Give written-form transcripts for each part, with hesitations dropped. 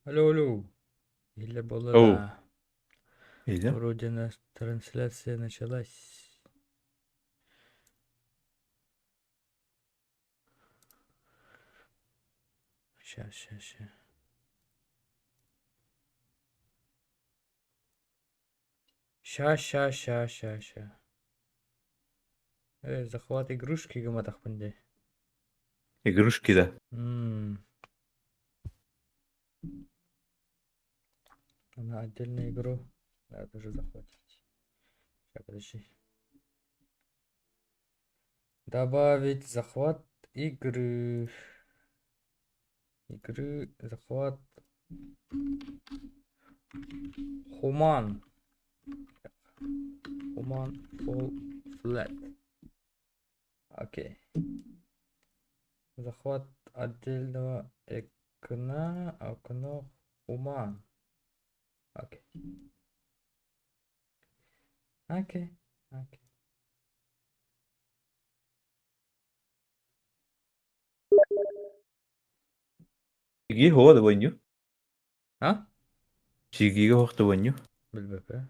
Алло, алло. Или была Оу, да. Иля. Вроде нас трансляция началась. Сейчас, сейчас, сейчас. Ща, ща, ща, ща, ща. Захват игрушки гымматахпын дии. Игрушки да. М. На отдельную игру надо тоже захватить. Сейчас, подожди. Добавить захват игры. Игры, захват. Human. Human Fall Flat. Окей. Захват отдельного окна, окно Human. Окей. Окей. Окей. Сигии хоҕо да буонньу. А? Сигиигэ оһох да буонньу. Билбэппэ.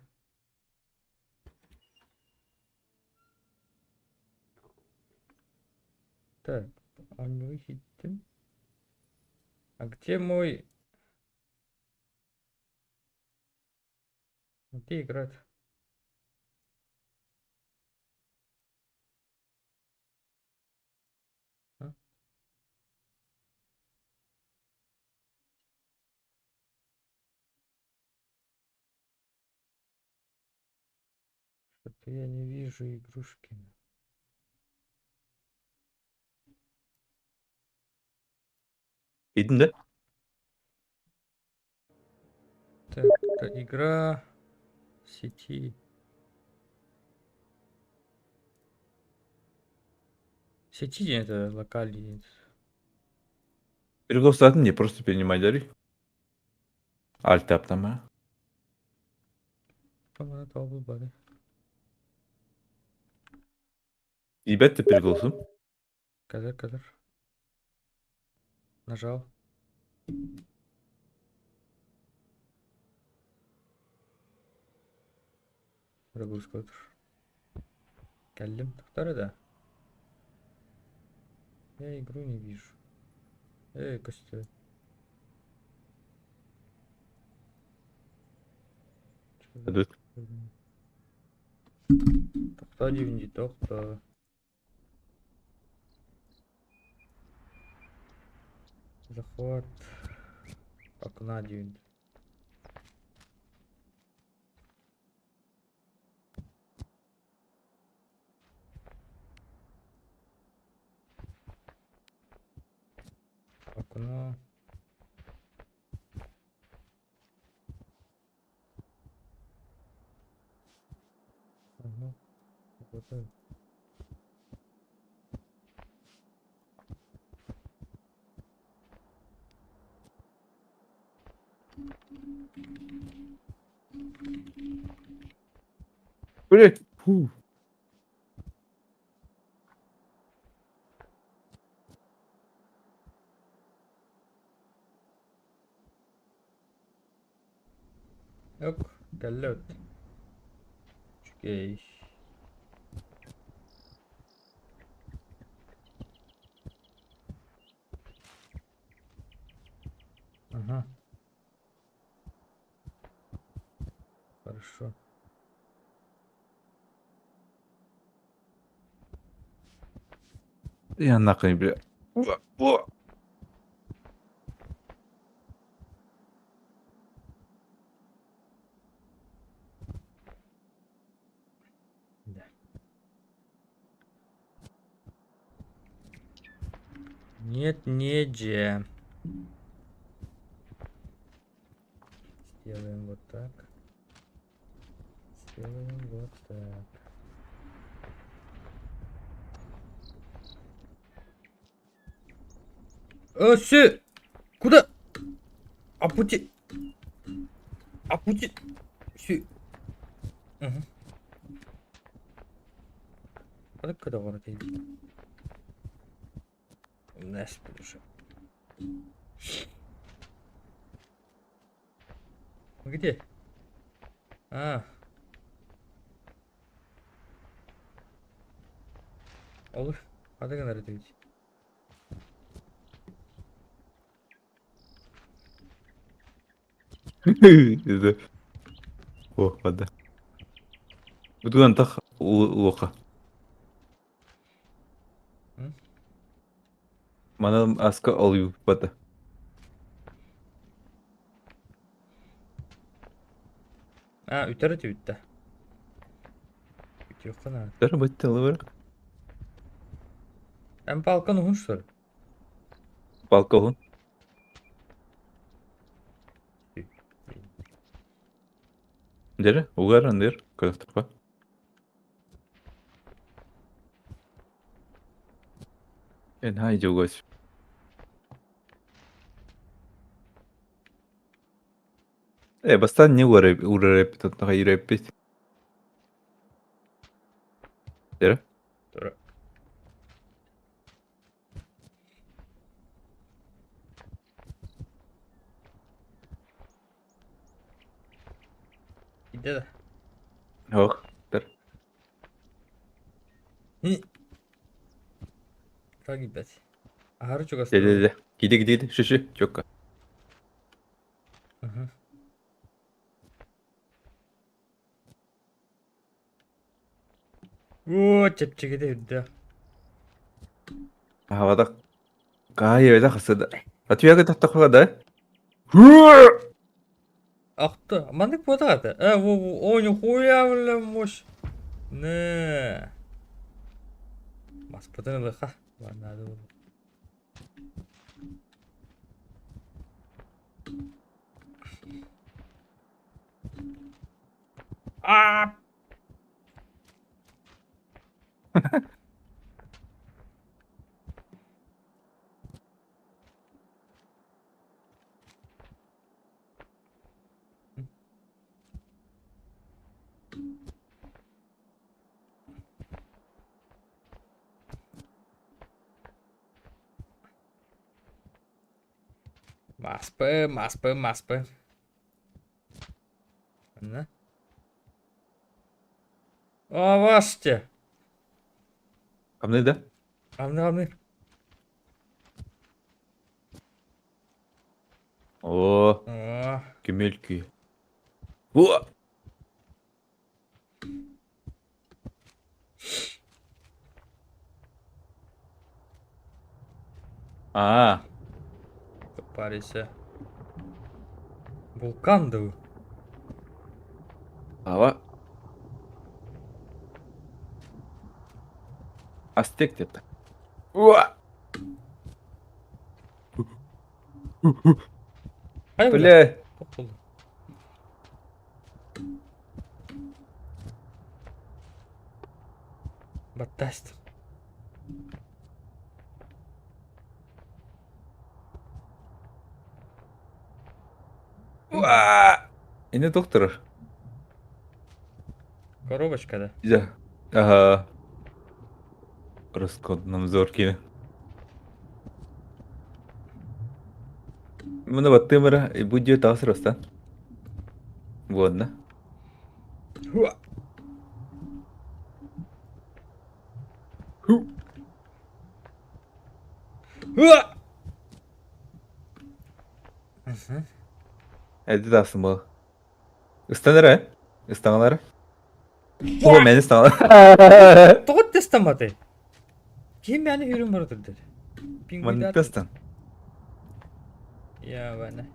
Так, оонньуу иһиттим. А где мой... Где играть? А? Что-то я не вижу игрушки. Ийтин да? Так, это игра в сети. Сети это локальный. Перегласатын не просто перенимай Альтаптама. По-моему, бары. Ебать ты переголосым. Кадр, кадр. Нажал. Загрузка Кэллим. Второй, да. Я игру не вижу. Эй, Костя. Тохтоо диибин дии, тохтоо. Захват окна диибин. Окно. Ага. Вот Блять. Фу. Ок, кэллэ Үчүгэй. Ага. Хорошо. Я нахуй, бля. О! Да. Нет, не дьэ. Сделаем вот так. Сделаем вот так. Э, Куда? А пути... А пути... Си... Угу. Ханыкка доҕор этэй Умнаспыт уже. Где? А. Olur. Hadi kadar ödeyici. О, вода. Бутуган тах лоха. Манан аска олуйбата. А, үтэр этибит да. Үтүөххэ наада. Үтэр быттылыбыр. Эн палкан уһун что ли? Палка уһун. Дere, угар андыр, көрөхтөххө. Эн хай жугас. Э, бастаан не урареппит, оттон хайыреппит. Дere. Тура. Иде да. Ох, тар. Как ебать. Аһары чугас. Де, де, де. Киди, киди, шүшү, чокка. Ага. Оо, чэпчэкитэ үрдээх. Аһабатах. Каайа хасыда. Атуяга тахтахха да? Ах ты, маннык буотах этэ. Э, во, во, о, нихуя, бля, мощь. Не. Маспытын ылыха. Надо было. А! Маспы, маспы, маспы. Манна. Аваште! Хамныы да? Хамныы, хамныы. Оо, Оо. көмөл күй. О! Аа, Парися. Вулкан дуу? ава. Астек где-то. Уа! Хайа Бля. Топ Баттаст. Уа! Ini доктор. Коробочка, да? Да. Ага. Роскоднамзор киинэ. Муна баттыым эрэ, бу дьиэ таҕыс ырастан. Буонна. Хуа! Хуа! Эдди тахсан буол. Ыстан эрэ, ыстаҥалар. Оо, мэни ыстаҥалар. Тоҕо тестамматай? Ким мэни үрүн бара турдар? Маннык ыстан. Я вана.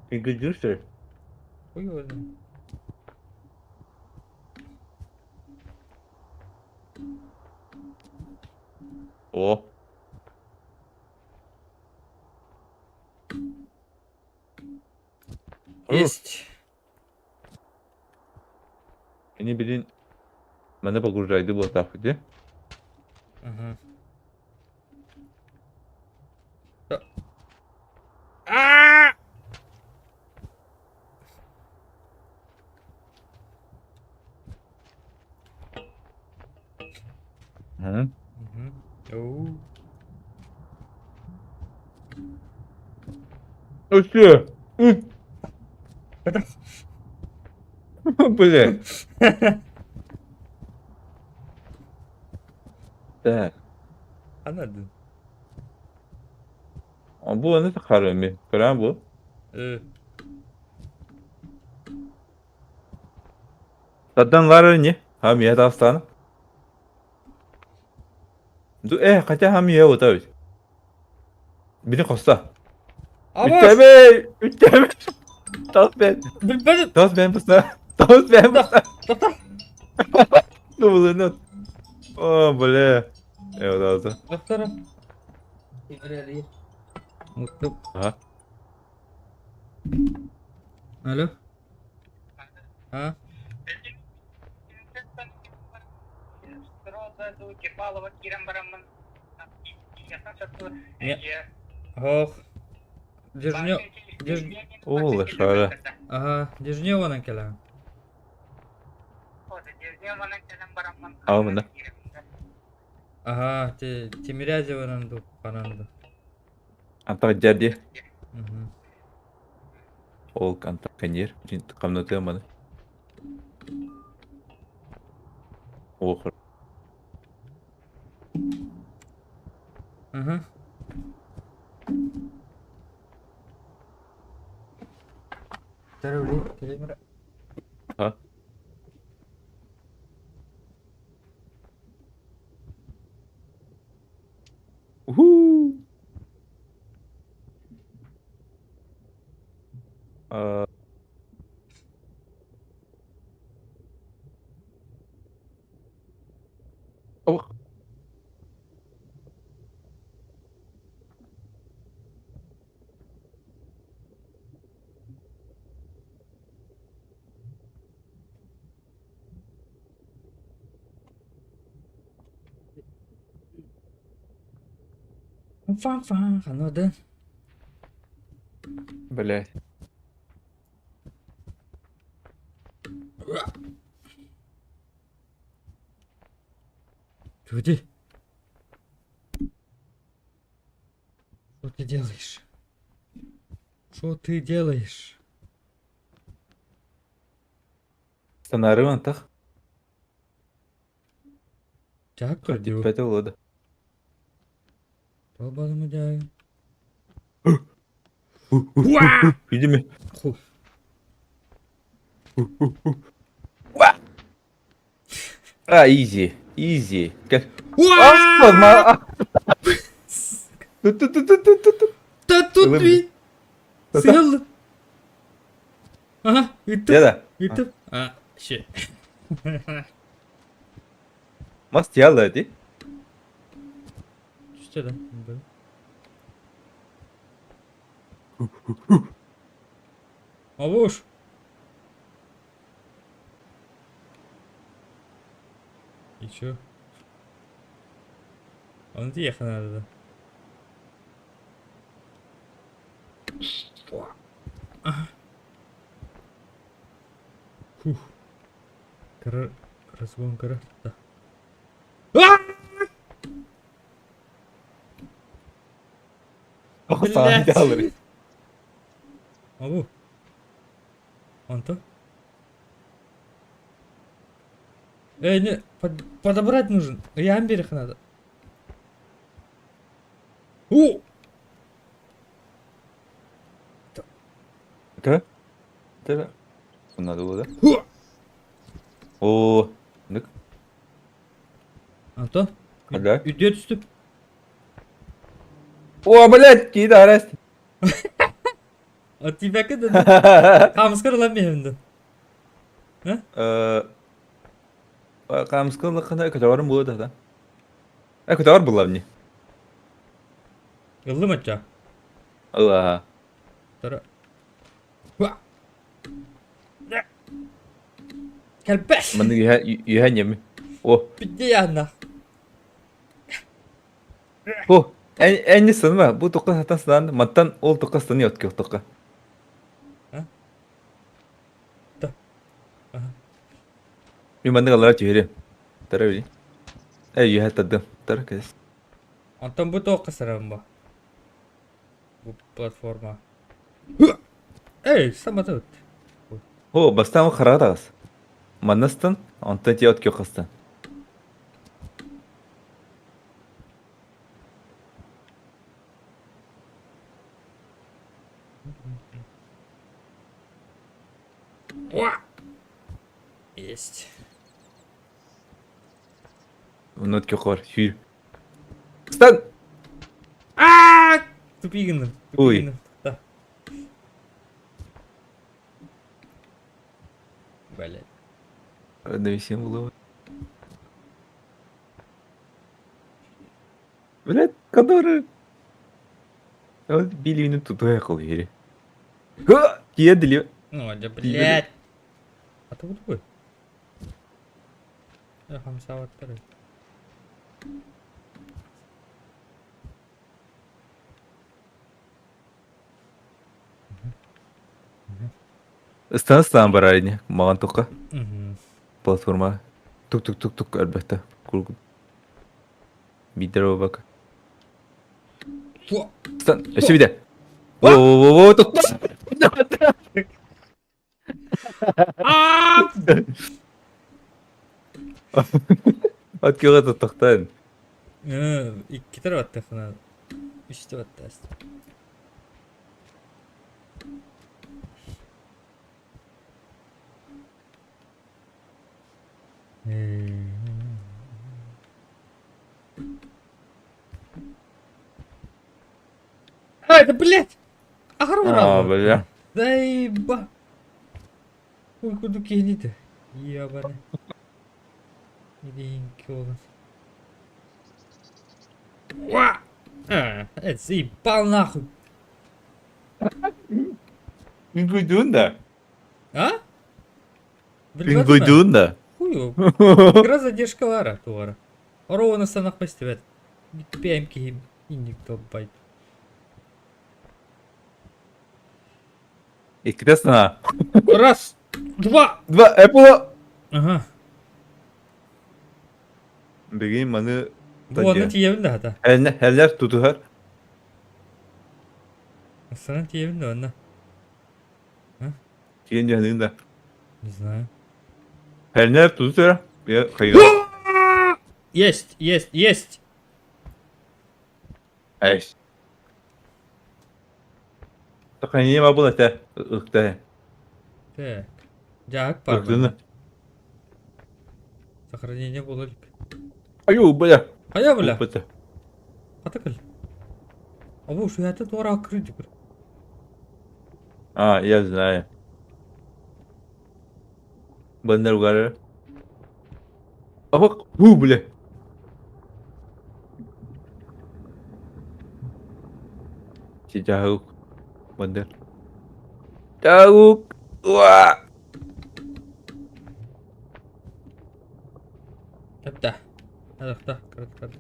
Пингвин Хуй его знает. О. Есть. Ini билин маны погружайды буолтаахпыт дии. Угу. А! Мгм. Оу. Өссө. Бля. Так. Анадын. Бу аны сахарыми. Көрөн бу. Тадан лары не? Хам я тастан. Хотя хам я вот ведь. Бини хоста. Үттэбэй! Үттэбэй! Тас бен. Билбэтим. Тас бен пуста. Тас бен пуста. Тоқта. Ну, О, бля. Э, Доктора. Ага. Алло. А? Ох. Дежнё... Деж... О, лошара. Ага, Дежнёванан кэлэҕин. Аҕа Ага, Тимирязеванан дуу, ханан дуу. Антах дьэрди. Мгм. Ол антах каньер. Хамнатыам маны. Ох. Ага. А? Уху! А... Ох. Фан-фан, ханады. Блядь. Люди. Что ты делаешь? Что ты делаешь? Станары антах. Так, көрдүү. Пәтә болады. Толбадым дягин. Видимо. Ху. А, изи. Изи. Уа! Ту-ту-ту-ту-ту-ту. Да тут Ылым. ви. Сыгыл. Ага, ыттым. Деда. Ыттым. А, shit. Мас тиялла ди. Что да? Авуш. И чё? Он ехать надо, да? Ага. Фух. Кара... Разгон кара. Да. А! Саған тияллар. Абу. Антон? Эй, не, подобрать нужен. Я берег надо. О! Кара? Тара. Надо было, да? Ху! О, нык. Антон? Ага. Үйде түстіп. О, блядь, кейді араст. От тебя кыды. Камыскыр lan benim Камыскылыкына көтөөрүм буолуо да. Э, көтөөр булла мне. Ыллым ача. Алла. Тара. Хуа! Кэлбэс! Маннык үһэ ньэми. О, Пидеяна. о, энни сынма, бу тоққа сатан сынан, маттан ол тоққа сыны өткө тоққа. А? Да. Ага. Мен маннык алара түһэрим. Тара били. Э, үһэ тадым. Тара кэс. Антон бу тоққа сарам ба. Бу платформа. Эй, самата О, бастаан хараҕа таҕыс. Манна ыстан, онтон тиэ от күөх ыстан. Есть. Онно от күөх бар, сүүр. Ыстан! Аа! Тупи гынным. Тупи Ой. гынным. Да. Блять. Навесим було. Блядь, который... Вот били тут уехал, Ири. Кедли. Ну, да, блядь. А ты вот такой? Я хамсаваттар. Ыстан-ыстан барар ини, маҕан тухха. Платформа тук-тук-тук-тук өлбөттө. Биирдэр буолбакка. Ыстан, өссө биирдэ. Во-во-во, тук. От киҕэ туттахтан. Иккитер баттахына үстэ баттаас. А, это, блядь! А, бля. Заеба! Ой, куду киһините. Ебаны. Идиинки олан. Уа! А, это заебал нахуй. Үҥкүйдүүн да? А? Үҥкүйдүүн да? Хуй Кыра задержкалара туора. Оруона санах истибэт. Бүппэм киһим инник толбайт. Иккитэ санаа. Раз, два. Два, Apple. Ага. Бигин маны Буонна тиийэбин да хата. Эллер тутуһар. Астана тиийэбин да онно. Тиийэн дьаһаныын да. Не знаю. Эллер тутуһар. Есть, есть, есть. Эш. Сохранение был это ыкта. Так. Дьаһык бар. Ыктыны. Сохранение буолар. Аю, бля. Хайа бля. Опыта. Хата кэл. Абу шуята туора аккыры дикер. А, я знаю. Бандер угары. Абак, ху, бля. Дьаһык. Бандер. Дьаһык. Уа! Тэптэ. Адахта, карат карат.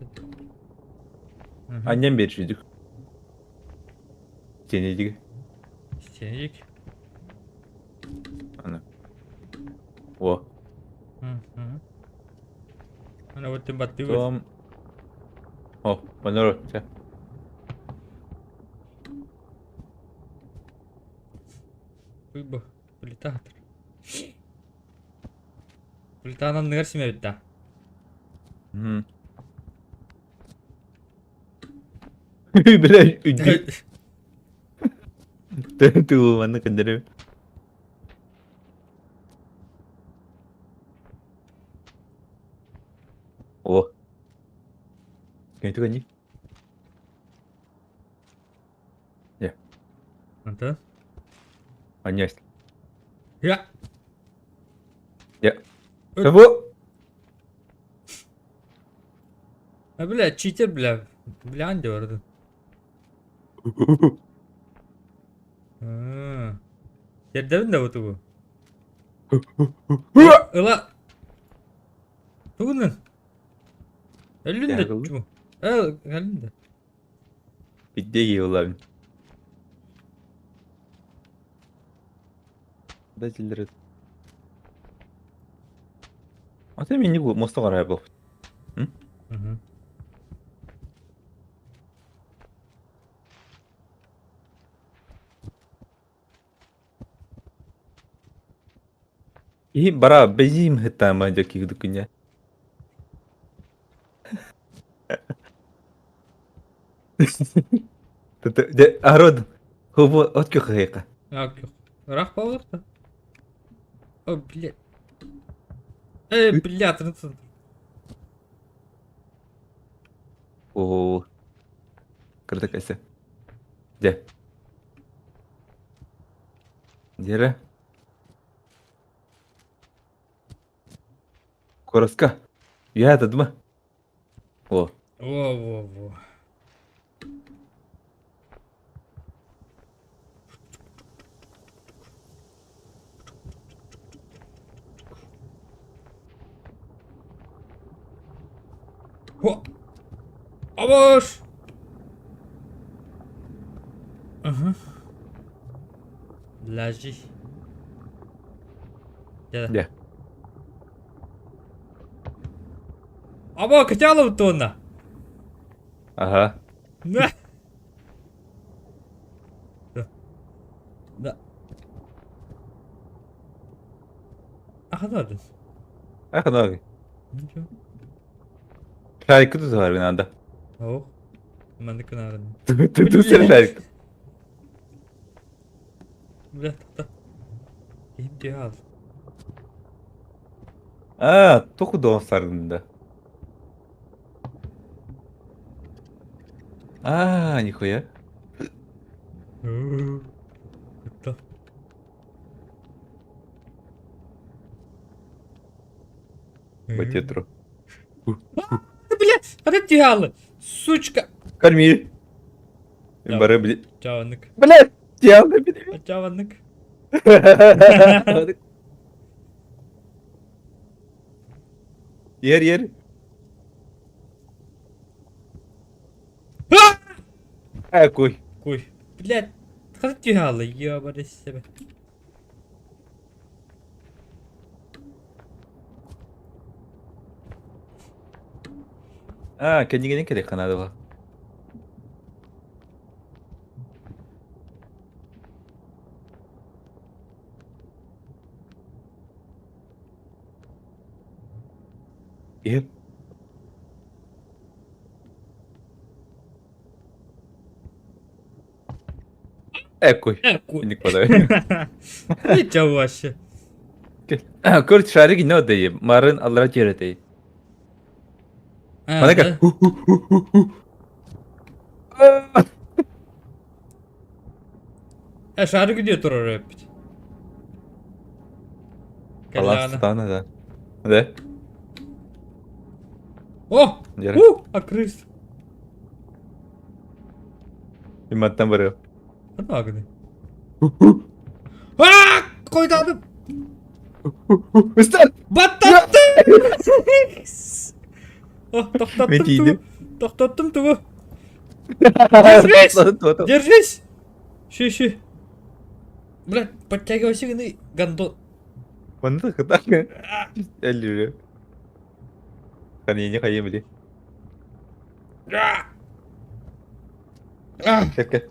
Анньан биэрсийдик. Сиэнидик. Сиэнидик. Аны. О. Аны вот баттыбыт. Том. О, манор. Чэ. Бу плита. Плитанан анныгар симэбит да. Бля, үдди. Туу манна көннөрү. О. Кэнтү кэнни. Я. Антон? Анньас. Я. Я. Бу. А, бля, читер, бля. Бля, диорду. Тердэбин да бу Ыла. Тугунан? Өллүн да чу. Эл, өллүн да. Бидде улабын. Да зилдер. Ата мени бу моста карай бу. Мгм. И бара бэйиим хытаама дьокиудукуня. Дэ арод хубу от көхөйка. Ыраах буолуохта. О, блядь. Эй, блядь, рыцарь. О, кырдык эсе. Дэ. Дere. Короска. Я дадма. О. Во-во-во. О! Абаш! Ага. Ляжи. Дьэ. Аба, кытялов туонна. Ага. Да. Да. Аханадын. Аханады. Шарик тутуһар надо. Ох. Маннык гынарын. Тутусер шарик. Бля, тоқта. Идеал. А, току донсарында. А, нихуя. Кытта. Батетру. Бля, а ты тягалы. Сучка. Корми. Бары, блядь. Чаваннык. Блядь, тягалы, блядь. Чаваннык. Ер, ер. Э, куй. Куй. Блядь, хата тягалы, ебаный себе. А, кэннигинэн кэлиэххэ наада буолла. Иһит. Э, куй. Э, куй. Инник подай. Ничего вообще. Көрт шарик инно дей. Марын аллара жеретей. А, Манака. да? Э, шарик где турар эппит? Алас стана да. Да? О! Дьэ. У! А крыс. Иматтан барыа. Ханна А! Койдадым! Ыстан! Баттаттым! О, тоқтаттым Мен тиийдим. тугу. Тоқтаттым тугу. Держись! Держись! Щи, щи. Блядь, подтягивайся, гны, гандон. Манна хытак. Эллүрү. Ханини хайым били. Кэккэ.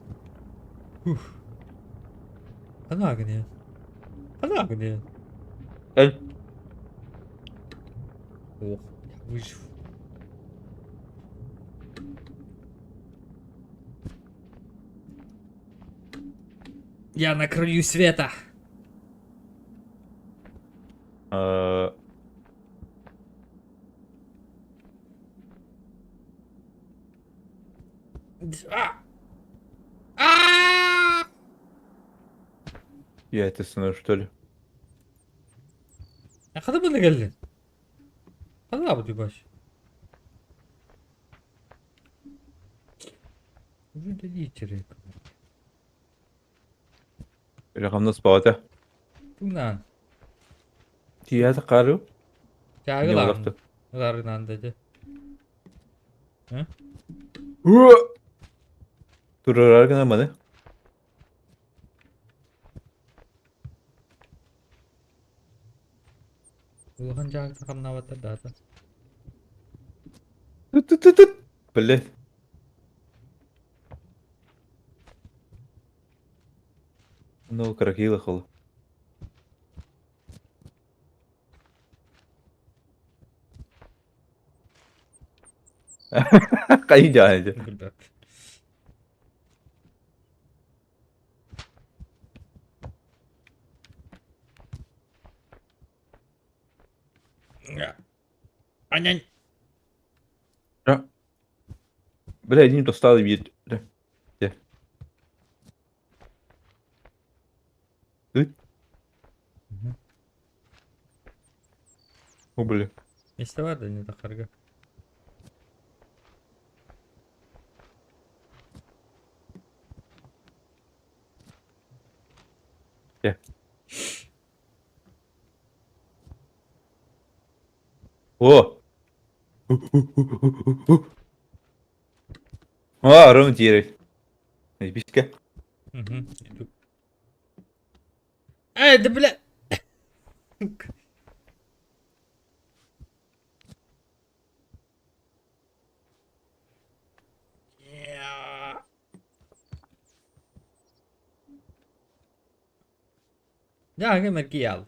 Ханна гны. Ханна гны. Эл. Ох, я выжил. Я на краю света. Э, А! А! Я это становлюсь, что ли? А когда бы нагали? Когда бы ты бач? Уже дадите Рахамнас баата. Тунан. Тията кару. Чагылар. Ларынан деді. Турарар гына маны. Улахан жаагы хамнабаттар даата. Тут-тут-тут. Блять. Ну, крокодила хол. Хайдах ити? Билбэт. Анан. Бля, один достал вид. Де. О, бля. Миэстэ баар да не тахарга. Де. О! О, Рома тиэрэй. Бишке. Угу. Иду. Эй, да бля! Сука. Дьэ, мэргийаал.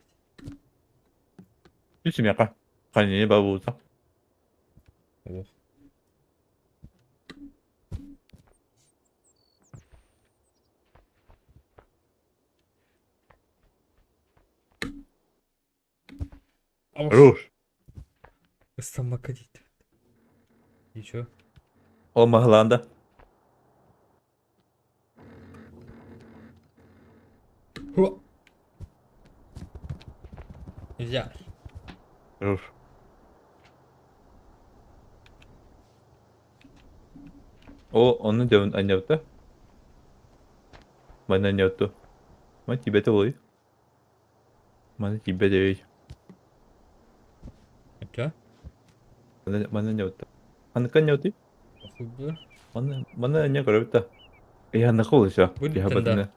Түсүмэхэ. Ханьыны бабуута. Ох. Хорош. Ыстаммакка диэтэ. И чё? Ол маһылаанда. Хо. Нельзя. Хорош. О, онно дьэ анньабыта. Манна анньабыт Ман тиийбэтэ буолуой? Маны тиийбэт эбит. Чё? Манна манна анньабыта. Ханныка анньабытый? Похуй Манна манна анньа көрөбүт да. Эй, ханныка буолуо Вылетен, да.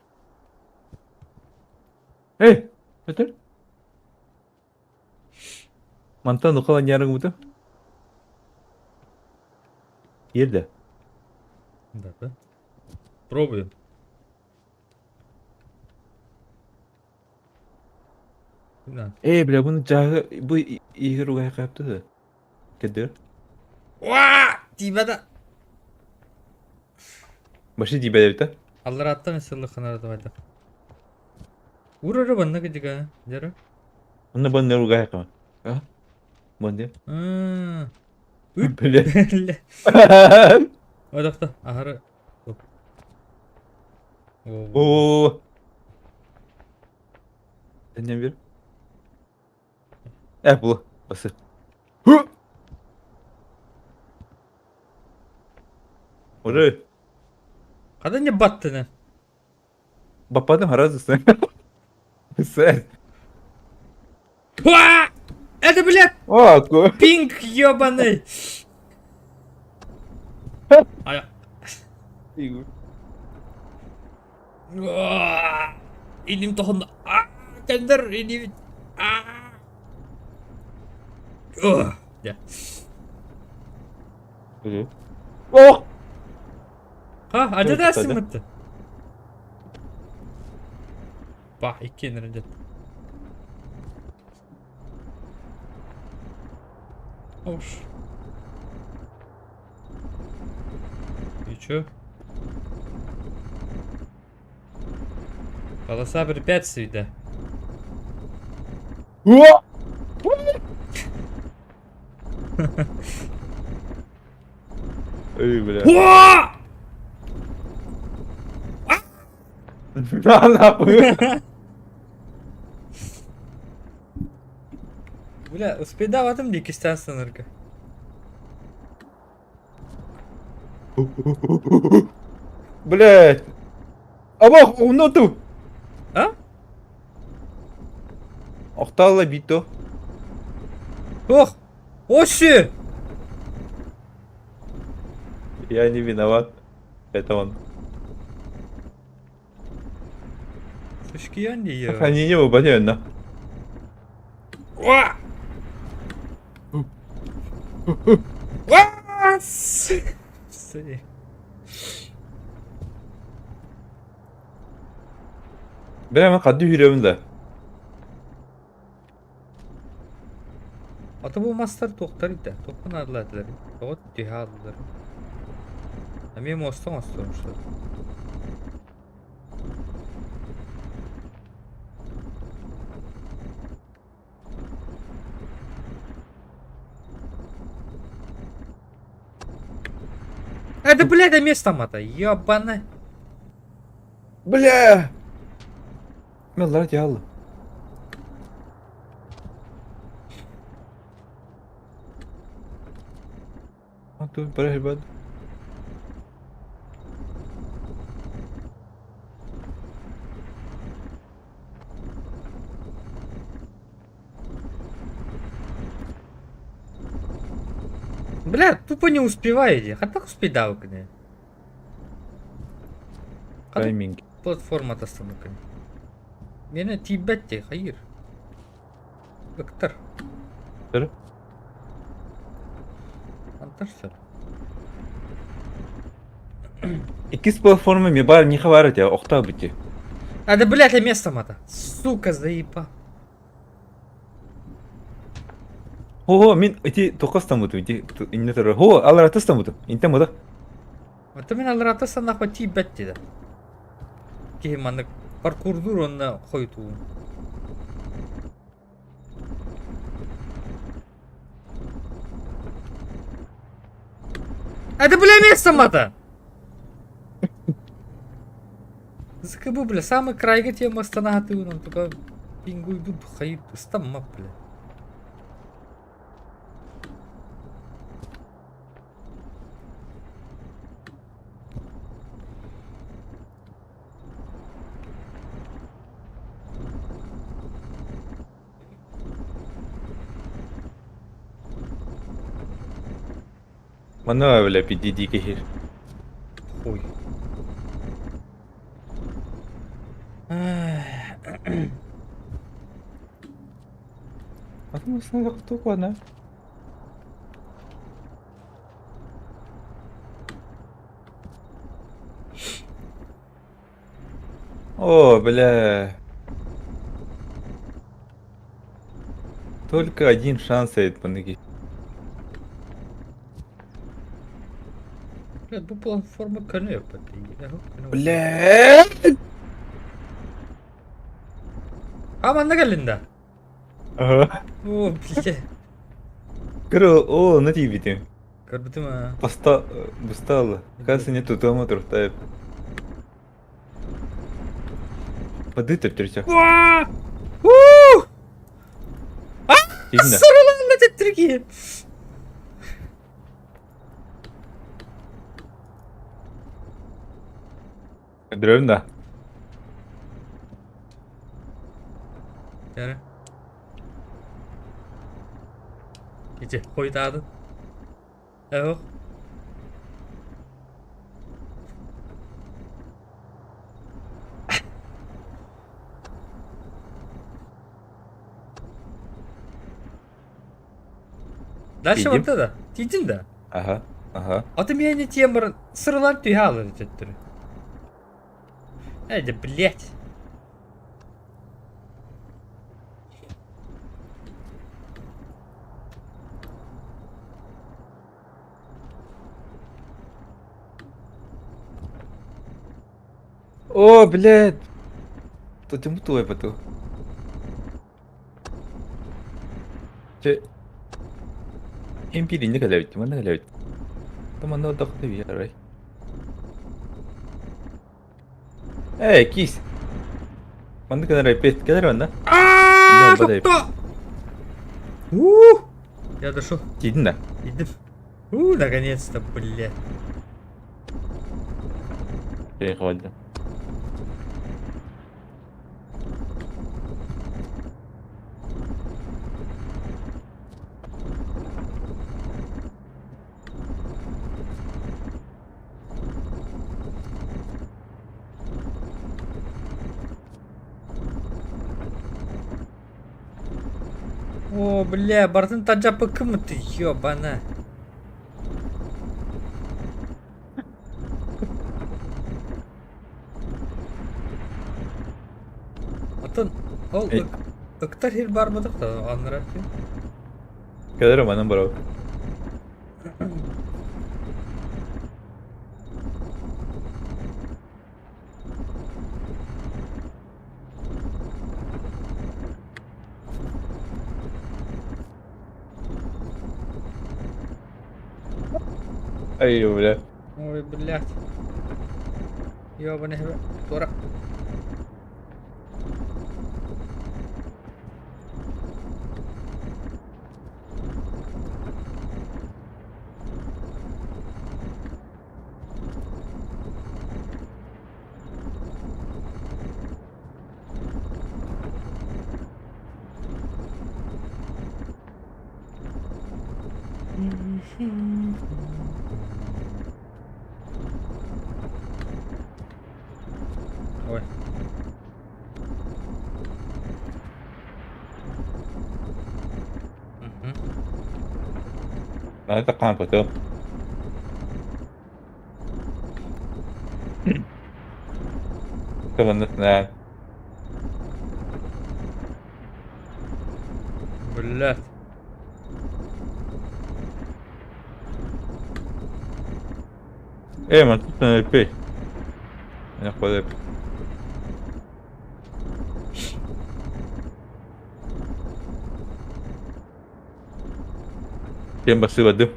Эй, Петр? Мантан укал анньаарыҥ бута? Тиэрдэ. Да, да. Пробуем. Да. Ээ, бля, буну дьааһы бу иһигэр угаайхаапты да. Кэдэр. Уа! Тиийбэтэ. Башы тиийбэт эбит Алларааттан сыллыхханара давайда. Ур эрэ банна кыдьыга, дьара. Онно баннер угаайхама. А? Баннер. Аа. Бля. Бля. Одохто, аһары. О. Тэннэн бир. Э, бу. Басы. Уже. Хада не баттыны? Баппадым харазы Сэр. Уа! Это, блядь, О, ку. пинг ёбаный! А Илим тоһун кендер илим Дьэ. Ох! Ха, адьа сымытты. Бах, иккиэн эрэ Ош. И чё? Полоса препятствий, да. Эй, бля. Уа! На нахуй. Бля, успейдаабатым дии иккистээн саныырга. Блядь. Абах, умноту. А? Охталла бито. Ох! Оси! Я не виноват. Это он. Сушкиян дии. Они не выпадают, Уа! Уа! Си. Бля, мен хадды үйрөбүн да. Ата бу мастар туохтар итэ? Туохха наадалаатылар? Тоҕо түһэ хааллылар? Эмиэ муоста оҥостуомуштар. Это, блядь, а место мата, ёбана. Бля! Мен лара тиһалла. А тут бля, Бля, тупо не успеваете. Хата успейдавкне. Тайминг. Платформа тастаныкын. Мені тиийбэт хайыр. Ыктар. Сыр. Антар сыр. Иккис платформа ми бар не хабар этэ, охта бити. А да блядь, а место мата. Сука, заеба. Хо, мин ити токастамытым, ити инне турар. Хо, аларатастамытым. Интен мыда. Это мин аларатастан нахуй тиийбэт диде. Киһи маннык паркурдуур уонна хойутуун. Это, бля, место мата! ЗКБ, бля, самый крайга тема станагатыгын, только пингуйду хайып, стамма, бля. Манна бля пиди киһи. Хуй. Атын тугуна. О, бля. Только один шанс этот паныги. Бля, бу платформа көнө Бля. А манна кэллин да? Ага. О, бля. Кырыл, о, на тиийбитим. Көрбүтүм аа. Поста, бустал. Кажется, нету дома туртайп. Воды төптөрчө. Уу! Тиийдин да. Сырыланна тэттирги. Дрөм да. Кэрэ. Ити хойутаадын. Эһох. Дальше Тиийдим. барда да. Тиийдин да. Ага, ага. А ты меня не тембр сырылан түһэ алар төттөрү. Эдэ, блядь. О, блядь. Тут ему туой поту. Че. Эмпири не калявит, манна калявит. Там оно дохты верой. Эй, кис. Манна канарай пет, канарай да? А, тоқта! У! Я дошел. Тиийдин да. Иди. У, наконец-то, блядь. Переходим. О, бля, бартын таджапы кым ты, ёбана. Атын, ол Эй. ыктар хир бармадык да, аннара. Кэлэр манан барабыт. Ай, бля. Ой, блядь. Ёбаный туора. Ой. Надо потом. Тылыннытына. Блядь. Э, мантан эпей. Мен Всем спасибо, да.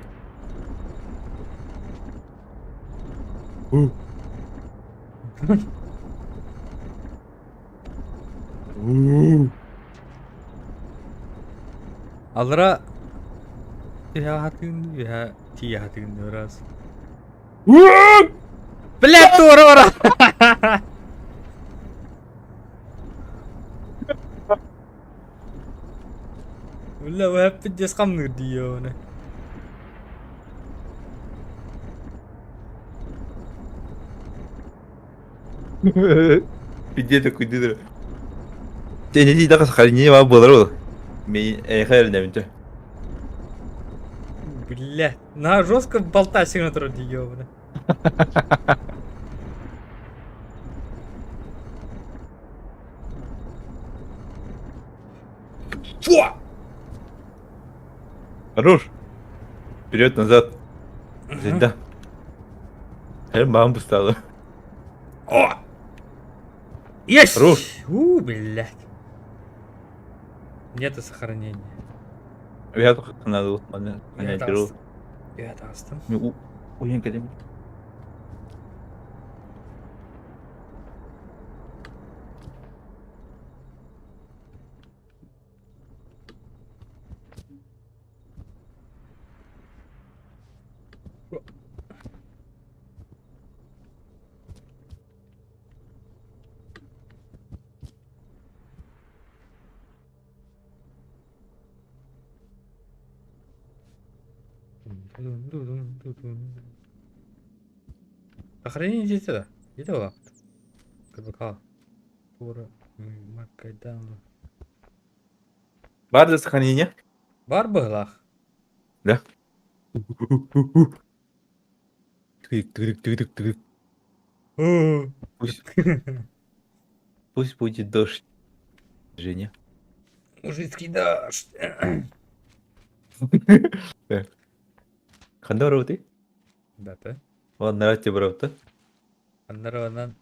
Аллара түһэ хатыын үһэ тиийэ хатыын раз. Блядь, туора бара. Бля, пиздец хамныыр дии оны. Пиздец такой дыр. Те не так сохранение вам было. Ми эхер не бинте. Бля, на жестко болтать сигнатура дии ёбаный. Фу! Хорош. Вперед, назад. Да. Бамбу стало. О! Есть! Хорош. У, блядь. Нету сохранения. Я только надо Я астым. Уйын кэлим. Сохранение где-то? Где было? КБК. Тура. Макайдан. Бар да сохранение? Бар быһылаах. Да. Тык тык тык тык. Пусть, пусть будет дождь. Женя. Мужицкий дождь. Ханна барабыты? Да, ты. Ладно, нравится барабыты. Аннарынан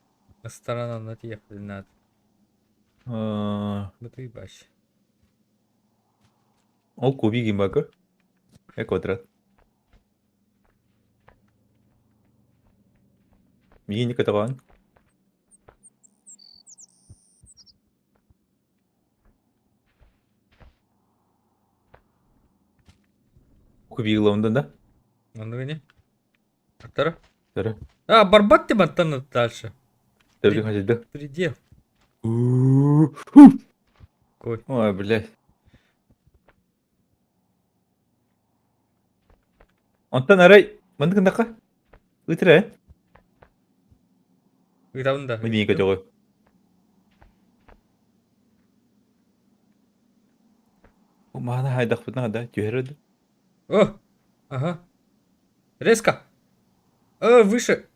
ыстаранан тиэхпитин Бытый баш. Ол кубик имбака. Э квадрат. Миги катаган. Кубик ломдан да? Оннугини? Аттара? Тара. А, барбат ты дальше. Предел. Предел. Кой. Ой, блядь. Онтон арай маннык Ытыра. Ыытабын да. Мин көтөҕө. Маана хайдахпытына да түһэр О! Ага. Резко. О, выше.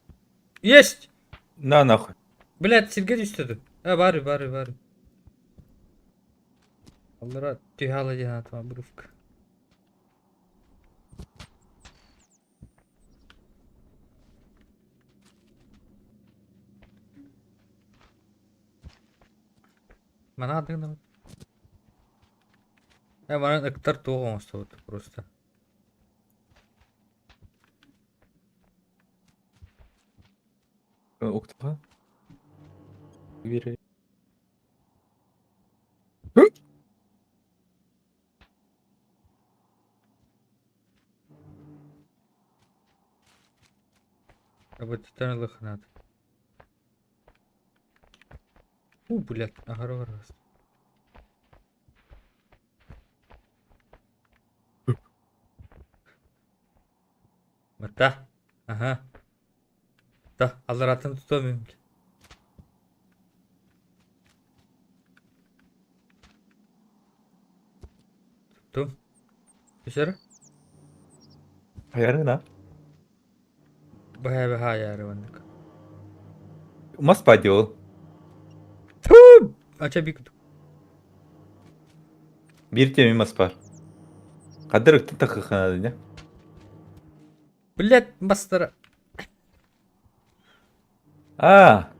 Есть! На нахуй. Блядь, сиргэ түстэ А, бары, бары, бары. Аллара түһэ диэн атыма обрывка. Манаа гынабыт. Э манан ыктар туох оҥостобут просто. Уктаха. Биир. Абыттан ылыхнаат. У, блядь, аһара барабас. Мата. Аха. Да, аллараттан тутуом Туттум. Түсер. Хайарына. Быһа быһа айаары маннык. Мас падел. Ту! Ача бик Биир тиэмэ мас бар. Хаддар ыктын тахыхханадыня. Блядь, мастара. Аа.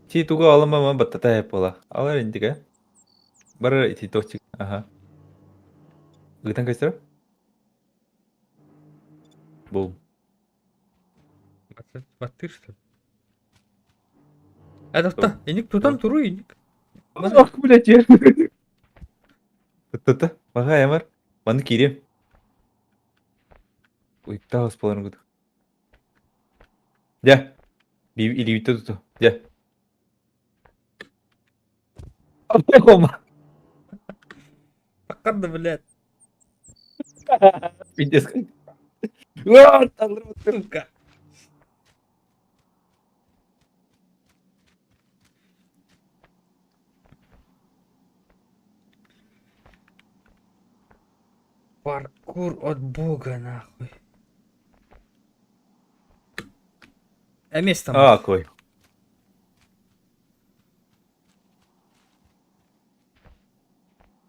Ти тугу аламама баттата буола. Алар индигэ. Бары ити точик. Аха. Ыытан көстөр? Бум. Баттыр что ли? Это Иник тутан туру иник. Ох, блядь, я. Тута, мага ямар. Маны киирем. Уйта боларын кудук. Дьэ. Илиибитте туту. Дьэ. Таккарда, блядь. Пиздец. Сука. Паркур от бога, нахуй. А место. А, кой.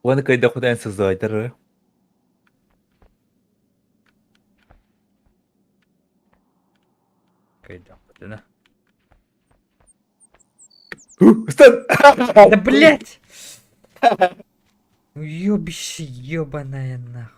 Уонна кыайдахпыт эн сызайдар. Кыайдахпытына. Ыстан! Да блять! Уебище ебаная нахуй.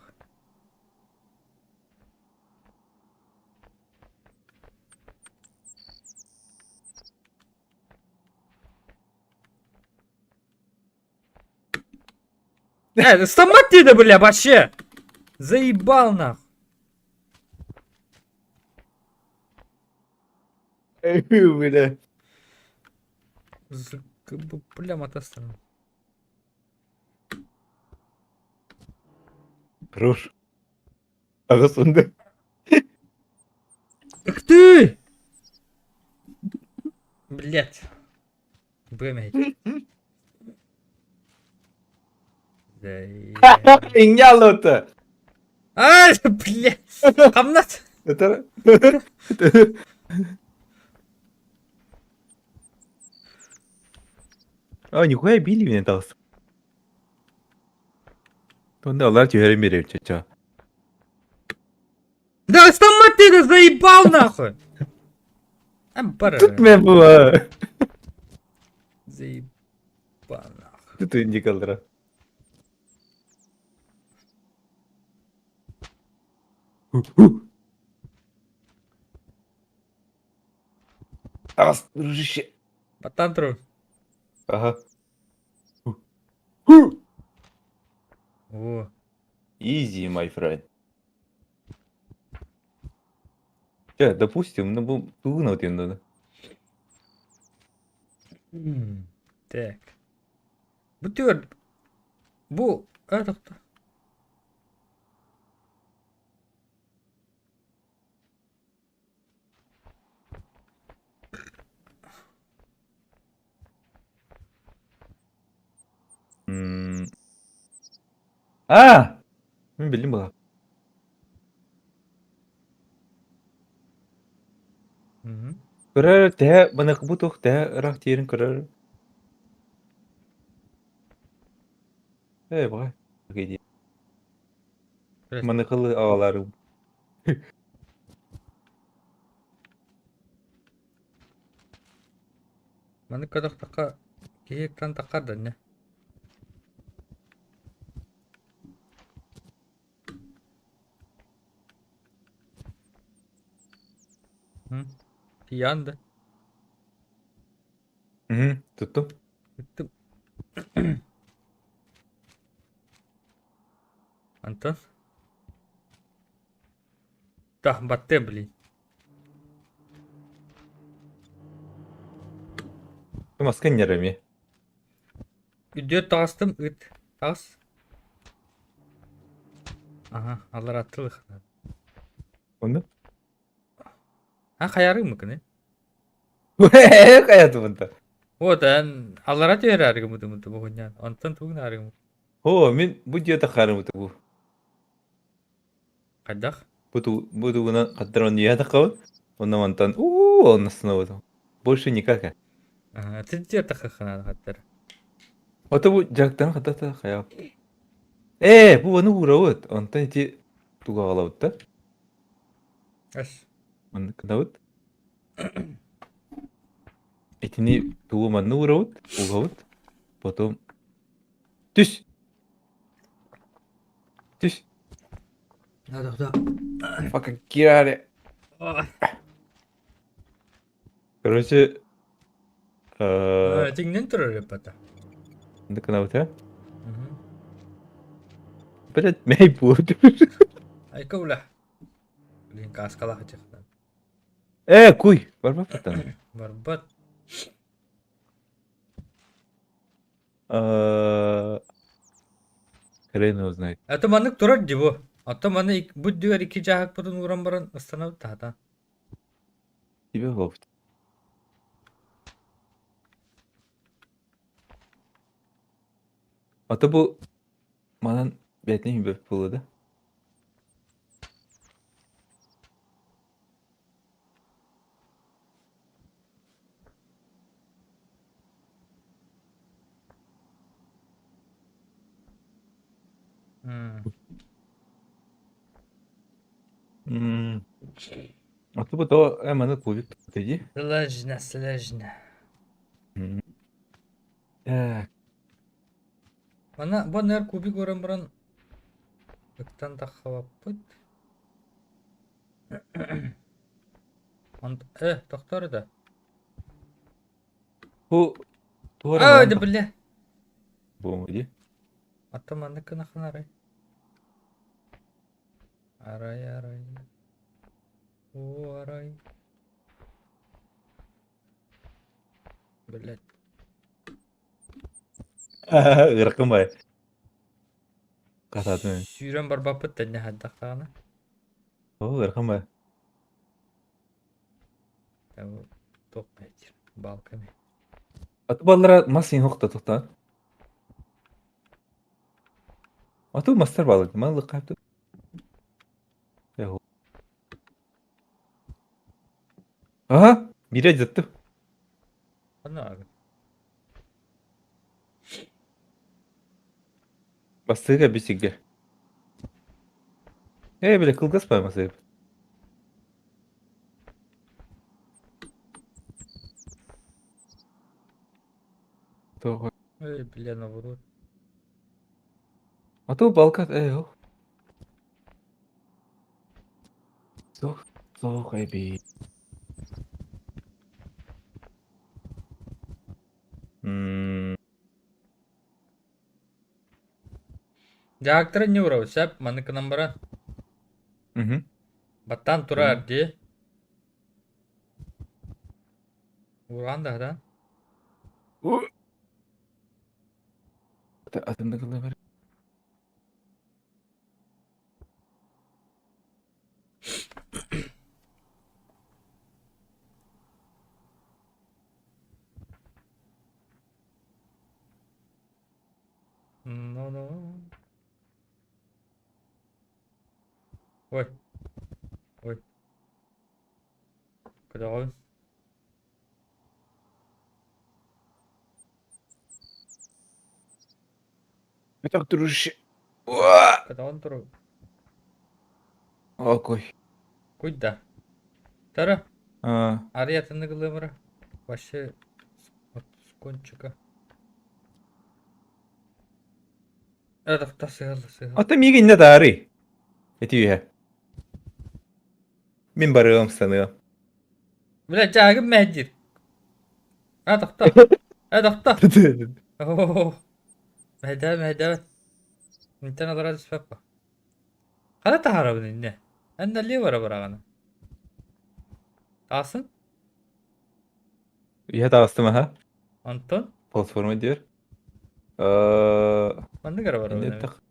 Э, сломать ты, бля, вообще! Заебал нахуй. Бля. Бля, матастан. Хорош. Аҕыс Ах ты! Блять. Время. Иҥняллыта. Ай, блядь! Хамнат! Это... А, нихуя били меня дался. Онда алар түһэрин биэрэр чача. Да сама ты это заебал нахуй! Тут мен була. Заебал нахуй. Тут индикалдара. Ас, дружище. Батантру. Ага. О. Easy, my friend. Чэ, допустим, ну бу тугун отын Так. Бу түөр бу тохто. А! Мин биллим була. Көрөр тэһэ маныхбы туох тэһэ ыраах тиийэрин көрөр. Ээ баҕай дии. Маныхалы аҕалаарым. Маннык көрдөхтөххө киһи ыктан таххар да инньэ. Тиийэҕин да? Мгм, туттум. Ыттым. Антон? Да, батте, блин. Маска ньэрэмиэ. Үрдүөр таҕыстым, ыт. Таҕыс. Аха, алларааттылых. Онно? А хайарыҥ мыкыны? Хайатыбын Вот, эн аллара түһэрээригиммытыммыты буһунньаан. Онтон тугун аарыгым? О, мин бу дьиэ таххарымыты бу. Хайдах? Бу тугунан хаттаран дьиэ таххабыт. Онно мантан уу онно Больше никак. Ага, ты дьиэ таххахханаан хаттар. Ото бу дьарыктан хатата хайа. Ээ, бу ону уурабыт. Онтон ити туга аҕалабыт да? Ас. Маннык гынабыт. Итини тугу манна уурабыт, угабыт. Потом түс. Түс. Да, да. Fucking кираре. Короче, Тиҥнэн турар эппата. Маннык гынабыт, э? Блядь, мэй буолду. Айка бля. Блин, кааскалаах ачахтан. Э, куй, барбат. Барбат. Хрен его знает. Это маннык турар дии бу. Оттон маны бу үрдүгэр икки дьааһыкпытын ууран баран ыстанабыт таһатан. Тебе лофт. А то бу манан бэйэтин бөп буолуо да? А то бу то маны кубик дии. Сложно, сложно. Так. Мана бу нэр кубик көрөн баран ыктан таххабаппыт. Тохтоор да. Бу туора Ай, манан да бля. Буолуо дии. Ата маннык гынаххын арай. Арай, арай. О, арай. Блядь. Ыараххан бай. Хатаатын. Сүүрэн барбаппыт тэннэ хайдахтаҕына. О, ыарахан бай. Туох бэйдир, балками. Аты баллара мас иһин охто тохтоон. Аты мастар балык, маллык хапты. Аха, бире дьаттым. Ханна аагын? Бастыыга бисигге. Ээ, бile кылгас баймасыып. Тоҕо? Эй, бля, наоборот. А то балка, ох. Суох, суох эбит. М Дьаактара не урау, сөп, маннык гынан баран. Мгм. Баттаан турар дии. Ууран да да. Атыннык ылла Ну ну. Ой. Ой. Көтөҕөбүн. Өтөх дружище. Көтөҕөн туру. Окой. Куйда. Тара. А, Арый атыннык ылыамыра. Вообще. Кончика. Э, сыһалла сыһал. Ата миигин иннэ таарый. Ити үһэ. Мин барыам саныам. Бля, дьаагым мэһдиир. А, тохто. Э, тохто. Оо. Мэһдээбэт, мэһдээбэт. Мантан олорон түспэппэ. Хара таһаарабын иннэ. Эн наллыы бара бараҕына. Таҕыстын? Үһэ таҕыстым аха. Онтон? Платформа диэр. Э, Маннык эрэ барабын иннэ эбит. тах.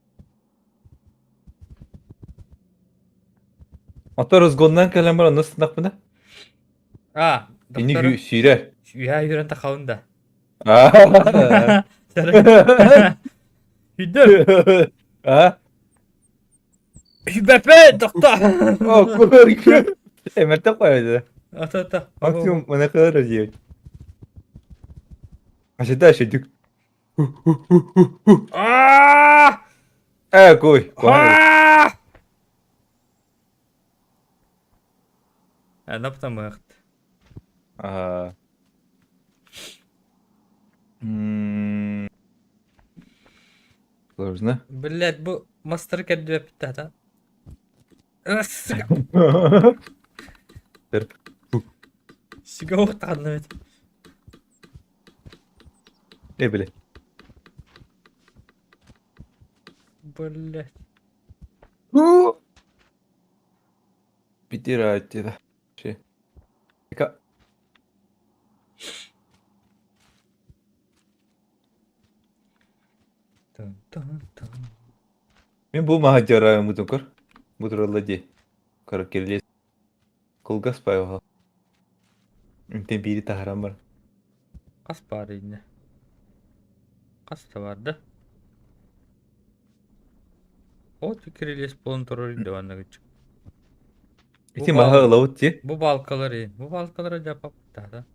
Ото разгоннан кэлэн баран онно сытнахпына. А, Ини докторым сүүрэр. үһээ үүрэн тахабын да. Аа. Үйдер. А? Үбэпэ, доктор. О, көр. Эмэртэ қояды. Ата-ата. Максимум мына қылыр диэбит. Ожидай шүдүк. Аа! Э, кой. Куһаҕан эбит. Аа! Наптамыахт. Аа. М, Сложно. Блядь, бу мастары кэрдибэппит да. Сука. Сига уохтаанна эбит. Э, били. Блядь. Битирааттida. Ши. Ика. Тын-тын-тын. Мин бу маһа дьарайым көр. Бу туралла дии. Көр кирилиэс. Кылгас пайоха. Интен биири таһаран бар. Хас баар иннэ? Хас да бар да? От кирилиэс буолан турар диванныгыччык. Бу Ити маһа баал ылабыт дии. бу баалкалар иин. Бу баалкалара дьаппаппыттаата.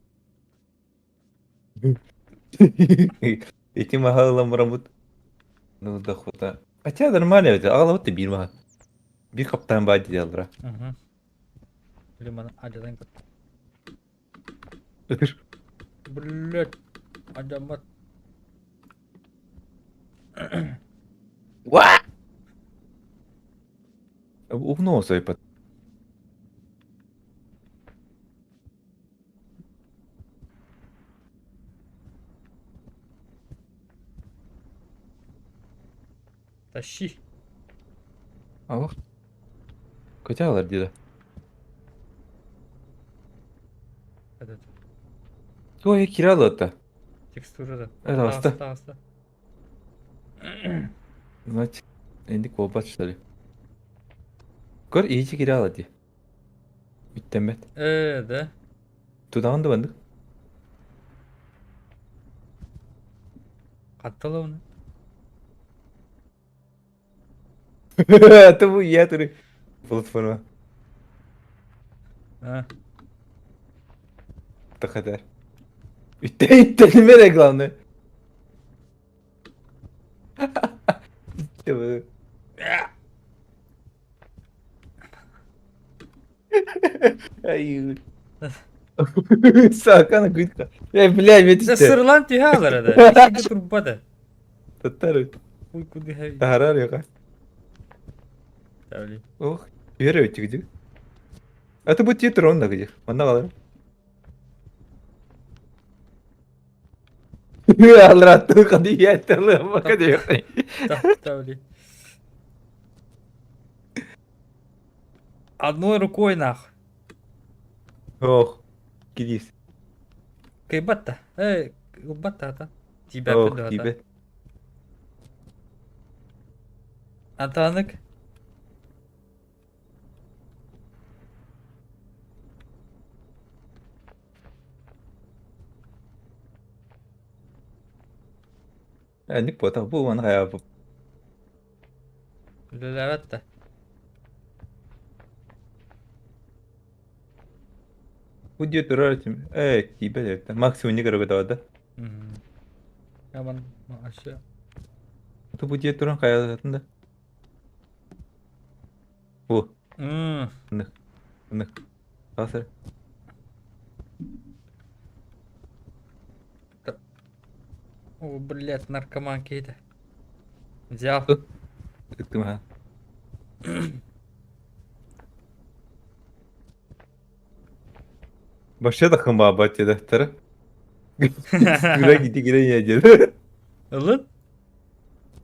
Ити маһа ылан бараммыт. Ну да хута. Хотя нормально эбит. Аҕалабыт да биир маһа. Биир хаптаан баа дии аллара. Угу. Или маны адьадан кыт. Ытыр. Блять. Адьаммат. Уа! Угну сойпат. Тащи. Алах. Көтө дии да. Этот. Туох киралата. Текстура да. Пожалуйста. Таҕыста, таҕыста. Значит, инник буолбат что ли? Көр иичи кирала дии. Үттэммэт. Э, да. Тудаҕын да бандык. Хаттала оны. Это бу я туры. Платформа. А. Тахатар. Үттэ үттэнмэ главное. Ай. Сакана кытка. Э, бля, Да метите. сырлан түһэ алара да. Ишиги турбата. Татар. Хуй куды хай. Тарар яка. Тавли. Ох, верю где. Это будет титрон да где. Манна калар. Алраттı кады яттылы бака диyor. Тавли. Одной рукой нах. Ох, кидис. Кайбатта. Э, убатта та. Тебя Ох, куда тебе. Антонык. Ник бота бу маны хая бу. Үлэлээбэт Бу диye турар этим. Э, тебе это. Максимум не көрөгө да. Яман ашы. Ту бу диye туран хая да. Бу, ных, ных. Асыр. О, блядь, наркоман киһитэ. Взял. Ыттым аха. Вообще да хымаабат диэтэхтэрэ. Күрэ кити кирэ ийэ диэн. Ылын?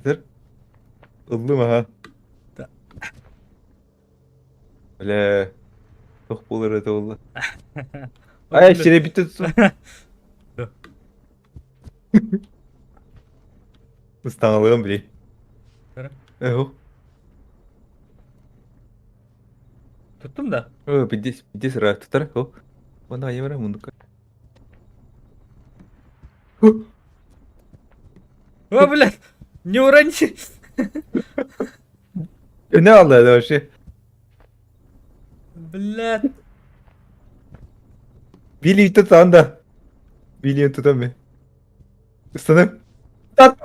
Сыр. Ыллым аха. Да. Бля. Туох буолар это буолла. Ай, сире бүтэ туту. Ыстаҥалыам били. Эһу. Туттум да? О, пиздец, пиздец, ыраах тутар. О, Онно айа барар мундука. О, блядь, не урони. Ne aldı вообще? Блядь. Билли тутан да. Билли тутан мен. Ыстанып. Тат.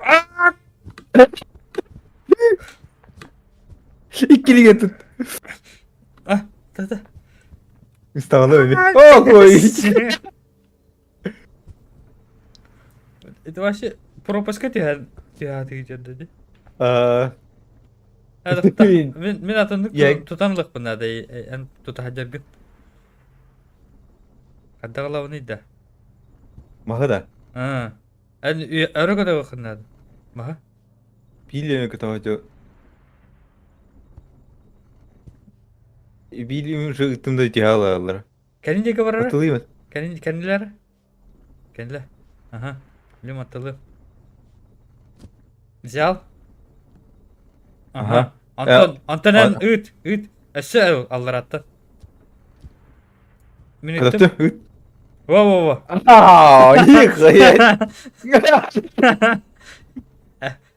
Иккилиге тут. А, да-да. Ыстаҕала эми. О, ой. Это вообще пропаска түһэн түһээтиги дьэрдэ дии. Аа. Мин мин атыннык тутан ылыахпын наада эн тута сылдьаргын. Хайдах ылабыный да? Маһы да? Аа. Эн өрө көтөҕөххүн наада. Маһы? Биилиэми көтөҕөтү Биилиэми уже ыттым да түһэ алаллара. Кэлин диэки барара? Атылыймын. Кэлин кэннилэр? Кэллэ. Ага. Билим аттылы. Взял. Ага. Антон, Антон эн ыт, ыт. Өссө алларатта. Мин ыттым. Ыт. Во-во-во. Аа, их,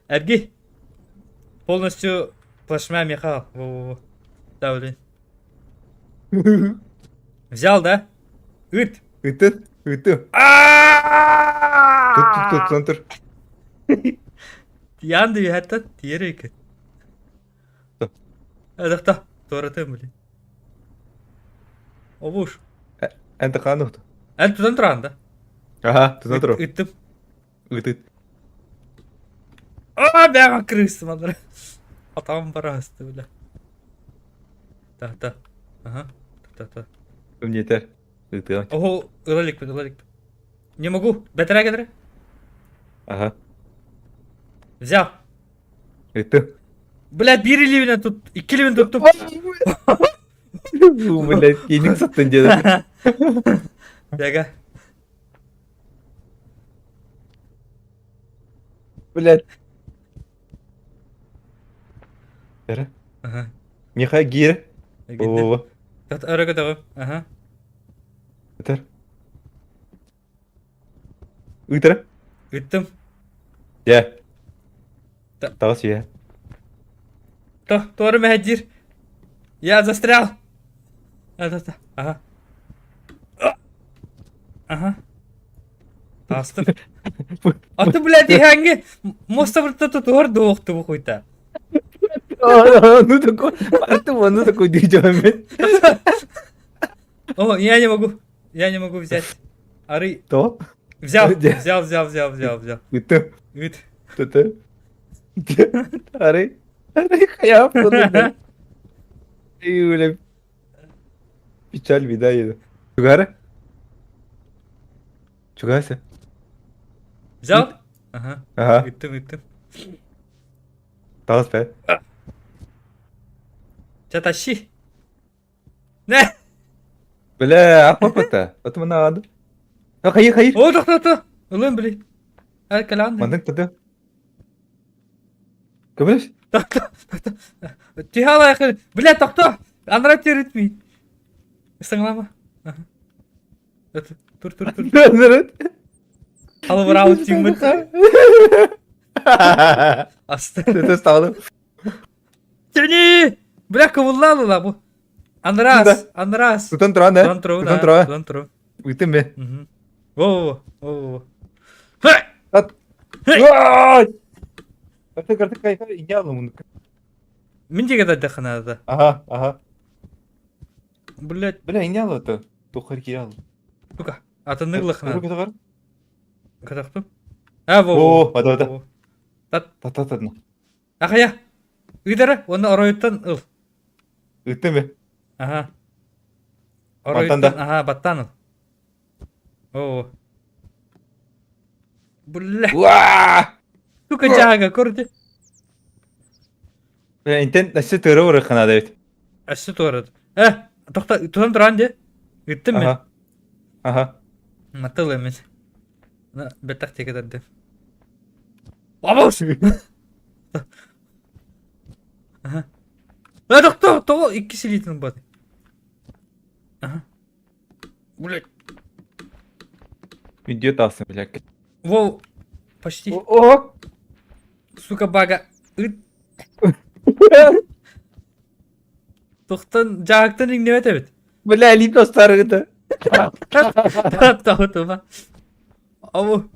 Эрги. Полностью плашмя мехал. Во-во-во. Да, блин. Взял, да? Ыт. Ыты, ыты. Тут, тут, тут, центр. Янды үһэттэн тиэр эки. Эдахта, туоратым, блин. Обуш. Эн тахаанухту. Эн тутан туран да? Ага, тутан туру. Ыттым. Ыт-ыт. А, бэҕэ крыстым алар. Атаҕым бараасты, бля. Та-та. Ага. Та-та. Умнетер. Ытыам. Ого, ыла иликпин, ыла иликпин. Не могу. Бэтэрээ кэлэрэ. Ага. Взял. Ыттым. Блядь, биир илиибинэн тут, икки илиибин туттум. Блядь, киинин саттын диэн. Бэгэ. Блядь. Эрэ. Ага. Миха гир. О. Өрө көтөҕүм. Ага. Өтөр. Ыытара. Ыттым. Дьэ. Таҕыс үйэ. Туора мэһэйдиир. Я застрял. Ага. Ага. Таастым. А ты, блядь, иһээҥҥи муоста бырта тутуһар дуохтубу хуйта. Ну такой, Артем, ну такой дичь О, я не могу. Я не могу взять. Ары. То? Взял, взял, взял, взял, взял, взял. Ыты. Ыт. Ты. Ары. Ары, хайа, Бля. Печаль, беда еду. Чугара? Чугася. Взял? Ага. Ага. Ыттым, ыттым. Таҕыс бэ. Чэ, тащи. Не! Бля, аппапата. Отмана ады. Хайыр, хайыр. О, тохто, Ылын, били. Эр кэлэн. Маннык тады. Көмөлөс. Тохто, тохто. Тихала, бля, тохто. Анара теритми. Саҥалама. Тур, тур, тур. Алыбыраабыт тиҥмит. Аста. Это стало. Тяни! Бля, кыбыллаан ыла бу. Анраас, Анраас. Тутан туран, э? Тутан туру, Тутан да, туру. тутан туру. Ыытым бе. Во-во-во, во-во-во. Ат. Хей! Артык, артык, кай, кай, иня алым. Мин диэки дайдаххына да. Ага, ага. Блядь, Бля, иня алым это. Тухар кире алым. сука, атыннык ылахына. Өрө көтөҕөр. Катахтым. А, во, во, О, бата бата. во. Тат, Тата тата. ахайа. Ыдара, уонна оройуттан ыл. Ыттым бе. Аха. Мантан Оройуттан, да. аха, баттаан ыл. Оо. Бля, Уа! сука дьаага, көрдө. Бля, интен өссө тыыра барыахха наада эбит. Өссө туорат. Э, тохто, тутан туран де. Ыттым мен. Аха. Аха. Матыл эмин. На, беттах тиэки тардым. Абас! Аха. Э, тохто, тоҕо икки силиитин бат. Аха. Блядь. Видео тахсан, блядь. Воу, почти. О! Сука, бага. Ыт. Тохтон, дьаһактан иҥнибэт эбит. Бля, илиим тостарыгыта. Тоҕутума. Абу.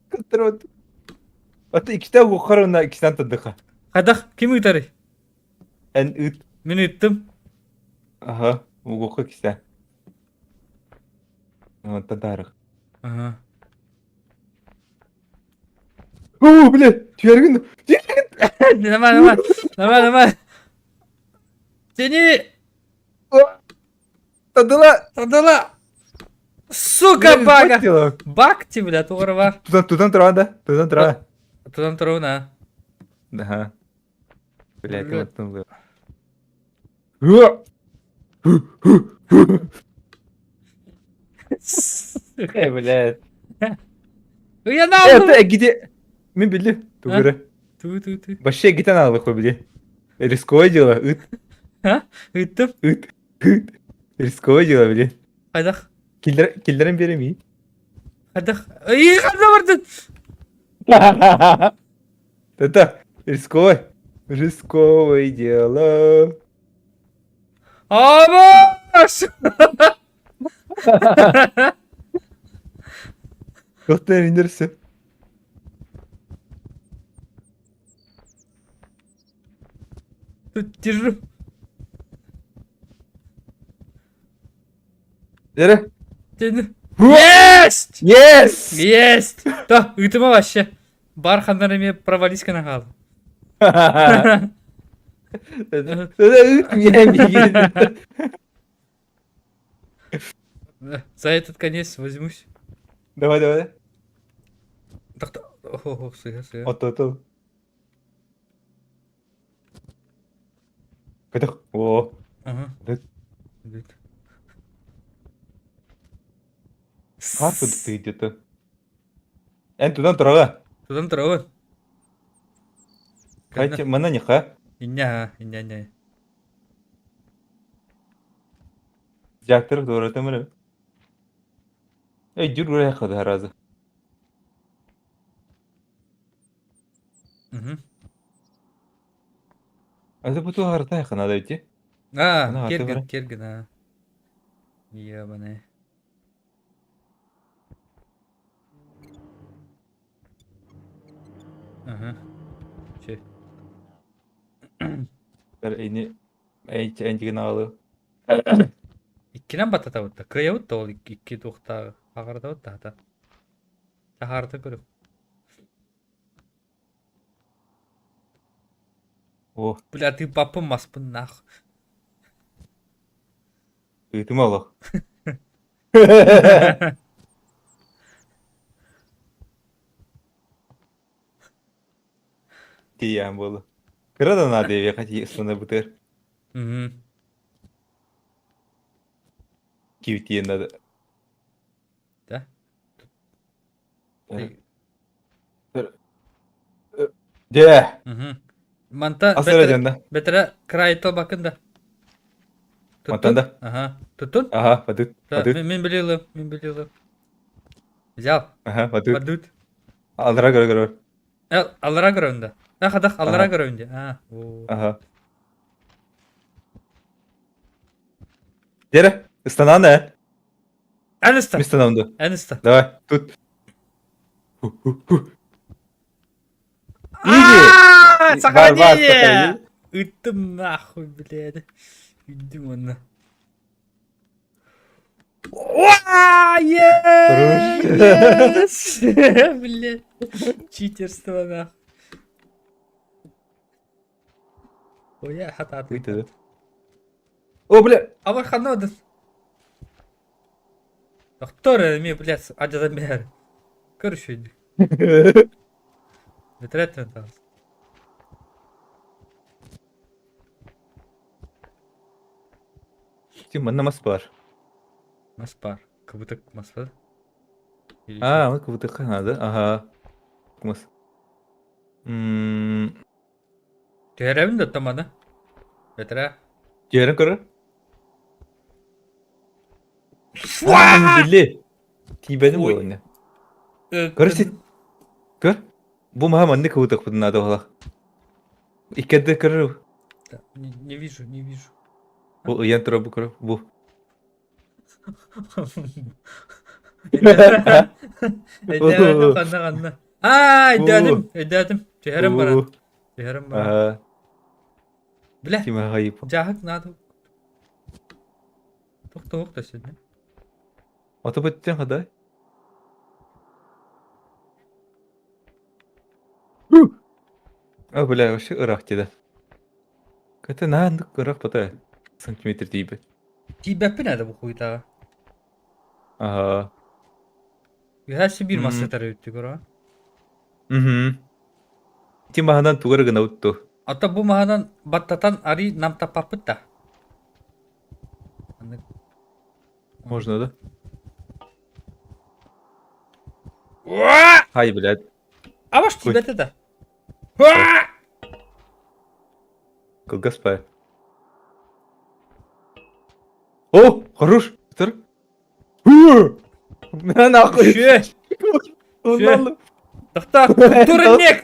Кыттырбыт. Ата иккитэ уоххар уонна иккисинэн тардыха. Хайдах ким ыытарый? Эн ыыт. Мин ыыттым. Аха, угуохха иккисэ. Онтон таарых. Аха. Оо, бля, түһэргин. Нормально, нормально. Нормально, нормально. Тяни! Тадыла! Тадыла! Сука, бага! Баг ти, бля, тугар Тутан, тутан туран да? Тутан туран. Тутан туран, а. Да. Бля, кым Э, блядь. Я нахуй! Это где? Мен билли. Тугура. Ту ту ту. Вообще гитан алых били. Рисковое дело. Ыт. А? Ыттым. Ыт. Ыт. Рисковое дело, били. Хайдах. Киллер киллерин беремей. Хайдах. Ый, ханна бардын? Это рисковое. Рисковое дело. Абаш! Туохтан индерсе. Тут держу. Эрэ. Тяну. Есть! Yes! Есть! Да, ыытыма вообще. Бар ханнар эмиэ провались гына хаалла. За этот конец возьмусь. Давай, давай. Ох, сыга, сыга. Ото, ото. Көтөх. О. Ага. Хар курдук где-то. Эн тутан тураҕа. Тутан тураҕын. Катя, манна ньыха. Инньэ, инньэ, инньэ. Дьаактар туоратым эрэ. Эй, дюр хада разы. Угу. А это буту харта надо идти. А, кергин, кергин, а. Ебаный. Ага. Че? Эни эйчэнтигин аҕалы. Иккинэн баттатабыт да. Кыайабыт да ол икки туохтааҕы. Аҕардабыт да хата. Таһаарда көрүм. О, Бля, ты баппын маспын нах. ыытыма олох. Тиийэн буолла. Кыра да наада эбиэхэ ыстана бытыр. Мгм. Киви тиийэн надо. Да? Дьэ, Мгм. Манта асыра бэтэрэ дьонно. бэтэрэ крайта бакын да. Мантан Туттун? да. Ага. Туттун? Ага, падут, Да, падут. мин мин билиэлым, мин билиэлым. Взял. Ага, падут. Падут. Аллара көрө көрөр. Э, аллара көрөбүн да. А, хадах, аллара Ага. көрөбүн дии. А, оо. Ага. Дьэрэ, ыстанаан ээ. Эн ыста. Мин ыстанабын дуо? Эн ыста. Давай, тут. Иди! А, Бар, бар, сохранение! сохранение. Ыттым нахуй, блядь. Иди онно. Уа, Хорош. Yes! Блядь. Читерство нах. Ой, хатааты. Ыйты. О, бля! Абар ханна одын? Доктор, эми, блядь, адьадан бэһэр. Көрүшүйдү. Бэтэрэт таас. Тим, манна мас бар. Мас бар. Кыбытык мас бар. А, мы кыбытыкка надо. Ага. Мас. М. Түһэрэбин да оттон маны? Бэтэрээ. Түһэрэн көрөр. Били. Тиибэни буолуня. Көр сит. Көр. Бу маһа маннык кыбытыкпытын наада буолах. Иккэрдэ көрөр. Не, не вижу, не вижу. Бу ыйан турар бу көрөр. Бу. Өйдөөтүм ханна ханна. Аа, өйдөөтүм, өйдөөтүм. Түһэрэн баран. Түһэрэн баран. Бля, дьааһык наада. Тохтоох да синне. Ото бүттен хадай. А, бля, вообще ыраах деді. Ката наандык ыраах бата сантиметр тиийбэт. Тиийбэппин ээ бу хуйтаҕа. Аһаа. Үһээсси биир мас сытар эбит көрө. Мгм. Ити маһынан тугу эрэ гынабыт дуо? Ата бу маһынан баттатан арый намтаппаппыт да. Маннык. Можно, да? Хай, блядь. Абаш тиийбэтэ да. Кылгас пай. О, хорош! Тұр. На нахуй. Үчүгэй. Тохтоо, турник!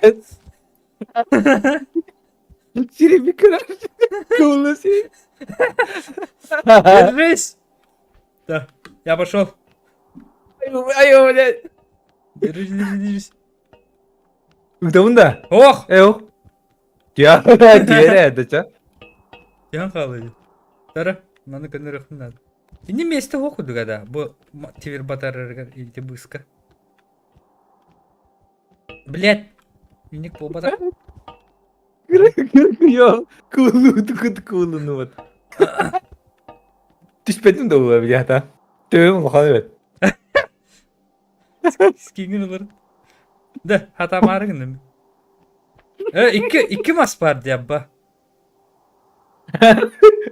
Держись! Да, я пошел. Ай, блядь. Держись, держись, держись. Ыгдабын да? Ох! Э, ох. Тиэрэ, да Тиһэн хаалыы. Тара, маны көннөрүөхпүн наада. Ини миэстэ суох курдуга да, бу тимир батарарыгар инти быыска. Блядь, миник буолбатах. Йо, куулу вот. Түспэтим да була билята. Төбөм улахан эбит. Скингин ылар. Да, хатамаары гынным. Э, икки, икки мас бар диабба.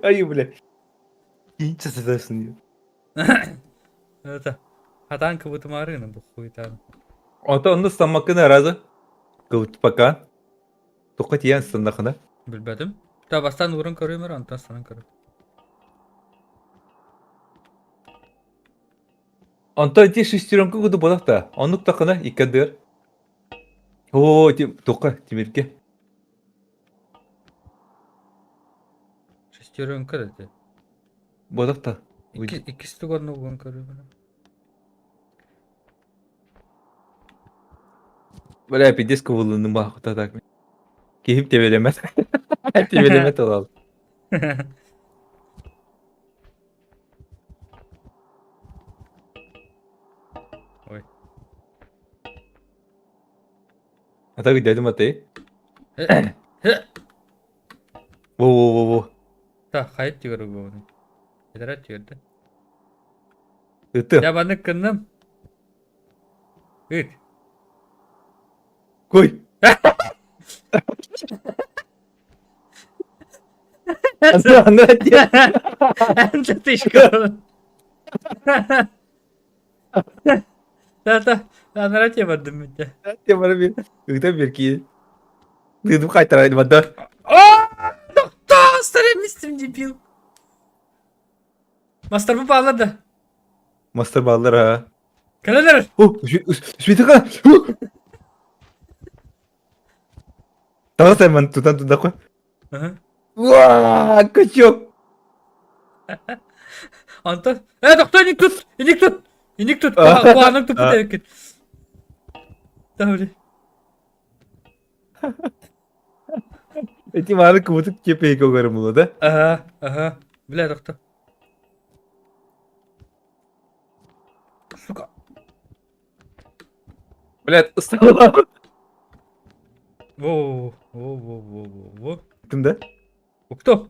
Ай, бля. Инче сытасың. Это, хатаан кыбытымаары гынным бу хуйтаан. Ото онно ыстаммаккын разы. Кылыт пока. Туққа тиийэн ыстаннахына. Билбэтим. Та бастаан ууран көрүөм эрэ, онтон ыстанан көрөм. Онтон ити шестеренка курдук буолах да. Оннук тахына икки ардыгар. Оо, ити туохха тимиргэ. Шестеренка да ити. Буолах да. Икки, иккис туган уган көрүөм. Бля, пиздец кубулуннум баахта так. Киһим тебелемет. Тебелемет олал. Ой. А так дядя Матей. Э, э. Во-во-во-во. Та, хайт тигэр угуну. Этэрэ тигэрдэ. Ыты. Я маннык гынным. Ыт. Кой. Ана Тышка. Та-та, анара те бардым митте. Те бар бир. Ыта бир ки. Дыдым кайтарайын бада. А, Тоқтоо, старый мистер дебил. Мастер бу баалар да. Мастер баалар ha. Кэлэлэр. О, Светика. Таҕыс ман тутан тутакы. Ага. Уа, качок. Антон. Э, тохтоо, иник тут, иник тут. Иник тут. Куаның тупут эбиккин. Таври. Эти маны кубутук кепейке көрүм була да. Ага, ага. Бля, тохтоо. Сука. Блядь, устала. Во, во, во, во, во, во. Ыттым да? Кто?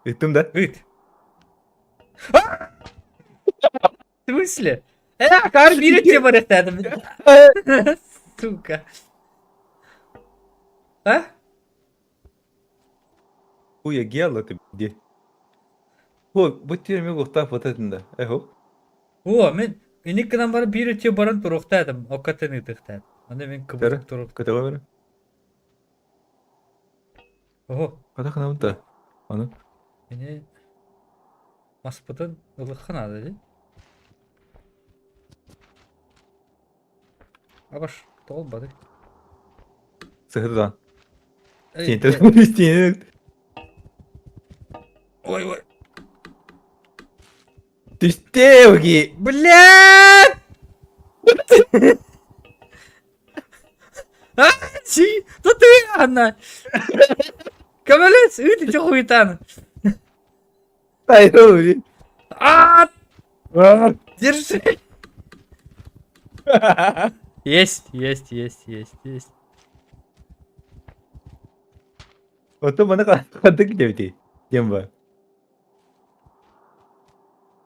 Ыттым да? Ыт. А! В смысле? Э, кар биир барыктаатым. Сука. А? Хуя гела ты где? О, бу тиэрми кухтаах бататын да. Эхо. О, мен инник гынан баран биир өтө баран туруохтаатым, оккатын ыытыахтаатым. Аны мен Көрө, кыбытык турук. көтөҕө бары. Ого, Хата ханабын да. Аны. мени маспытын ылыхха наада дии. Абаш, тоҕолбатый. Сыһырдан. Эй, Тиэнтэн истиэнэ. Ой, ой. Түстээ Блядь! А, чи? То ты, Анна! Камалец, ыты чё хуетан? Тайры. А, держи! Есть, есть, есть, есть, есть. Оттон маны хантык диэбитий диэн баар.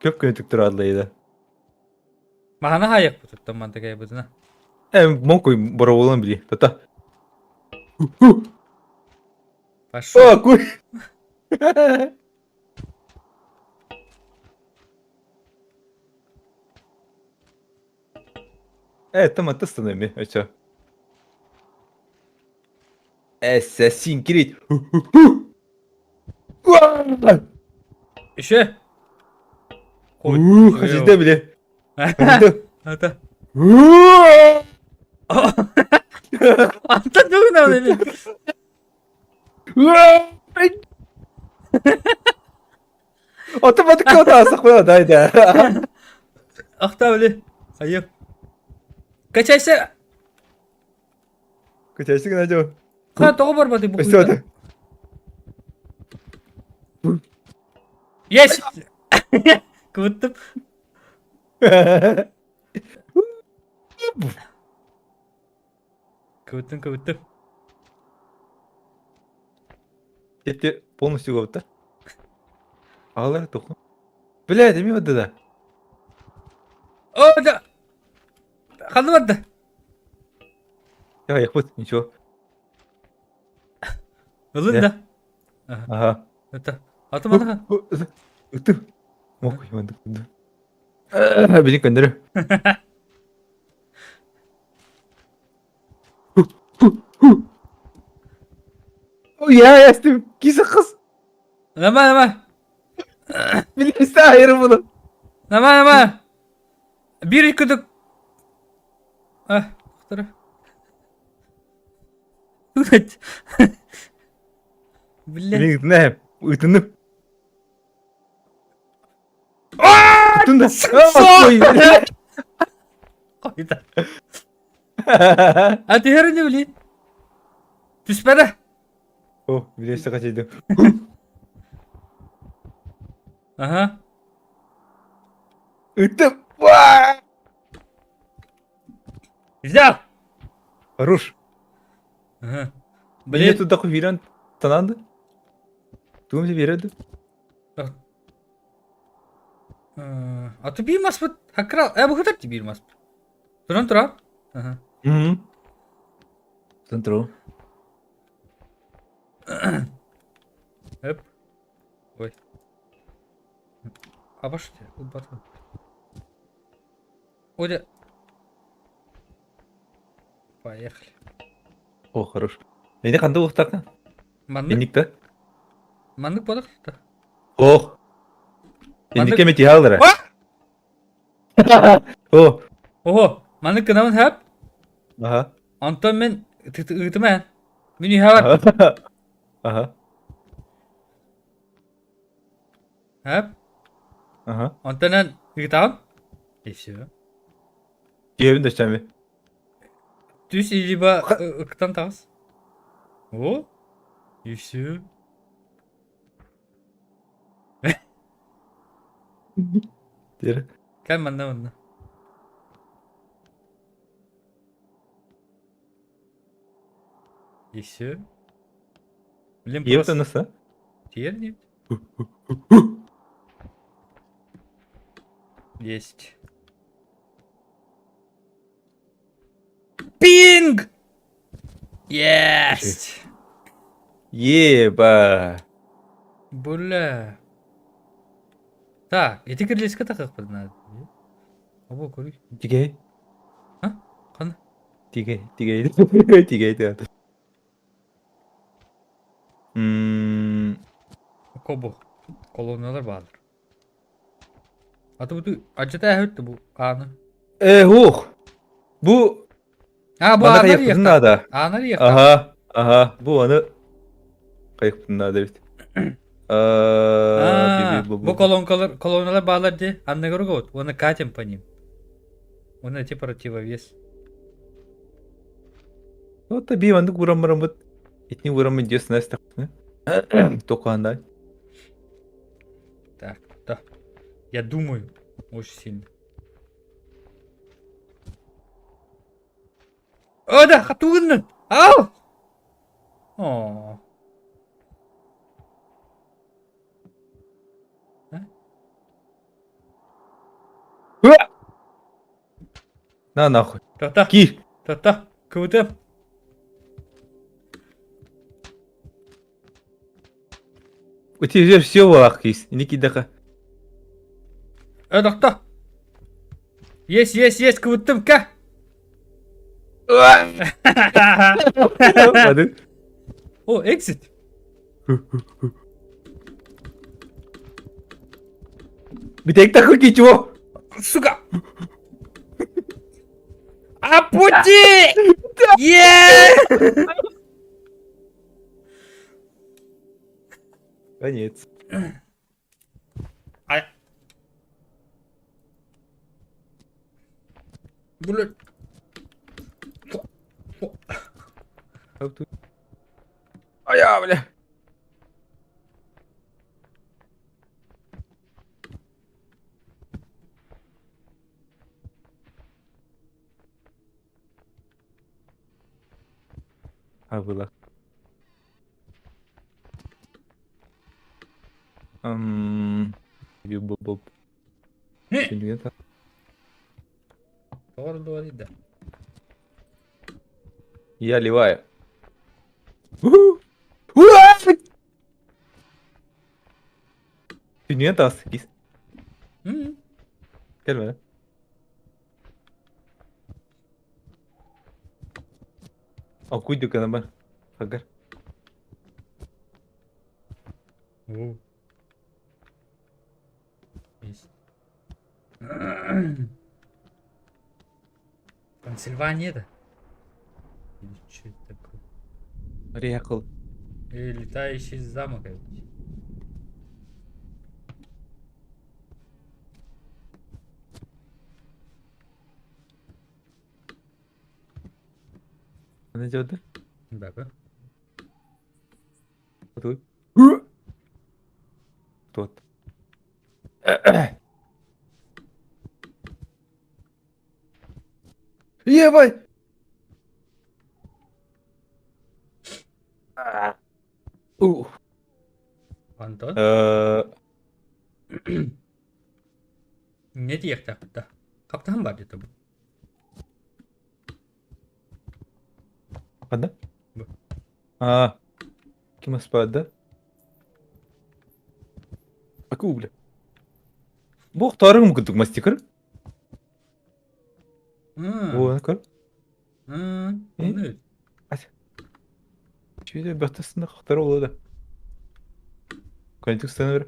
Көп көнөтүк турааллайда. Маһана хаайыахпытыттан мантыкайбытына. Э, мокуй бороволон били. Тата. Пошел. О, куй. Э, там аттастанами, а чё? Ассасин Крид. Еще. Хажида, бля. Хажида. Это. Антон дугнал или? Otomatik alsak дай да. Ахта, бля. Айып. Качайся. Качайся гына Ха, тоҕо барбатый бу Өстө хуйта? Есть! Кыбыттым. Кыбыттым, кыбыттым. Тепте полностью голубта. Алар туху. Блядь, эми вот да. О, да! Ханны барда. Я яхпыт, ничего. Ылын да. Ага. Это. Аты маныха. Ыты. Мок, мандык. Били көндөрү. Я ястым. Кисе кыз. Нама, нама. Билбесе айыры буну. Нама, нама. Бир күдүк. А, Тора. Бля. Мин не, ытынып. Туттун да. Қайда? А түһэр не блин? Түспәді. О, билесе качайды. Ага. Ыттым. Взял. Хорош. Ага. Блин, Блин. туда хуйран тананды. Тугум береді. А ты биир маспыт хакра. Э, бу хытар биир маспыт. Туран тура. Ага. Мгм. Центру. Эп. Ой. А пошлите, батон. Оля. Поехали. О, хорош. Эни қандай уқтақы? Маннык, Эникті? маннык бодох та. Ох. Эникке ме тиһалдыра. А! О. Ого, маннык гынамын хэп. Аха. Онтон мен ыытыма. Мин үһэбэр. Аха. Хэп. Аха. Онтон ыытаҕын. И все. Киэбин дөстәме. Түс либо ыктан таҕыс. О. И все. Дер. Кэл манна манна. И все. Блин, Ийэбит просто... анаса. Тиэр нет? Есть. Пинг! Есть! Еба! Бля. Так, ити кирилиэскэ тахыахпыт надо. Обо көрүй. Тигэй. А? Ханна? Тигэй, тигэй, тигэй тыат. Мм, Кобу. Колонналар баалар. Аты бу адьата эһүттэ бу ааны. Э, ух! Бу А, бу манна аанар хайыахпытын иэхтэ. наада. Аанар иэхтэ. Аха, аха, бу аны хайыахпытын наада эбит. А, Би бу бу бу. колонкалар, колонналар баалар дии. Анныгар угабыт. Уонна катим по ним. Уонна эти противовес. Вот би маннык ураммараммыт. Итини ураммын дьиэс нэстэхпинэ. Токаандай. Так, да. Я думаю очень сильно. О, да, хатугыннын! Ау! О. На нахуй. Та-та. Киир. Та-та. КВТ. У тебя все валах есть. Не кидаха. Э, тохто. Есть, есть, есть, КВТ, ка. О, exit. Бүтэк такой чего? Сука! Апути! Е! Конец. А... Блядь. А я, бля. А было. Боб. Я ливаю. Dünya dağısı git. Gelme lan. Акуй дүкәне бар. Хагар. Пенсильвания да? Или что это такое? Приехал. Э, летающий замок. Она делает, да? Да, да. Тут. Тот. Ебать! Ух. Антон? Э, Не диэхтээхпит да. Хаптаһан баар диэтэ бу. Ханна? Бу. А, ким аспаат да? Аку, бля. Бу охтаарыҥ курдук мастикыр. М, О, көр. м, Э? оннук. Чүйде бәхтесінде хақтар болады. Көнтік станыр.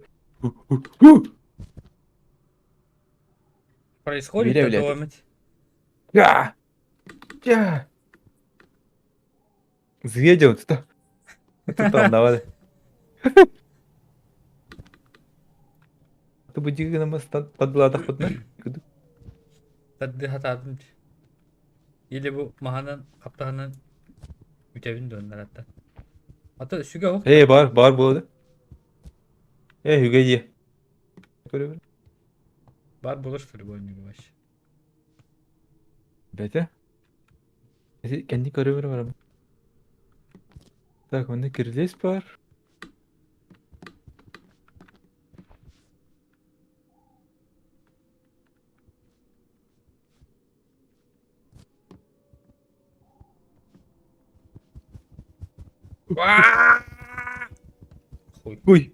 Происходит Бля, бля. такое. Я! Я! Зъедем тут. Тут там давай. Ты буди на подладах подна. Таддыхатаатым Или бу маһанан хаптаһынан үтэбин дуоннараттан. Ата сүгэ ох. Эй, бар, бар болады. Эй, үгәйе. Көрө Бар болар что ли бу вообще. Бәтә. Кәнни көрө бер барам. Так, манна кирилиэс баар. Хуй. Ой!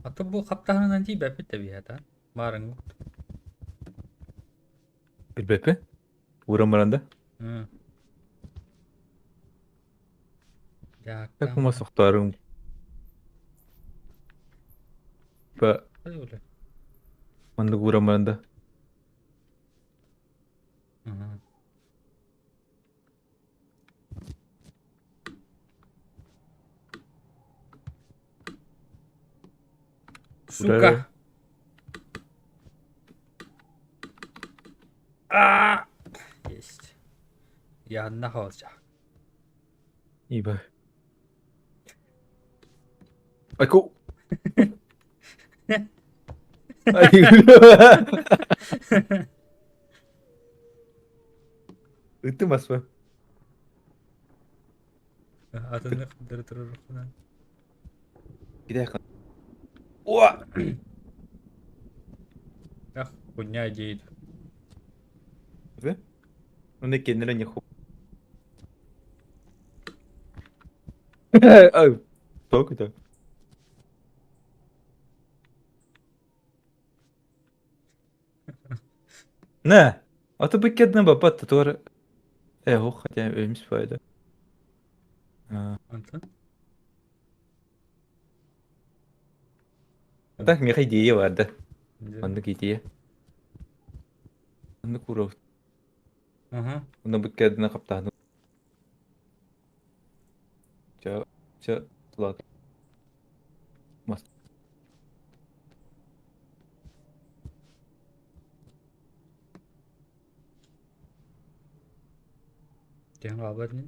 А то бу хаптаһынынан тиийбэппит да биһиэхэ Маарыҥҥы. Билбэппин. Ууран баран да. Дьаакка. Кума сохтоорум. Ба маннык ууран баран да. Сука! А! Есть. Я нахался. Ибо. Айку. Ыттым аспа. Атыннык дыры турурукунан. О! Ах, хуйня идеет. Ну, кеннere не ху. Ай, так это. Нэ, а то быккедна бапат татуар. Э, ох, хотя эмис файда. Антон? Так, миэхэ идея баар да. Маннык идея. Маннык уров. Ага. Онно быккедна хаптааны. Чэ, чэ, ладно. Мас. Диэн хаалбат ини.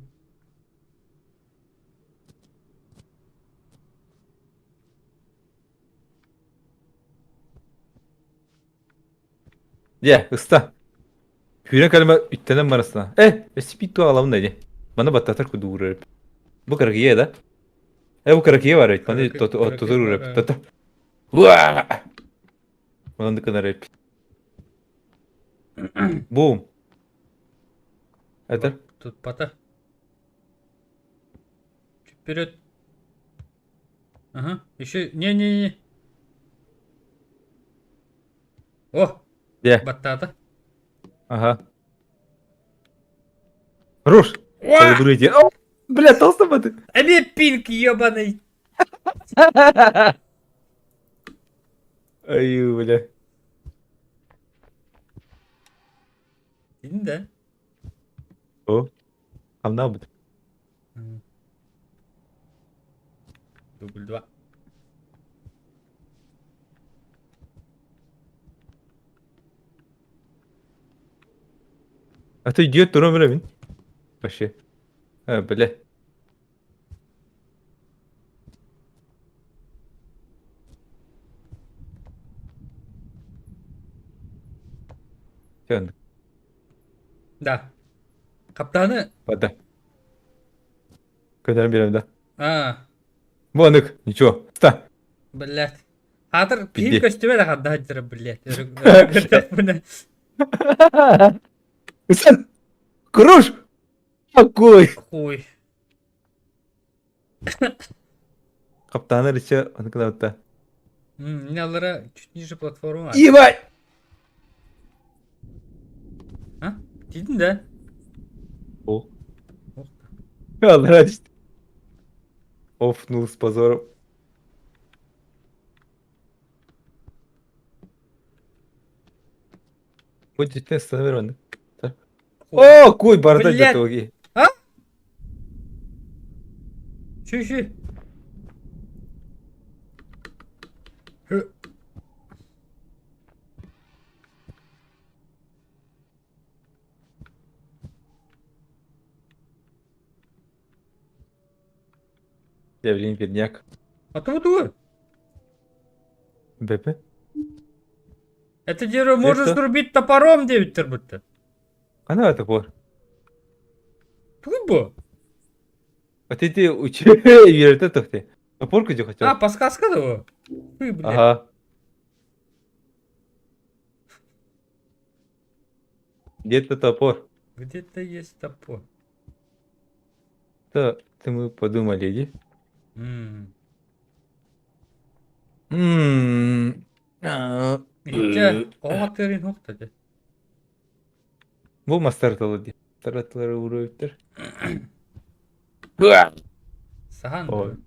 Дьэ, ыста. Күүрэн кэлимэ үттэнэн барысына. Э, өссө биир туох аламын да Маны баттатар курдук уурар. Бу кыракыйа да? Э, бу кыракыйа бар эбит. Маны тотор уурар. Тото. Уа! Манан гынар эбит. Бум. Это? Тут пота. Чуть вперед. Ага, еще... Не-не-не. О! Где? Баттата. Ага. Хорош! Подруги. О, бля, толстый ты. Эми пинг ебаный. Ай, бля. Да. О, хамнаабыт. Дубль 2. А ты идиот туран билэбин. Вообще. А, бля. Чэ, Да. Хаптааны Бада. Көтөрөн биэрэм да. А, Бу анык, ничего. Ста. блядь. Хаатыр киһим Пизде. көстүбэ да ханна сылдьара, блядь. Көрдөхпүнэ. Сын! Хорош! Какой? Хуй. Каптаанар еще аныкына М, Аллара чуть ниже платформы. Ебать! А? Тиийдин да? О. Ох. Аллара Офнул с позором. Бу действительно становер Хуй. О, куй барда Блядь. готовый. А? Чү-чү. Хы. Я, блин, бедняк. А то вот БП? Это дерево можно Это? срубить топором, девять будто. Она это пор. Туй бу. Вот эти үчүгэй тохте. Топор күдү А, хотел. подсказка да Ты, блядь. Ага. Где-то топор. Где-то есть топор. То ты мы подумали, иди. М. Ммм. А, Итте, оҕо хук та Бу мастар тылы ди. Таратылары уруйуптар. Сахан. Ой.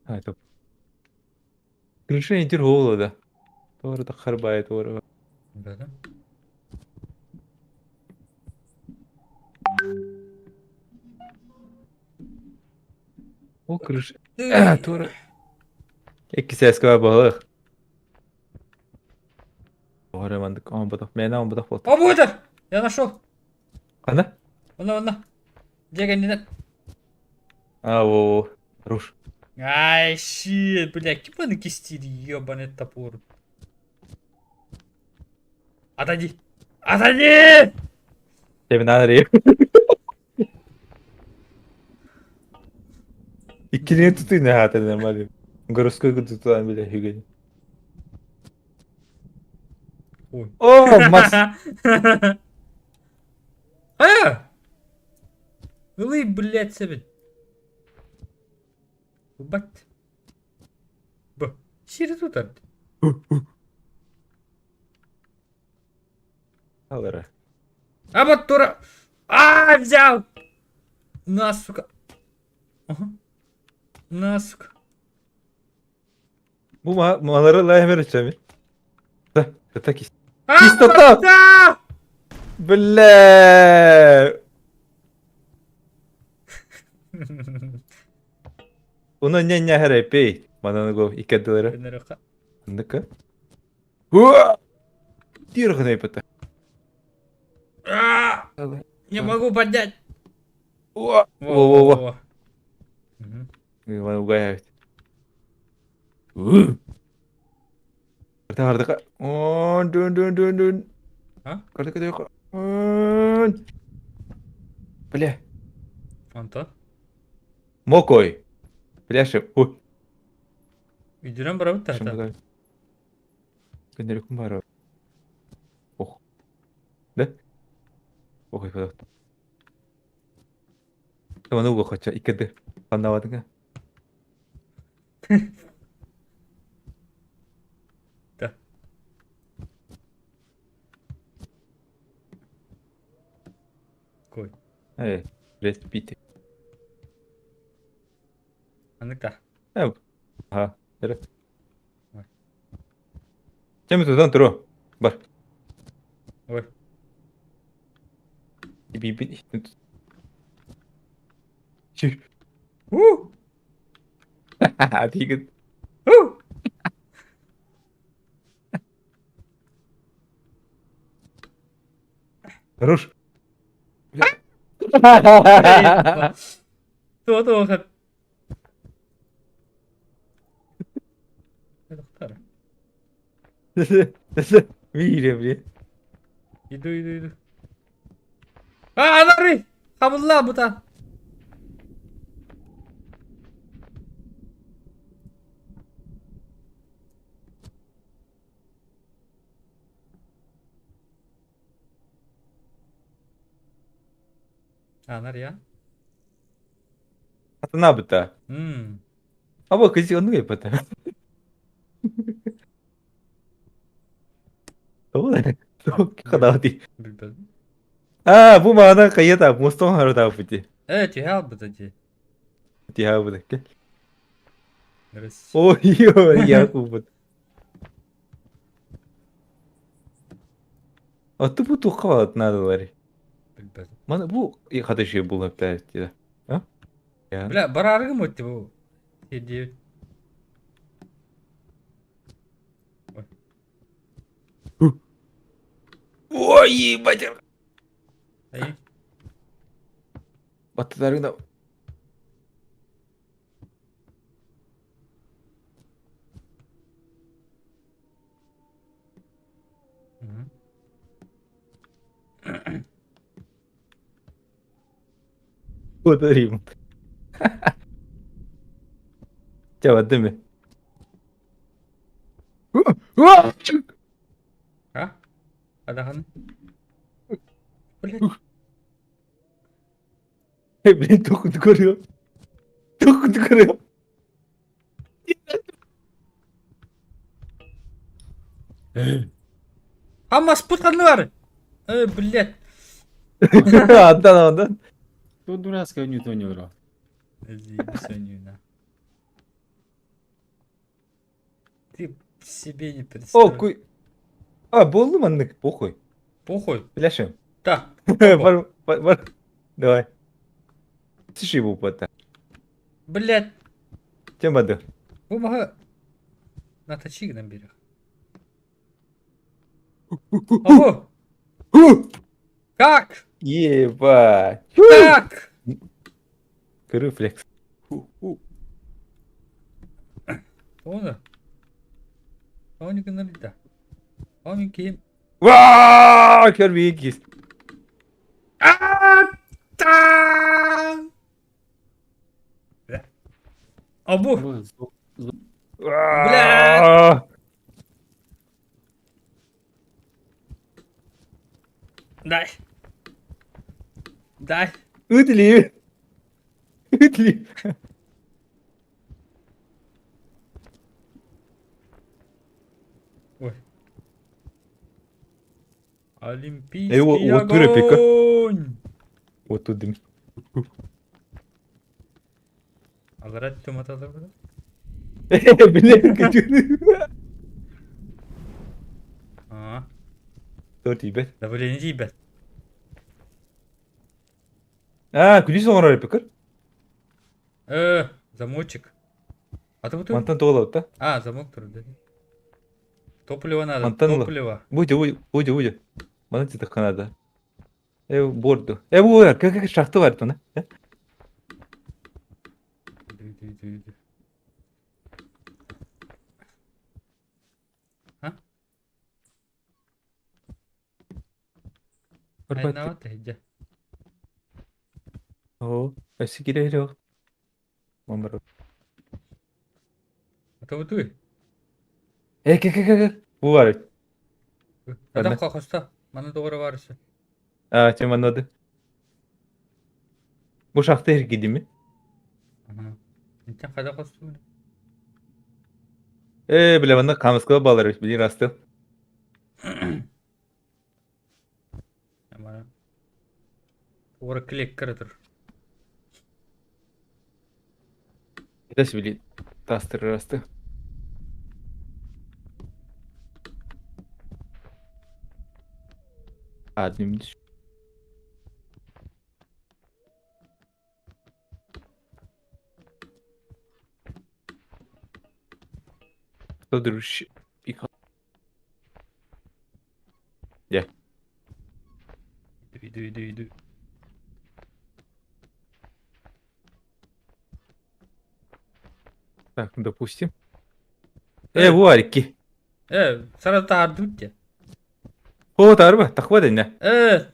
А, это... Крыша не голода. Тора так харбай, тора. Да, да. О, крыша. А, тора. Икки сээскэ балых. Ора мандык, он потом, мен он потом вот. О, будет! Я нашел. Ана? Онна, онна. Дьэ, А, во, Руш. Ай, shit, бля, кипа кистири, ебаный топор. Отойди! Отойди! Тебе надо ре. Иккини тутуй на хата нормально. Городской тутуан бля хюгани. Ой. О, мас. А! Ылый, блядь, себе. Бат. Б. Сири тут. Алара. А вот тура. А, взял! На, сука. Ага. На, сука. Бу малары лайм өчәми. Да, это кис. А, Чистота! Да! Бля! Уна не хәрәпей. Мананы го икәделәре. Ндыка. Уа! Тир гына ипата. А! Не могу поднять. Уа! Во-во-во. Мгм. Иван угаяет. Карта Он дун дун дун дун. А? Карта карта. Он. Бля. Антон. Мокой. Бляши. Ой. Үйдүнэн барабыт та. Күннер кум бар. Ох. Да? Ох, пожалуйста. Оны уго хочу. Икеде. Аннавадыңа. Да. Кой. Эй, респите. Аныкта. Ага. Эре. Ой. Чем тутан туру? Бар. Ой. Би би. У! Тигит. У! Хорош. То то Доктор. Видели, бля. Иду, иду, иду. А, анары! Хабылла бута. Анар я. Атана бута. М. Аба кызи ону епата. Кадати. Билбедим. А, бу маана каята мостон харда бути. Э, тихал бута ди. Тиха бу. Рыс. Ой, ой, я кубут. А ты бу тухкалат надо лари. Билбедим. Мана бу хата ши бул хапта тида. А? Я. Бля, барарыгым өтті бу. Хеди. Ой, ебать. Ай. Баттарына. Подарим. Чэ, бардым ми. А? Адахан? Блядь. Блин, тохут көрүө. Тохут көрүө. Амаспыт ханна Э, блядь. Антан, антан. Тут дурацкая ньютонера. Ты себе не О, представляешь. куй. А, буоллум маннык, похуй. Похуй. Пляшем. Да. Бар, бар, бар. Давай. Тиши бупата. Блядь. Тем бады. Бу маһы наточи гынан берег. Ого! Как? Ебать. Как? Рефлекс. Оны. Оны гынан да. Оны ким? Ваа, көрбейкис. Абу. Бля. Дай. Дай. Үтли. Үтли. Ой. Олимпийский вот туре пика. огонь! Вот тут дым. Аларат туматалар burada. Бля, А, Кто тебе? давление ебет. А, күлүс оҥорор эпикер. Замочек. А ты вот Мантан туола да? А, замок тоже, да. Топливо надо, Мантан топливо. Будь, будь, будь, будь. Манан титэх надо. Э, борду. Э, бу как как шахта бар туна. Иди, иди, иди, иди. А? Айнават иди. О, өссө кире Мамбар. А то вот ты. Э, как как как. Бу бар. Адам хохоста. Мана doğru varsa. А, тем аннады. Бу шахта эргидими? Ага. Интен када хосту. Э, бля, манна камыскыла балар бит, билин расты. Ама. Doğru клик кырдыр. Эдес били тастыр расты. Админ. Кто дружище? Иду, иду, иду. Так, ну, допустим. Э, варики. Сразу тардут те. О, тарба, тахвада не.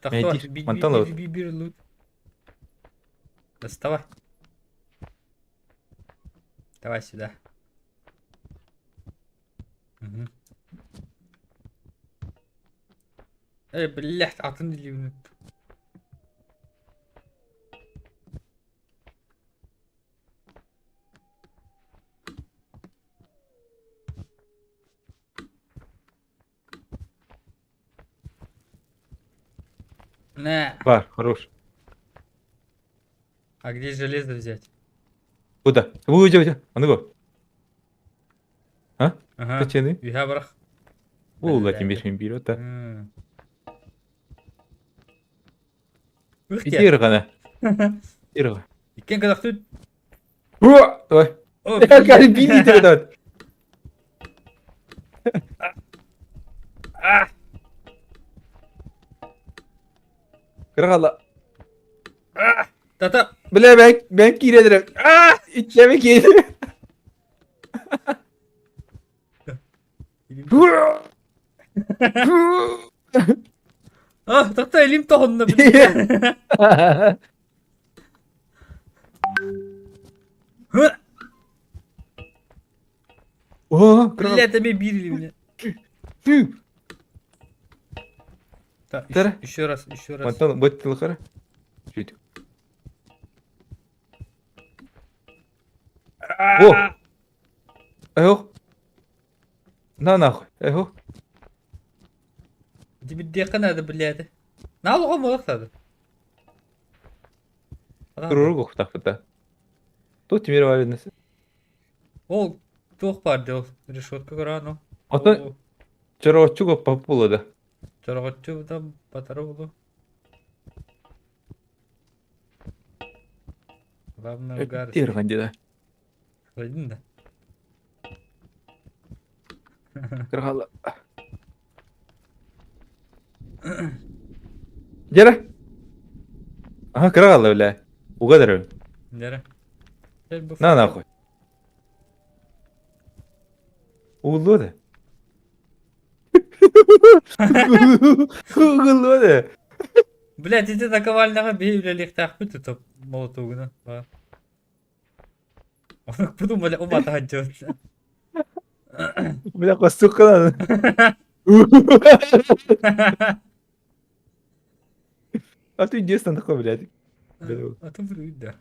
Так Найди, что, мантан ловит. би би лут. Доставай. Давай сюда. Угу. Блядь, атын или На. Бар, хорош. А где железо взять? Куда? Уйди, уйди. А ну го. А? Ага. Качаны? Үһэ барах. Бу Владимир берет, да. Ух Иди ты. ргана. Ирга. Иккен казахты. О, давай. О, Как били тебя А! Кыргала. Тата. Бля, мен мен киредер. А! Ичеме киредер. А, тата элим тоһонна. О, Блядь, тебе били меня. Фу! Так, Тара. еще раз, еще раз. Мантан бот тылхара. Чуть. О! Эх. На нахуй. Эх. Дибиддиэххэ наада, блядь. Наалҕа буолуох надо. Турурук ухтахпыта. Тут тимир валенасы. Ол туох баар дии ол решетка көрөөн ол. Оттон чороччу гоппа буолла да. Чороччу да батара буолуо. Главное угар. Тирхан деді. Один да. Кырхала. Дьэрэ. Аха кырахалла бля. Угадарым. Дьэрэ. На нахуй. Угуллуо да. Угуллуо да. Блядь, ити наковальняҕа биһи үлэлиэхтээхпит топ молотугунан. Онукпутун бля умата сылдьыбыт. Бля, хостук гынан. А ты единственный такой, блядь. А то блюд, да.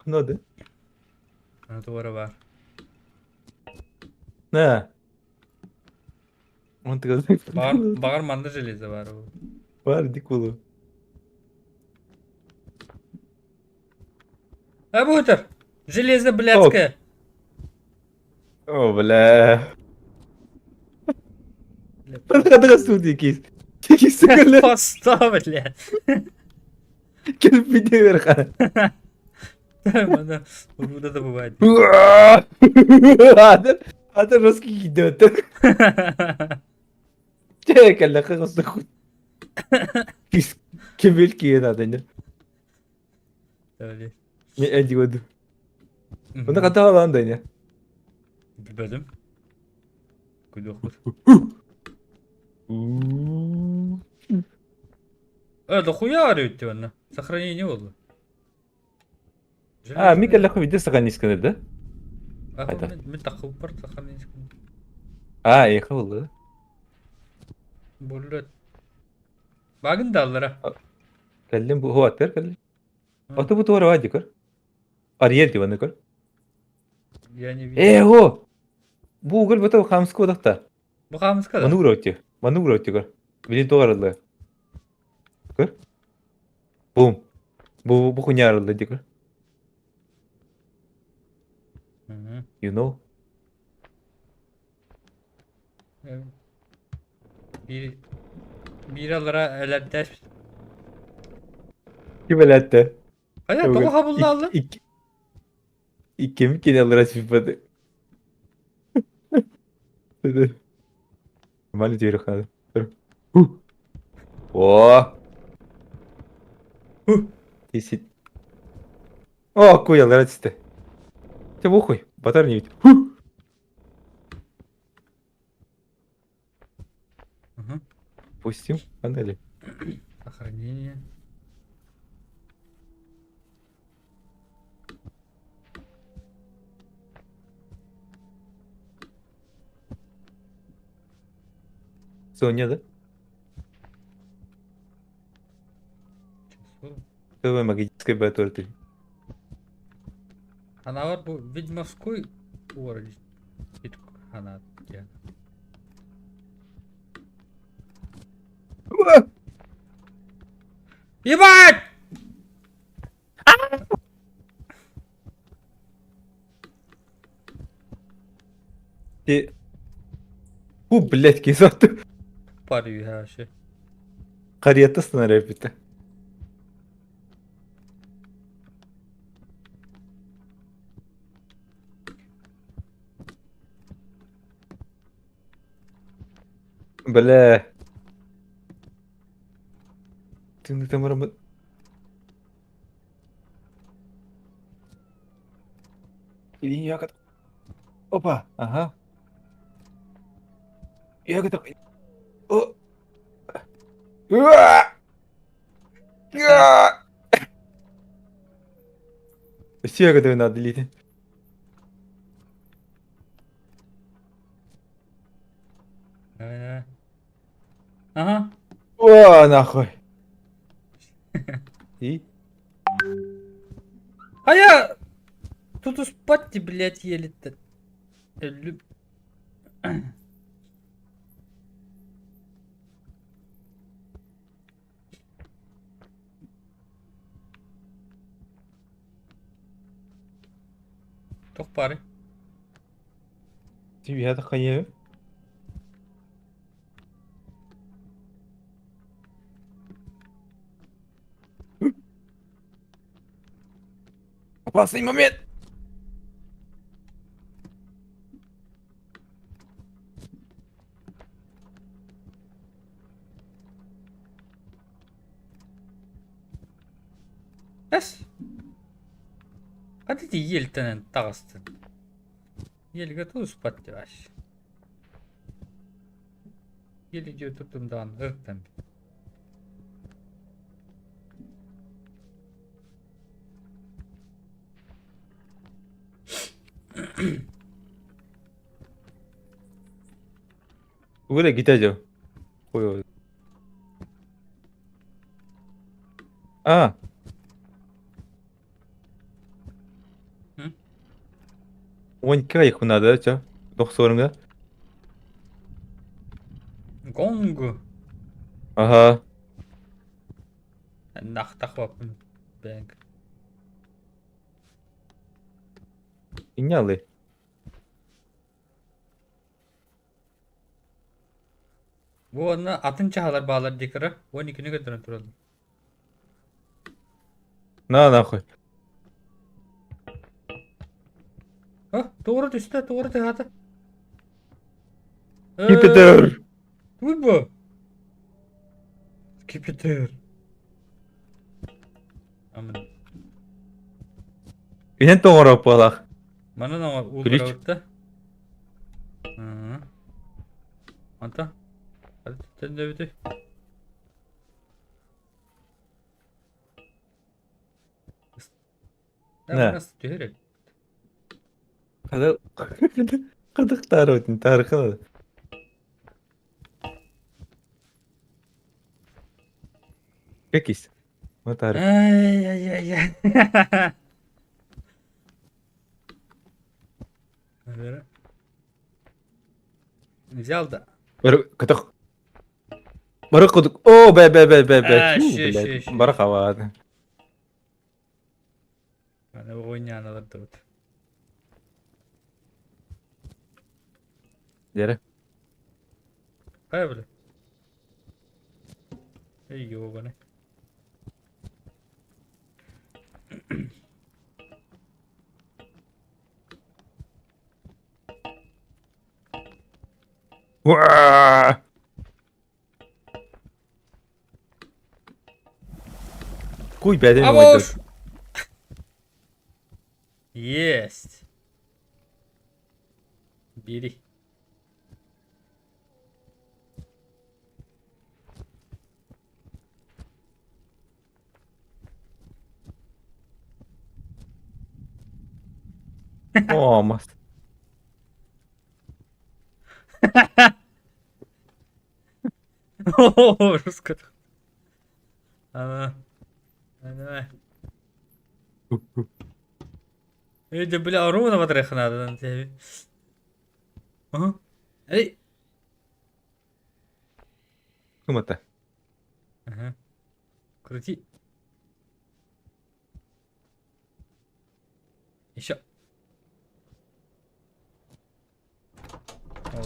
Ну да. Аны туора баар. На. Он такой. Баҕар, баҕар манна железо баар. Бар дикулу. А бутер! Железо блядское! О, бля. Хатыга суд кис. Кис кэлэ. Посто, бля. Кэлбите верха. Мана вот это бывает. Ата ата жесткий идет. Че кэлэ хагас хуй. Кис кемел кие надо не. Не эди воду. Онда ката алан да не. Билбэтим. Күдүөхпүт. Э, дохуя арыйт онно. Сохранение буолла. А, мин кэллэххэ видео сохранисканы да? А, мин таххыбыппар сохранисканы. А, эйхэ буолла. Буллет. Багын да аллара. Кэллим бу хуаттар кэллим. Ото бу туора баар көр. Арьер диваны көр. Я не видел. Э, о! Бу угар бата хамска удахта. Бу хаамыска да? Ману уроти. Ману уроти көр. Билин туох арыллы. Көр. Бум. Бу бу хуйня арыллы ди көр. You know? Биир биир аллара элэрдээс Ким элэттэ? Хайа, тоҕо хабыллааллар? Икким кини аллара сиппаты. Нормально теперь надо. О! Десять. О, куй аллара түсті. Те похуй, батар не ведь. Пустим панели. Сохранение. Соня, да? Давай магическая баторты. Аналар бу ведьмовской уровень. Ханат. Ебать! Ти... Бу, блядь, кизаты. Парю вообще. Карета снаряд Бля. Ты там работ... Или Опа, ага. Я готов. О! Өссө көтөбүн надо илиитин. Давай, давай. Ага. О, нахуй. И? А я тут успать, блядь, еле-то. Люб... Туох баарый? Түбүһэ хайыы? Опасный момент! Эс! Хата ити елтэнэн таҕыстын. Елге тууспат дебаш. Ел идиот турдум даҕаны ырыттан. Угула гитаа дьо. Ой ой. А. 12 айых надо, чё? Тохсуорунга. Гонг. Ага. Нахтахваппын бэнк. Иннялы. Бу уонна атын чаһалар баалар дии кыра. 12-ни көрдөрөн тураллар. На нахуй. А, туора түстэ, туора тыһаата. Кипетер! Туй бу? Кипетер. Амын. Үнэн тоҥоро буолах. Манан оҥор Ключ. уулларабыт Онто? Төннөбүтүй? Нэ. Түһэр Хада хадык таарыбытын таарыхын. Кекис. Вот таарых. Ай-яй-яй. Взял да. Көтөх. Бары кудук. О, бэ бэ бэ бэ бэ. А, щи, щи, щи. Бары хаваад. Аны ойнаан олордубут. Дere. Хайа били. Эй, ёбаный. Уа! Куй бэдэн Авош! Есть. Бери. О, мас. О, жестко. Ана. Давай. Эй, да бля, ровно ватрых надо на тебе. Ага. Эй. Кумата. Ага. Крути. Еще.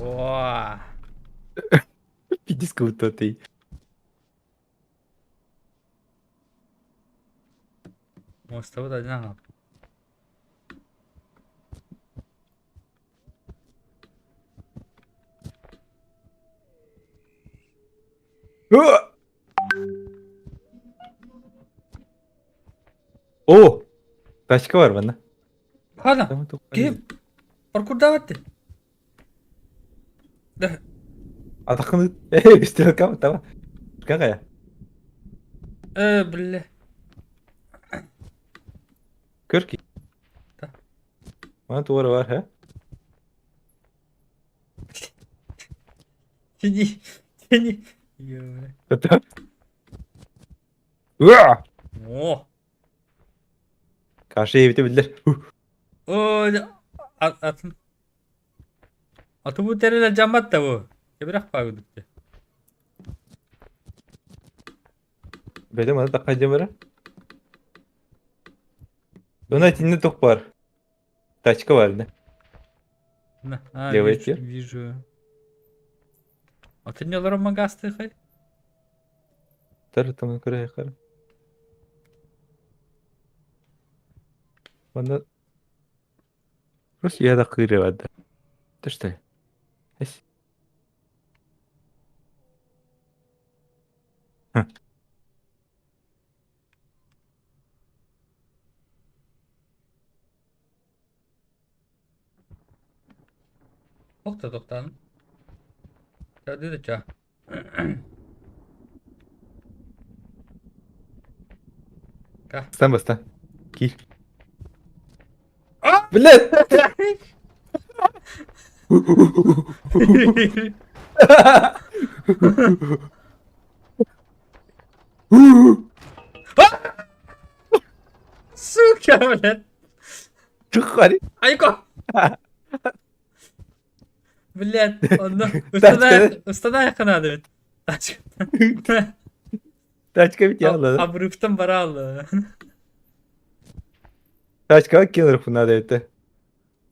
О! Пиздец, как будто ты. Мостовод одна. О! Тачка бар манна. Хана, киһи паркурдаабат дии. Да. Атахын э стрелка таба. Какая? Э, бля. Көрки. Мана туора бар, ха? Тени, тени. Ё. Это... Уа! О! Каша эбитэ биллэр. О, атын. Аты бу тэрилэ дьаммат да бу. Кэбирэх паагыдыкты. Бэдэ маны такка дьамара. Она итиннэ тух бар. Тачка бар да. А, Левый вижу, тир. вижу. А ты не олорон магастыхай? Тар там көрө хар. Манна Просто я да кыыры барды. Ты что? Эс. Тохто тохтан. Ча ча. Бастан бастан. Киир. А! Блядь! Сука, блядь. Чухари. Айко! Блядь, онно Тачка. устанайха надо ведь. Тачка. Тачка ведь ялла. Обрывтан барал. Тачка кенер надо это.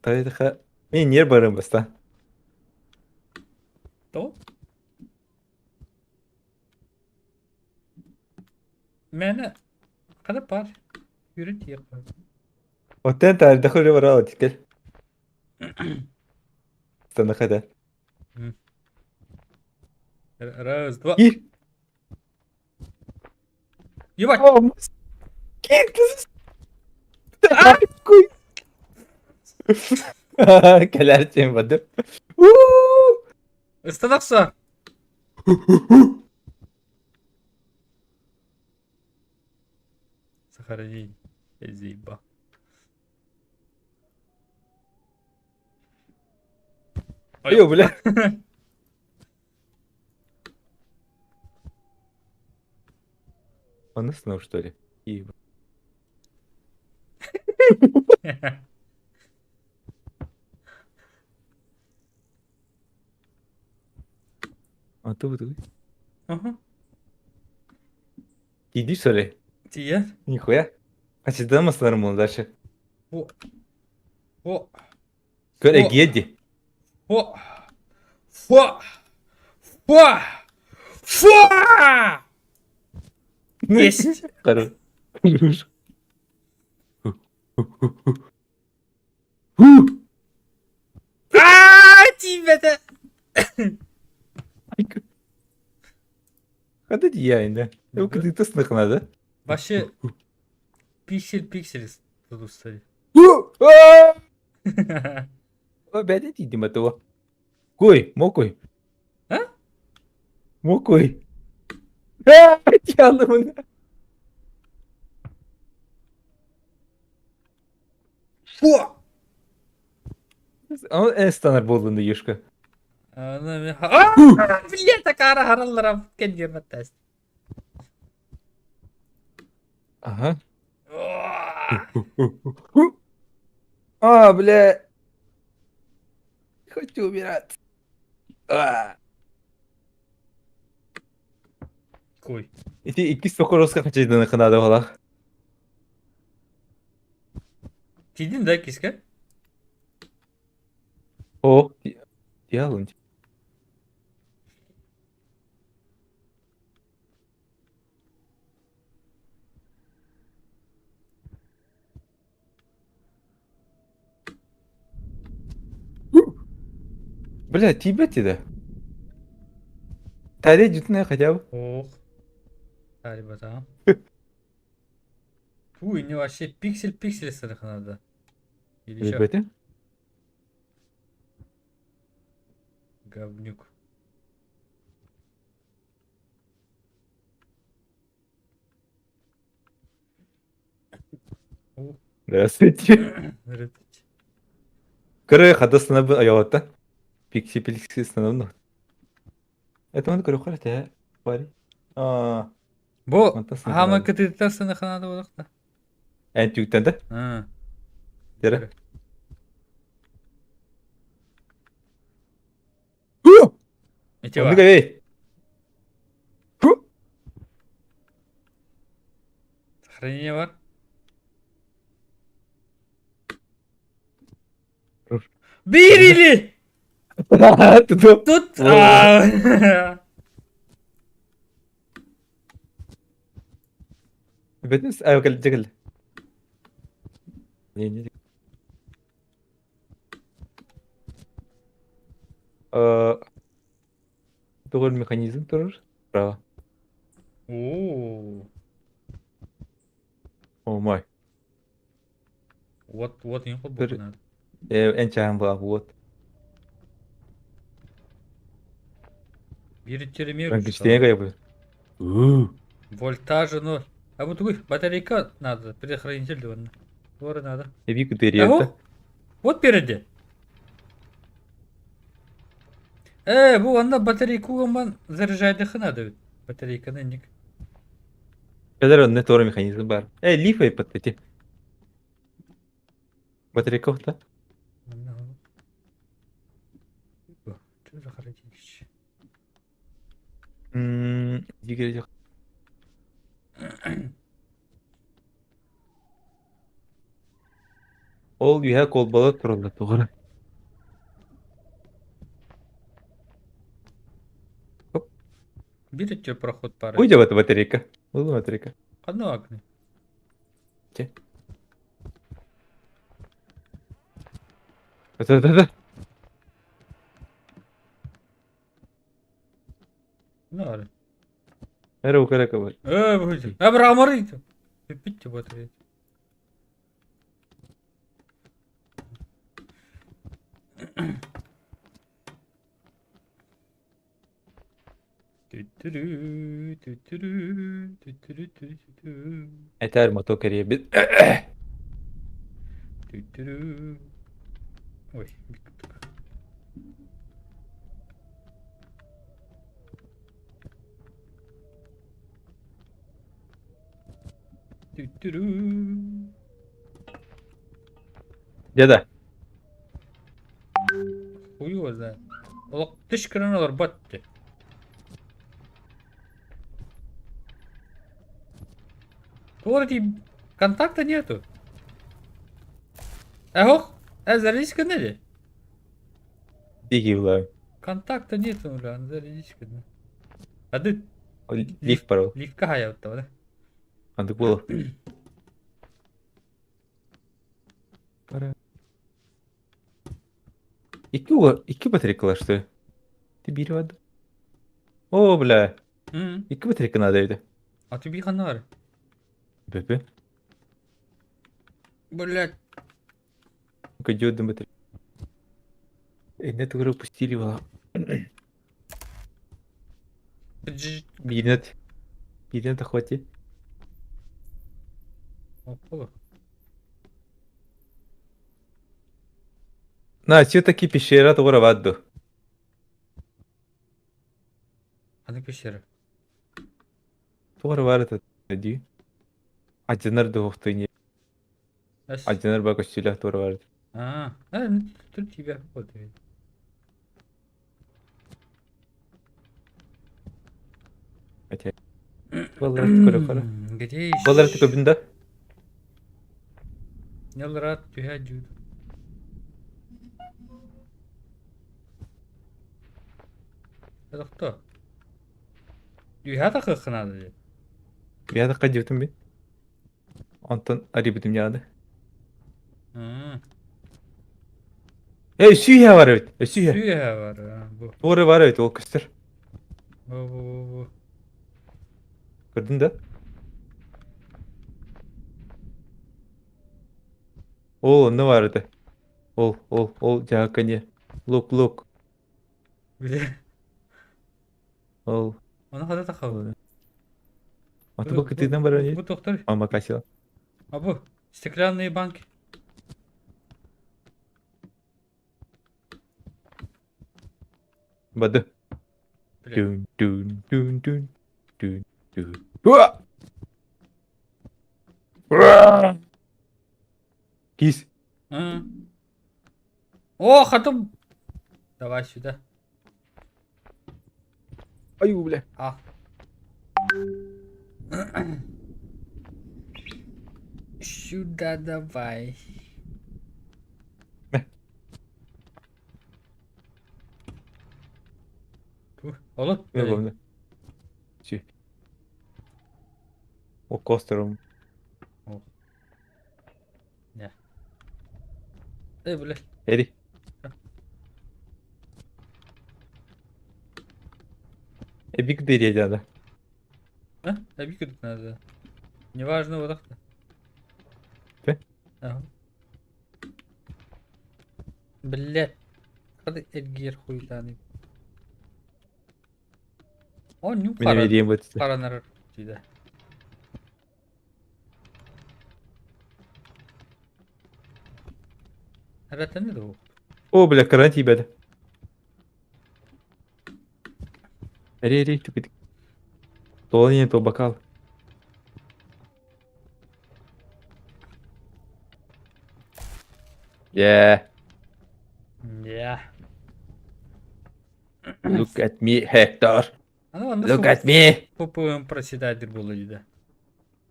Тайха. Мен нер барым баста. То? Мэне хада пар. Yürü тиек. Оттен тар дахыр барал тикел. Стана хада. Раз, два. Кир. Ебать! Кир. Куй. Кэлэрчэн бадыр. Ыстанакса! Сохрани. Заеба. Ой, бля. Он уснул, что ли? Еб. А ты вот Ага. Иди, что ли? Тие. Нихуя. А сюда мы дальше. О. О. Көр О. эгиэди. Фо. Фо. Фо. Фо! Есть. Хорош. Аа, тиийбэтэ. Хата тиийэ да. Кытыытас надо. Вообще пиксель-пиксель тут стоит. Бэдэ тиийдим атыва. Кой, мокой. А? Мокой. Тиалымын. Фу! Он эстанар болдун юшка. А, блин, такара хараллара кендирматтас. Ага. А, бля. Хочу умирать. А. Кой. Ити иккис сокороска хачайданы ханада балах. Тидин да киска? О, дьявол. Бля, тебя да. Таре дютная хотя бы. Ох. Ребята. Фу, не вообще пиксель-пиксель надо. Или еще Ребята. говнюк. Здравствуйте. Здравствуйте. Көрө хадас санабын ойоҕоттон. Пикси пикси санабын. Это он көрөхөр этэ. Бари. Аа, Бу онтон хаама сыныханаады. кытыыттан сыныханаады буолуохта. Эн түгтэн да? Аа. Дere. Ити Оннук бар. эй. Сохранение бар. Биир или! Туту. Тут! Бэтис ай кэл дьэ Не не. Э, Тугул механизм турар. Право. Оо. О май. Вот, вот, не холбуохха наада. Эн чаһын була вот. Биир иччэримиэр Кичтиҥэ кайбы. Вольтажа ноль. А вот такой батарейка надо, предохранитель диванна. Туора надо. Эби күтүриэттэ. Вот впереди. Э, бу онно батарейка угамман заряжайдыхы надо ведь. Батарейканы инник. Кэлэр онно туора механизм бар. Э, лиф айпат эти. Батарейка охта. Что за хранилище? Дигер Ол үһэ колбала тураллар тугара. Биир өттүгэр проход баар. Ой, дьабата батарейка. Улуу батарейка. Ханна баакыный? Че? Да-да-да. Ханна баар? Эрэ укара кабар. Ээ, бу Э, брамар Бүппүт батарейка. Этэр мото кэриэбит. Ой, Деда. Хуй его знает. Олох тыш кыран олорбот дии. Вроде контакта нету. Эх, зарядись кэннэ Дии улаан. Контакта нету, бля, зарядись кэннэ. Ады Лифт парол. лифка хаябыттаҕына. Андык буолуо. Икки уга икки батарейкалар что ли? Ты биир барды. О, бля. Икки батарейка надо эбит. А ты ханна бар? Бөпө. Блять. Көдьүөдүн батарейка. Инне тугары упустили была. Бииринет. Бииринет охвати. На, все-таки пещера тугара баадду. Аны пещера. Тугара баар это дии. Адьынар дуохтуйни. Адьынар ба көстүүлээх тугара баар. А, тут тебя вот. Где еще? Баллар көбүн да? Нелрат түһэ дьуд. Это кто? Түһэ тахыххына дии. Я такка диэтим би. Онтон арибитим яады. Эй, сүйэ бар эбит. Сүйэ. Сүйэ бар. Бу. Туора бар эбит ол көстөр. Бу бу бу. Көрдүн да? Ол онно бар этэ. Ол, ол, ол дьаакка не. Лук, лук. Биле. Ол. Ону хата тахабын. Аты бу кытыынан барар Бу тохтор. Мама касила. А бу стеклянные банки. Бады. Бля. Дун дун дун дун дун дун. Уа! Уа! Кис. А. О, хатым. Давай сюда. Аю, бля. А. Сюда давай. Олут. Не помню. Чи. О, костером. Э, бля. Эри. Эбик дыря дяда. А? Эбик надо. Неважно, вот так-то. Ты? Ага. Блядь. Хады эргиэр хуйтаный. О, ню Меня видим вот. Паранар тида. Рәтәне дә ул. О, бля, карантин бәді. Эри, эри, түк Толани то бокал. Yeah. Yeah. Look at me, Hector. Аны Look at me. ППМ проседатель була диде.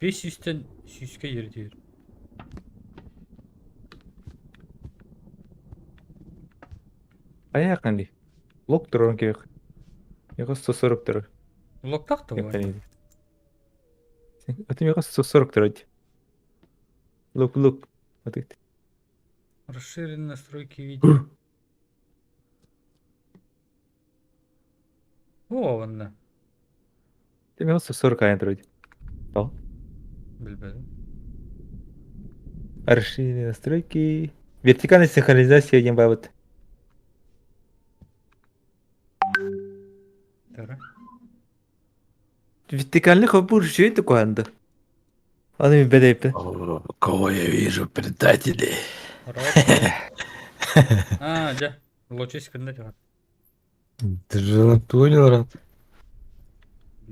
500-тен 100-кә йөрдер. Аяқын ли? Лок тұрған керек. Меға 140 тұр. Локтақ та бар. Это меға 140 тұр. Лук, лук. Вот это. Расширенные настройки видео. О, вон. Ты меға 140 айын тұр. Билбедим. Расширенные настройки. Вертикальная синхронизация один бабыт. Тара. Вертикальный хабур что это такое? Аны мен бәдәйпті. О, Кого я вижу, предателей. А, да. Лучись кында дигән. Ты же понял, рад?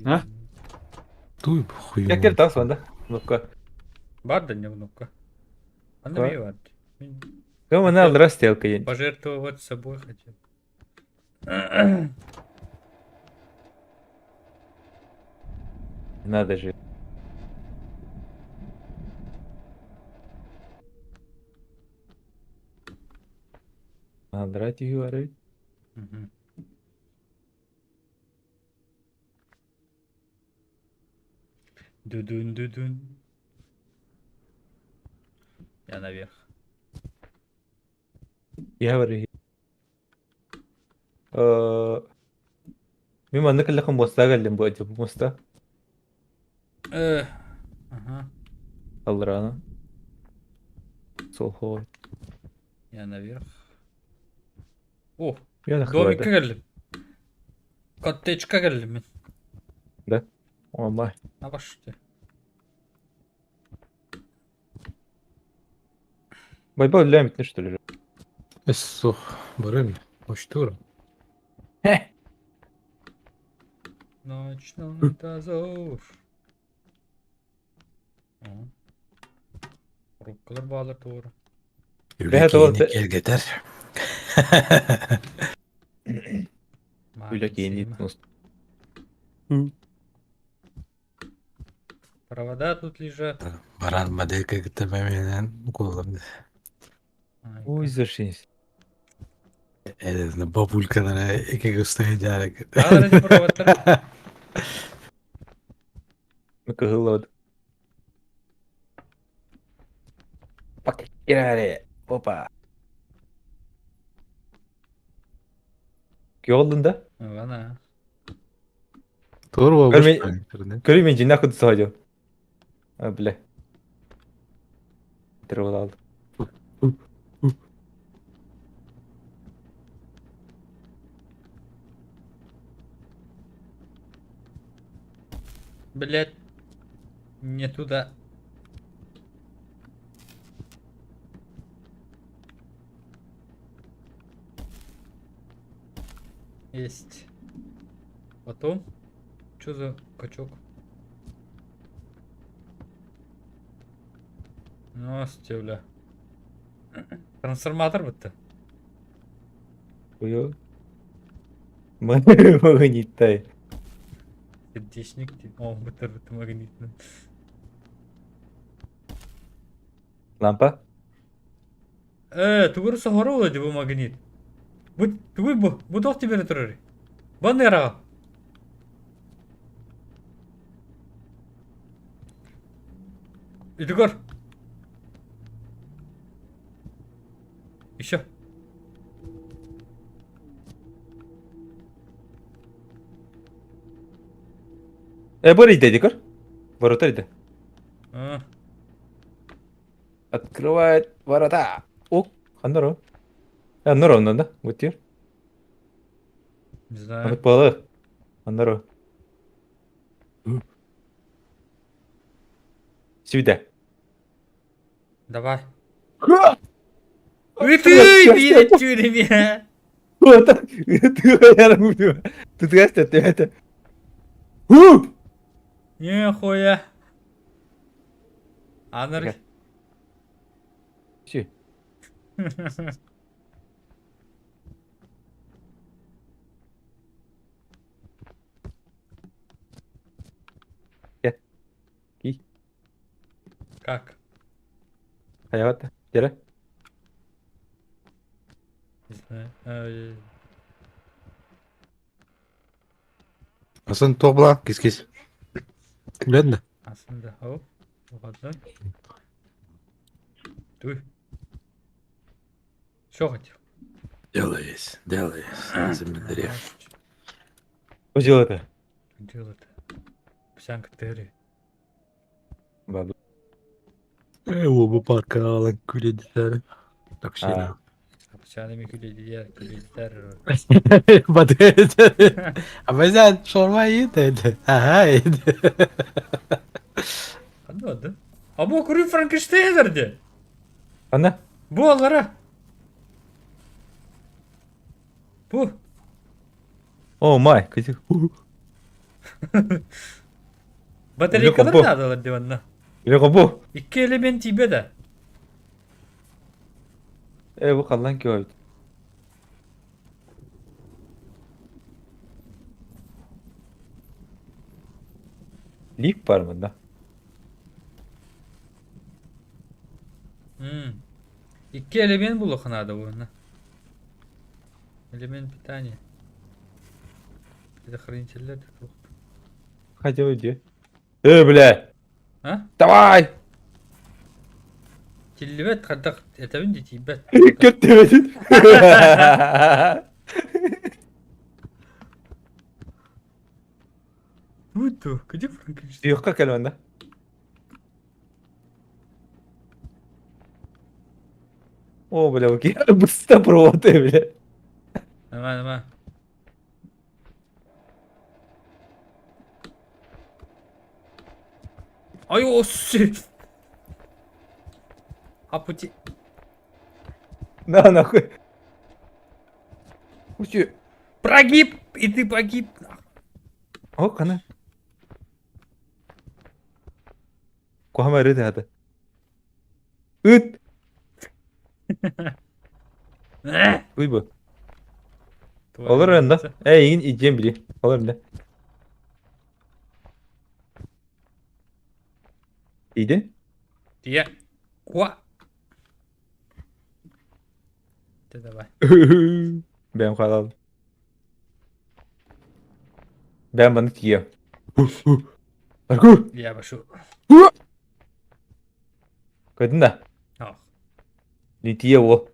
А? Туй хуй. Как кер тас ванда? Ну-ка. Бар да не внука. Анда Бар. ми бар. Мин Кому она алра стрелка ен. Пожертвовать собой хотел. Надо же. Алра тиги Мгм. Дудун дудун. Я наверх. Я говорю. Мен манна кэллэххин муостаҕа кэллим бу дьэ муоста Ага. аллараана Суох Я наверх. О, Я домикка кэллим. Коттеджка кэллим мин. Да? Онлайн. Абашты. Байбал лямит что ли? Сух, барым, уштура. Ночной дозор. О. Рукалар баалар туора. Бэһэ тоҕо Кергетер. Үлэ киинит Провода тут лежат. Баран моделька кытта колом. Ай, Ой, зашись. Это бабулька на эки густая Да, ради проводтар. Кыһыллабыт. Пакетирare. Опа. Кёлдун да? Вана. Турбо Көрме- Көрү мен жинак куду саадьо. А, бля. Тырылал. Блять. Не туда. Есть. Потом? Что за качок? Настя, бля. Трансформатор будто. Хуё. Магниттай. Сердечник. О, будто будто магнитный. Лампа. Э, тугур соһоро дии бу магнит. Бу тугуй бу? Бу туох тибэрэ турар? Баннера. Итигор. Еще. Э, бу эрийдэ дикор. Ворота эрийдэ. А, Открывает ворота. О, ханна Э, ровно, да? Вот теперь. Не знаю. Аны палы. Аннары. Сюда. Давай. Ты, блядь, тюрьме. Вот так. Ты это. Нихуя. Анар. Все. Как? Хайавата. Дера. Не знаю. Асан туох кис-кис. Билэн да? Aslında o. O kadar. Дуй. Что хотел? Делаешь, делаешь. Земледерев. Что делать-то? Дело-то. Псянка Терри. Бабу. Э, оба парка күледитер. Так А. Псянами күледитер, күледитер. Абазан шаурма ет Ага, ет. Ханна да? А бу куры Франкенштейнер де. Анна? Бу алара. Бу. О, май. Кызык. Батарейкалар бу. надо диванна. Или бу. Икки элемент тебе да. Э, бу халлан кёйт. Лифт бар мында. Икки элемент булуох надо буолна. Элемент питания. Предохранитель Хотя бы где? Э, бля! А? Давай! Тиллибэт хайдах этэбин дии тиийбэт. Көттөбөтүн. Будто, где Франкенштейн? Юкка кэлмэн да? О, бля, окей. Быстро проводы, бля. Давай, давай. Ай, осси! А пути... На, нахуй. Учи. Прогиб! И ты погиб! О, кана. Кухама рыты хата. Ыт! Уй бу. Олор да. Э, игин идем били. Олор да. Иди. Я. Куа. Ты давай. Бэм халал. Бэм баны тие. Арку. Я пошел. Көтүн да. Ах. Не тие о.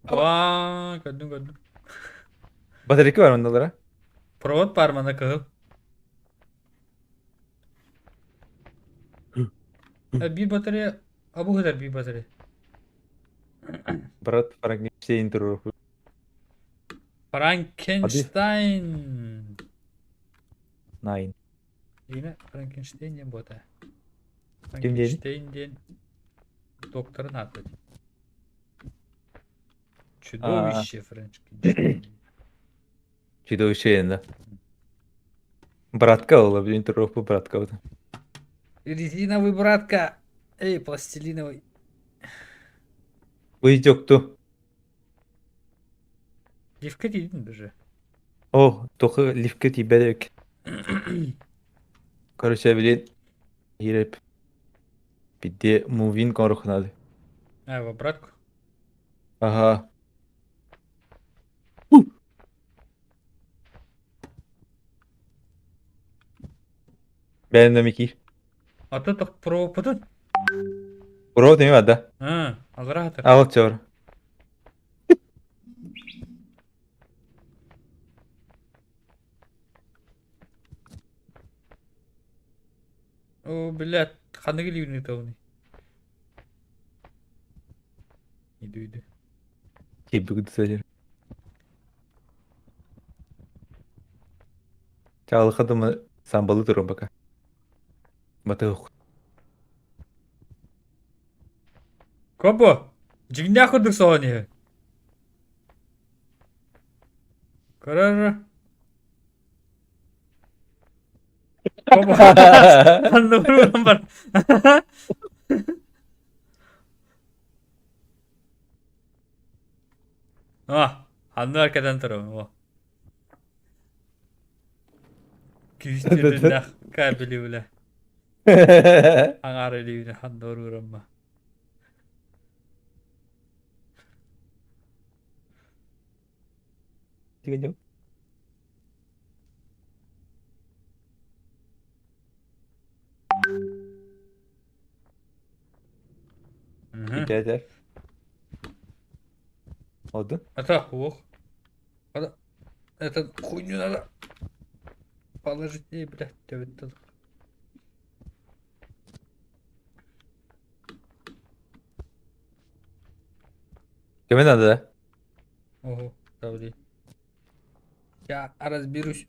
Куа, көрдүм, көрдүм. Батарейка бар мындалара. Провод бар мана кыһыл. Биир батарея, а бу хытар биир батарея. Брат Франкенштейн туру. Франкенштайн. Найн. Имя Франкенштейн диэн буота. Ким диэни? Франкенштейн диэн докторын аата. Чудовище френчки. Чудовище да. Братка ол, блин, тренировку братка вот. Резиновый братка. Эй, пластилиновый. Выйдёк Лифка диибин даже. О, тоха лифка тиийбэт Короче, блин, ирэп. Бидде мувин корохнады. А, в обратку. Ага. Бэйэн мики. А то так провопутун. Провод эми да. А, алраатар. Ал чор. О, блядь, ханнык илиибин ыытабыный? Иду, иду. Киирбит Чаалыха да самбалы турун пока. Батык. Кобо! Дьиҥнээх курдук соһон иһэ. Көрөр. Кобо! Анны бар. А, анныгар кэтэн турабын, о. Күүстүрүннэх кабели үлэ. Аҥаар илиибинэ ханна урурамма. Итэтэр. Oldu. Это ох. Это хуйню надо положить. Эй, блядь, төбөттөн. Кеме надо, да? Ого, да, Я разберусь.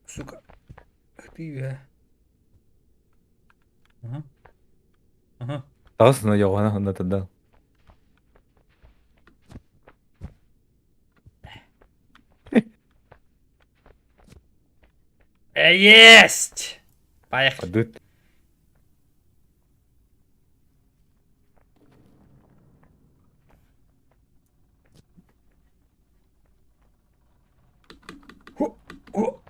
Сука. Ах ты, а. Ага. Ага. Таҕыс йоҕана ханна тада. Есть! Поехали. Адыт. О!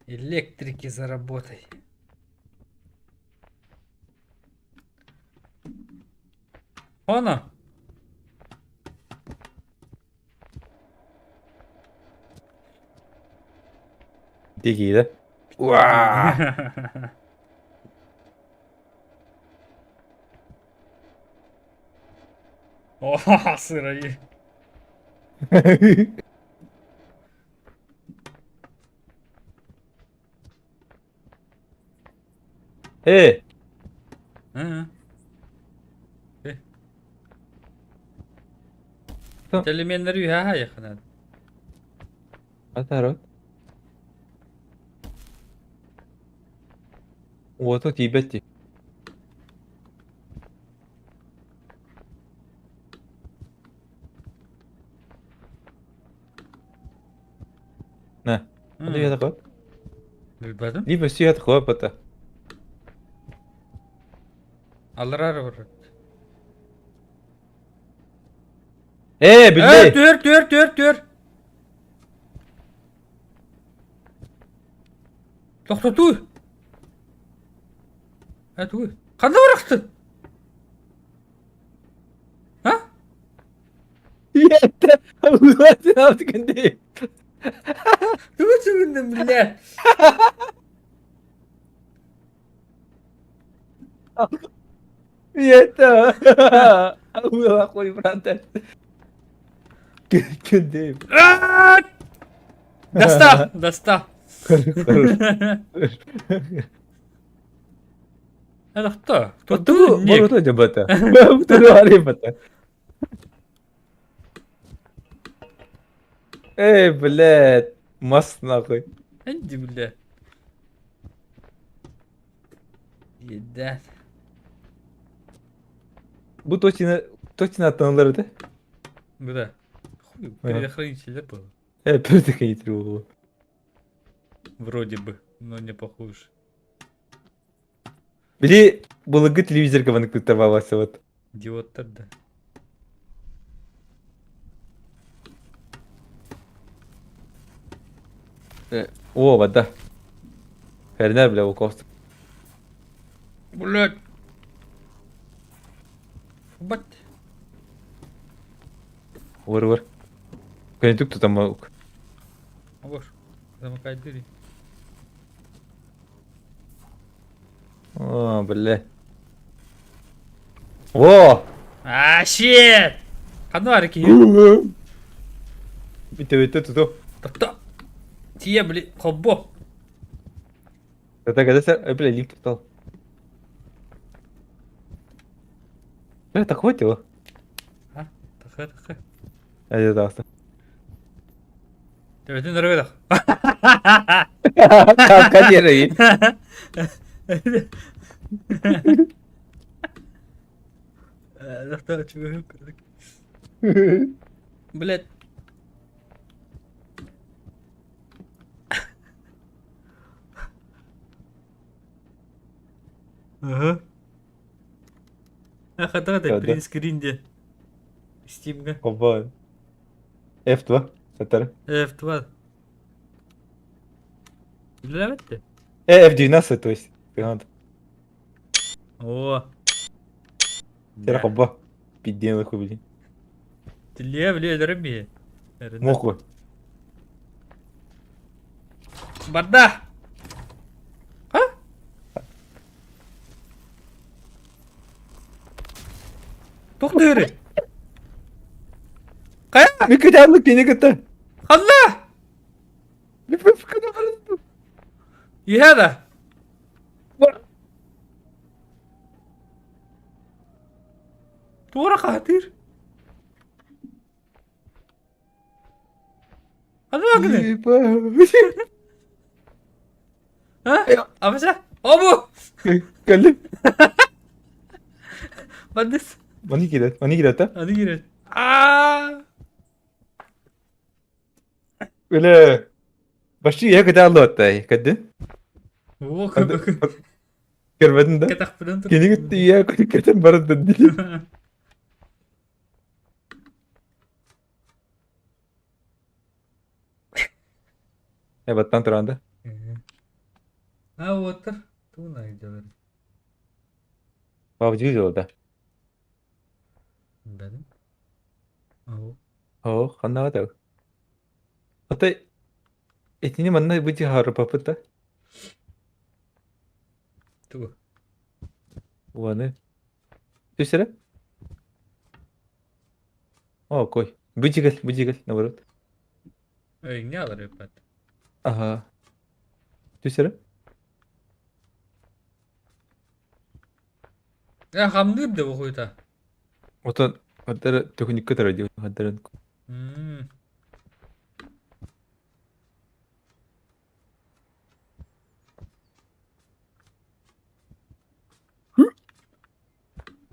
Электрики заработай. Она. Дикий, да? Уа! О, сырои. Э! Ага. Телеменнер үһэ яханан. Атарот. Уоту тиийбэт дии. На, Аны хот. Билбэтим. Либо сүйэт хопата. Алларар бар. Э, Э, билли. түөр, түөр, түөр, түөр. Тохтотуу. Э, тугуй. Ханна барахтын? А? Иэтте. Улаатын Тугу сүгүннүм, бля. Иэтте. Ула хуй брат. Күндей. Достал, достал. Хорош. Это кто? Кто Ту Ник? боруто жабата. Ту арибата. Эй, блядь, мас нахуй. Иди, бля. Иэдээн. Бу точно точно аттаналар этэ. Бу да. Хуй, предохранитель был. Предохранитель буолуо. Вроде бы, но не похож. Били былыргы телевизорга маннык туттарбаабасыбыт. Идиоттар да. О, вода. Хернер, бля, укос. Блядь. Бат. Выр, выр. Көнөтүк тутама. Обор. Замыкай двери. О, бля. О! А, shit! Ханна бар киһи. Бүтэ туту. Тохто. Тиэ, били, холбо. Это когда сэр, бля, лик туттал. Бля, так хватило. А, тахы, тахы. Айда таҕыста. Төбөтүн өрө Карьера Блять. Ага. Хата Да, да. принтскрин де. Стимга. Опа. F2. Сатары. F2. Билэбэт F12, то есть. Надо. О. Тера хобба. Пидден хуй, блин. Тиле, бля, дорогие. Моху. Барда! А? Туох дыыры? Хайа? Мен көтәрлік кені кытта. Ханна! Иһэ да? Туора хаатыыр. Ханна гыны? А? Абыса? Обу! Кэлли. Бандыс. Мани кирет, мани кирет, а? Аны кирет. Аа! Бля. Башчы я көтә алды Кәдде? О, Көрмәдең да? Кәтәхпенән Кені көтте я көтен барды дип. Э, баттан туранда. А, вот. Туна идет. Баб жил да. Бәдем. Ау. О, ханна да. Ата этини манна бути хары папыта. Тугу. Уаны. Түсірі? О, кой. Бутигел, бутигел, наоборот. Эй, не алар ребят. Ага. Түсірі? Я хамныр да выходит. Отон хаддара төкүнүккө турар дии хаддарын.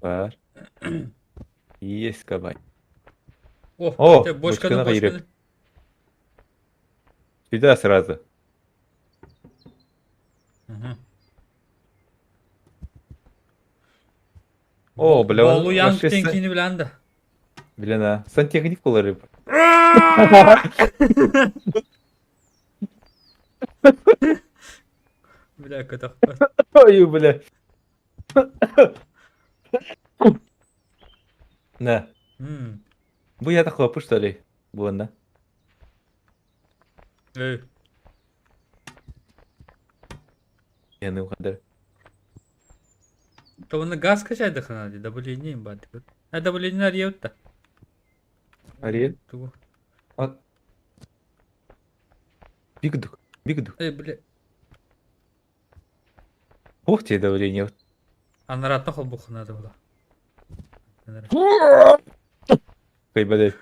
Бар. Есть кабай. О, О, бочканы, бочканы бочканы. кайрып. Сюда сразу. Ага. О, бля, он Болу ян вообще тенкини билен да. Блин, а сантехник болар еп. Бля, көтөхпөт. Ой, бля. На. Бу я хлопу, что ли? Буонна. Эй. Я не угадар. То оны газ качайдыхына ди, давление бар дип. А давление арьет да. Ариэль? Тугу. Бигдук. Бигдук. Эй, бля. Ох тебе давление. Анаратна холбухына да була. Кай, блядь.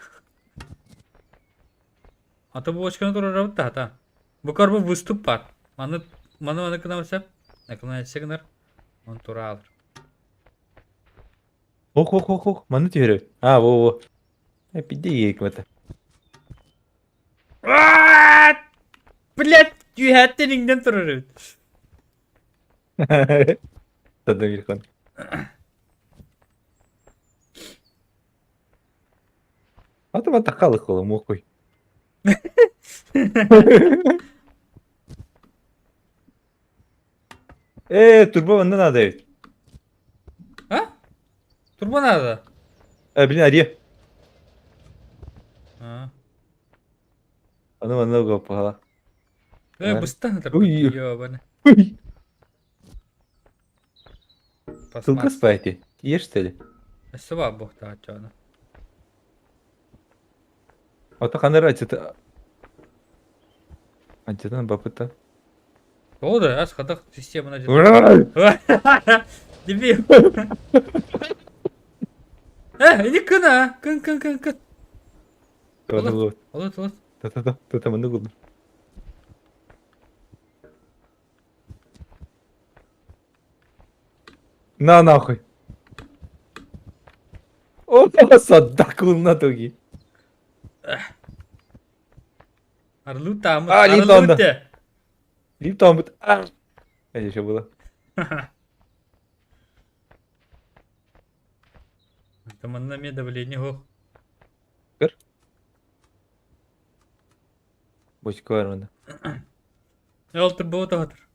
Ата бу бочканы турар да та. Бу карбы выступ бар. Маны маны маны кына басып. Акына гынар. Он тураалар. Ох, ох, ох, ох, манна түһэрэр. А, во, во. Э, пиди иэкмэтэ. Блядь, түһээттэн иҥнэн турар эбит. Тада микрофон. А то такалы холо мокой. Э, турбо манна надо эбит. А? Турбо надо? Э, блин, ария. А. Аны манна угаппаха. Э, быстан это Ой. ёбаный. Ой. Сылгы спайти. Ешь, что ли? Спасибо, бог та Ото ханара ачыта. Ачытан бапыта. О да, ас хадах система Ура! Дебил. Э, иди кын а, кын кын кын кын. Олот. Олот, олот. Та-та-та, та-та маннык булдум. На нахуй. О, садакул на туги. Арлутамыт, А, лип арлуте. Лип таммыт. А. Еще было. Там на давление ох. Көр. Бочка бар мында. Ол турбо тоһотор.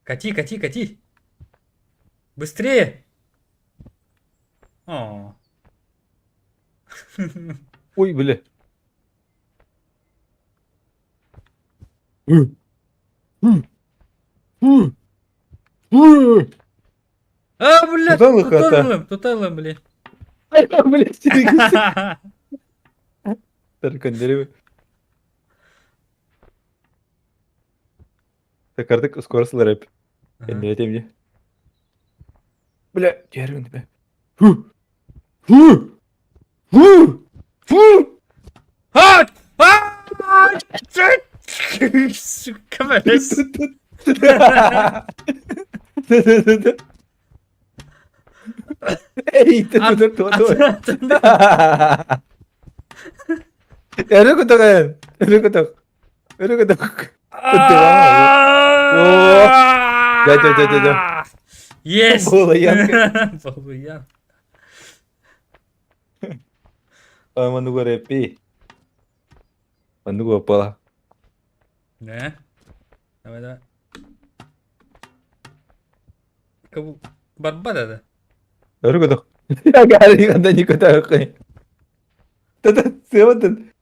Кати, кати, кати. Быстрее. О. Ой, бля. А, блядь, Туталых это. туталым, туталым, блин. Блядь, Таркандеревы. Так артык скорость рэп. Ага. Эмне. Бля, дервин бля. Фу. Фу. Фу. Фу. А! А! Сука, блядь. Эй, ты тут тут. Өрө көтөҕөн, өрө көтөх, өрө көтөх. Дя, дя, дя, дя, дя. Есть! Буолуйан. Буолуйан. Мануга рэпи. Мануга пала. Да? Давай, давай. Кабу... Барбада да? Өрө көтөх. Гари ганда никуда көй. Тата севатын.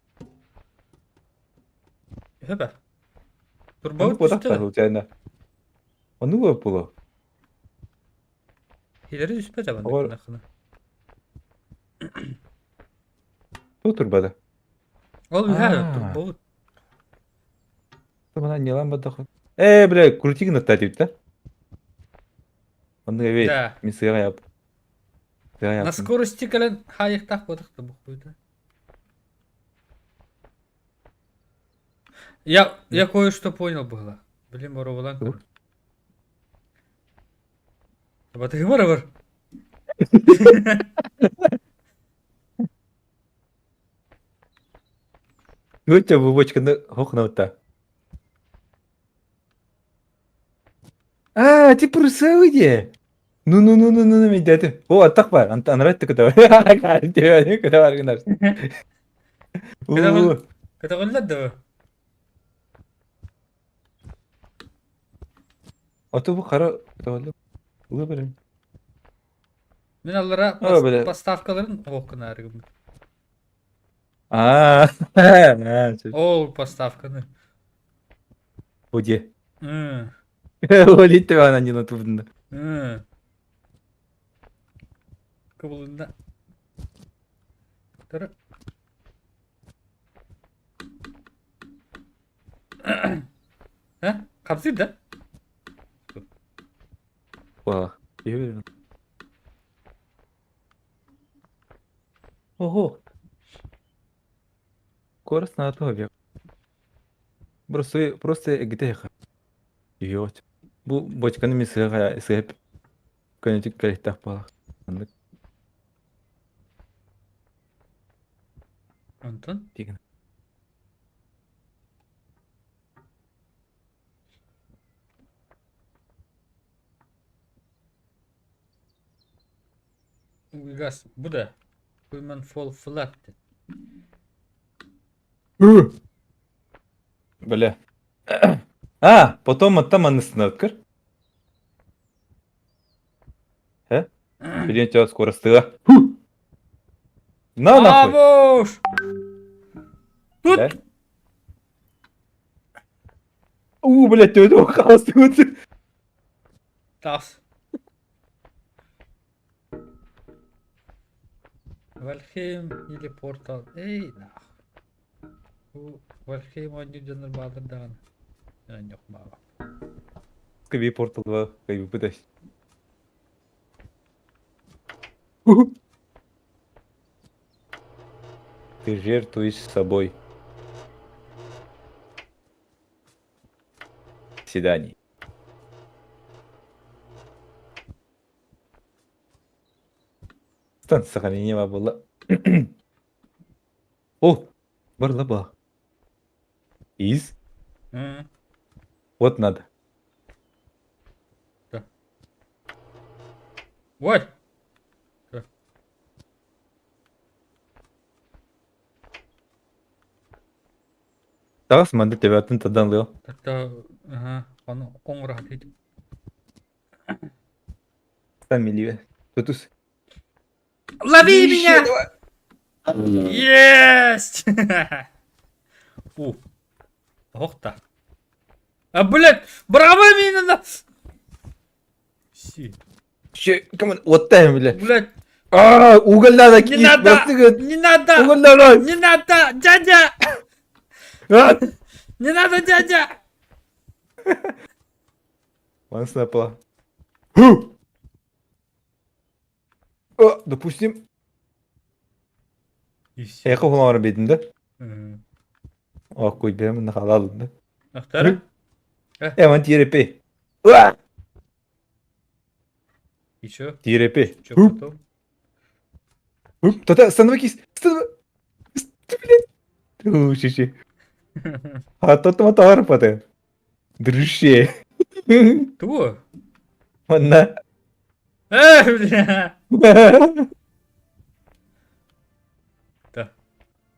Хөпә. Турбо Мануга түстэ та да? случайно. Мануга пала. Илери түспэтэ Оҕор. маннык гынаххына. Ту турбада. Ол үһэ Аа. турбо. Мана нелан бадах. Э, бля, крутигин аттаа да? Мануга вей. Да. Мин сыга яп. Сыга На яп. скорости кэлэн хаайыктаах буотах да бухуйда. Я кое-что понял было. Блин, боровалан. Тух? Батыгы бар. Өтө бу бочканы хохнаута. А, ти пурсауде. Ну ну ну ну ну ну медяты. О, аттак бар. Анрат куда. Куда бар гынар. Куда Катагаллар да. Аты бу кара куда Улы берем. Мин аллара А, бля. поставкаларын окунарыгым. А, Ол поставканы. Оде. М, Олит ана не натубна. м. Кыбылында. Тара. А? Капсыр да? Ва. Ого. Скорость на отобе. Просто просто эгитэ Йоот. Бу бочканы мин сыа сыа көнөтүк кэлиттэх буолар. Маннык Онтон? тигин. Угас бу да. Human fall flat. Бля. А, потом оттам аннысына өткөр. Э? Билин тебя скоростыга. На нахуй. Авош! Тут! Да? У, блядь, ты этого хаос. Тас. Вальхейм или Портал. Эй, нах. Бу Вальхейм оонньуур дьоннор бааллар даҕаны. Оонньуох баҕа. Киви Портал 2 кайбыппыт Ты жертвуешь собой. Свиданий. Сохранение было. О, барлаба. Из? Вот надо. Да. Ой! Таҕыс манна төбөтүн тардан ылыа. Тогда, ага, ону оҥоро сатыыр. Милибе. Тутус. Лови меня! Есть! У. Ох та. А, блядь, браво меня! Си. Че, come on, вот там, блядь. Блядь. А, уголь надо Не надо! Не надо! Уголь надо! Не надо, дядя! Не надо, дядя! Вон снапла. О, допустим. И все. Эйхэ хуламар бедин да? Ох, куй бэм нахалал да. Ахтара? Э, тирепи. И чё? Тирепи. Чё потом? Тата, остановись! Остановись! Блядь! Шиши. А тот мотор паты. Дружище. Ту? Манна. Э, бля! Да.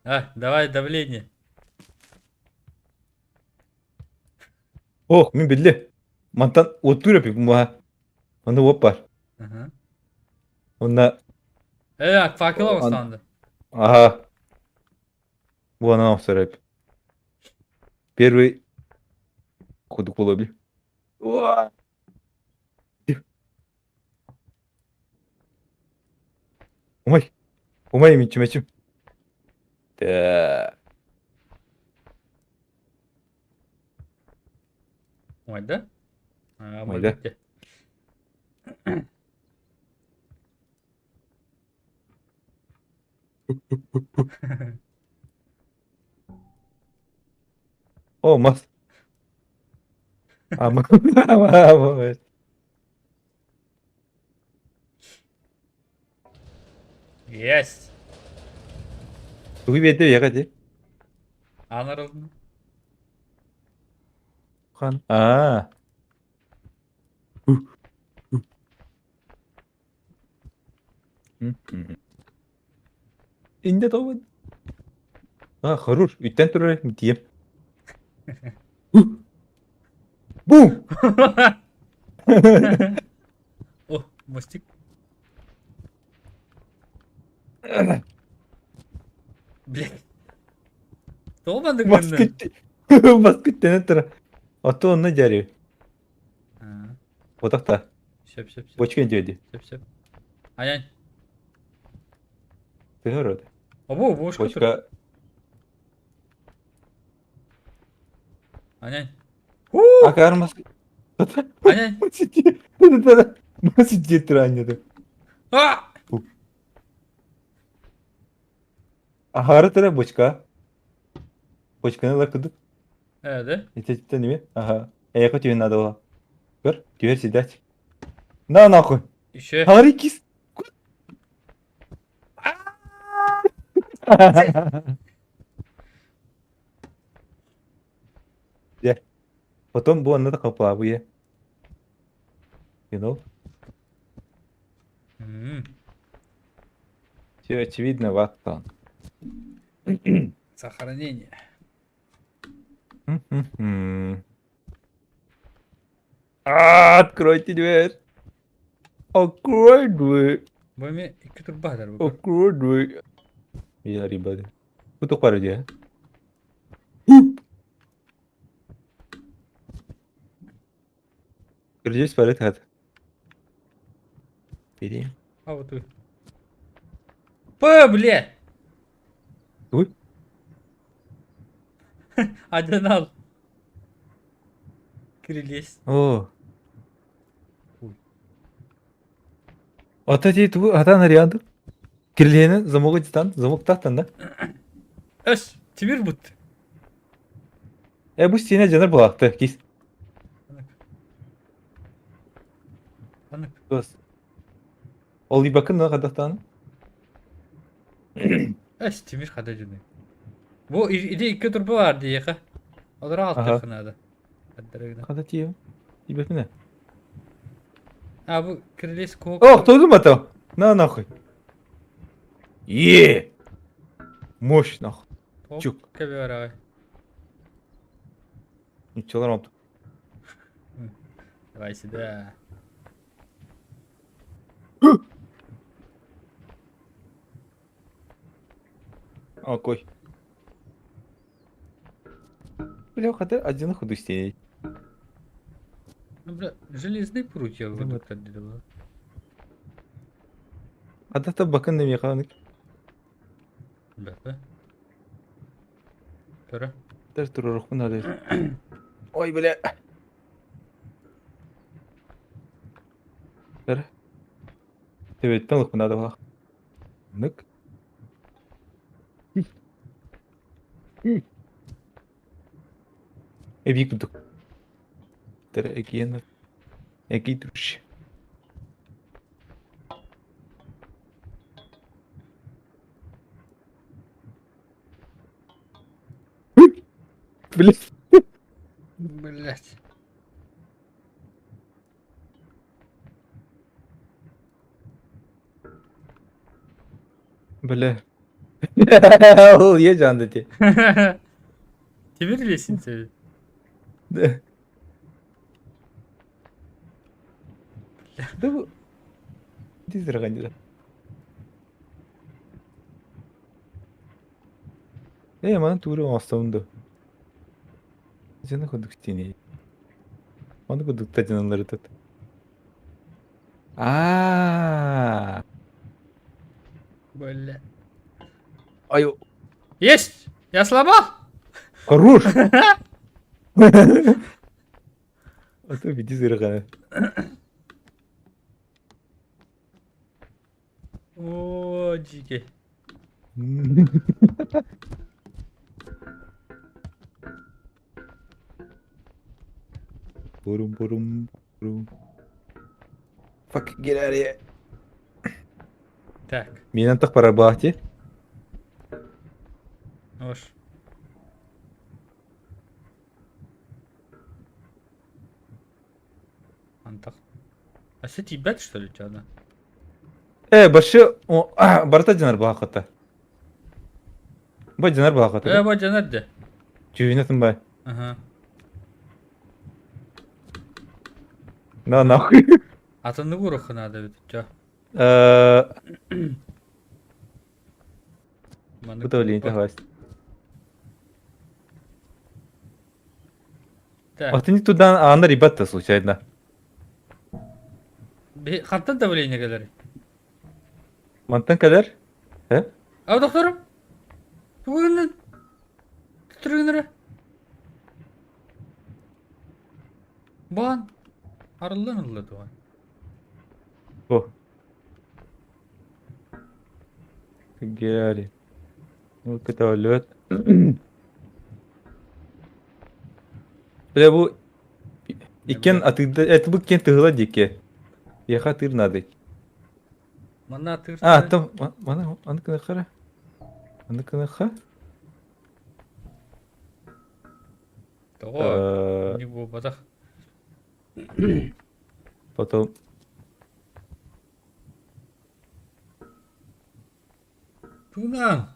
А, давай давление. Ох, мин билле. Мантан оттур эпик муха. Онно уоп бар. Ага. Онно Э, факел останды. Ага. Вон она охсор Первый кудук буолар Умай. Умай мичим Так. Умай, да? А, Умай, да? О, мас. Ама. Ама. Есть! Тугу биэрдэ үйэҕэ дии? Анарылын. Хан. Аа. Инде тобун. А, хорош. Үттэн турар тиэм. Бум! О, мостик. Блядь. Тоҕо маннык гынныҥ? Баскыт тура. А то онно дьарыы. Отахта. Сөп, сөп, сөп. Бочка диэди. Сөп, сөп. Ай-ай. Ты город. Обо, бочка. Бочка. Ай-ай. Акар мас. Ай-ай. Мас диэт А! Ахара тура бочка. Бочканы лакыдык. Ээ да? Ититтэн ими? Ага. Эйиэхэ түһэн надо было. Көр, түһэр сидать. На нахуй. Еще. Смотри, кис. Дьэ. Потом бу онно да хапылаабыйа. You know? Все очевидно, Ваттон. Сохранение. А, откройте дверь. Открой дверь. Бу эмиэ икки турба хатар бу. Открой дверь. Я ребята. Бу тухары дии. Здесь порядок хат. Бери. А вот вы. П, бля! Ой. Аденал. Кирилес. О. Ата дии тугу атаан арыйаан дуу? Кирилиэни замогу титан, замок тахтан да? Өс, тимир бут. Э бу стене дьонор булаахты кис. Анык. Тос. Ол ибакын на хадахтааны? Эс, тимир хада дьону. Бу иди икки турба бар диэхэ. Олор алтыахха наада. Хада тиийэм. Тиийбэппин ээ. А бу кирилиэс куок. О, тойдум ато. На нахуй. Е! Мощь нахуй. Чук. Кэбиэрэҕэй. Ничего опту. Давай сюда. Окой. Бля, хата один худустей. Ну, бля, железный прутья Думаю. вот это Хата бакын немеханик. Да, да? Көрө. Тер турурухпун надо. Ой, бля. Бер. Төбөттөн ылыхпын надо булах. Нык. Эбии курдук. Тер экиен. Экий туш. Блин. Блять. Бля. Ол е жанды те. Тимир лестница. Да. Да бу. Дизраган Ээ, манан тугу эрэ оҥостобун дуо? Дьоно курдук стений. Ону курдук тадьаналлар тут. Аа. Бля. Ай, Есть! Я сломал! хорош! А то веди зырҕа. О, дьиикэй. Бурум бурум бурум. Fuck, get out of here. Так, Миэнэн тах барабаати. ош. Антах. А все тиийбэт что ли чана? Э, башы барыта дьонор баахата. Бу дьонор баахата. Э, бу дьонор дьэ. Түүнэ тымбай. Ага. На нахуй. Атыннык уруохха наада эбит чо. Э, Маннык Бу давление хватит. Так. А ты не туда, а она ребята случайно. Хантан давление кэлэр? Мантан кэлэр? Э? А докторум? Тугу гыннын? Түттүрүгүнөрө? Баан арыллан ылла дуо? О. Геали. Ну, көтөҕүллүбэт. Бля бу иккен атыырда это бу иккен тыһыла диэки. Яха атыыр надо. Манна атыыр. А, там мана аны кыныхара. Аны кыныха. Тоҕо? Не буолбатах. Потом Тунан!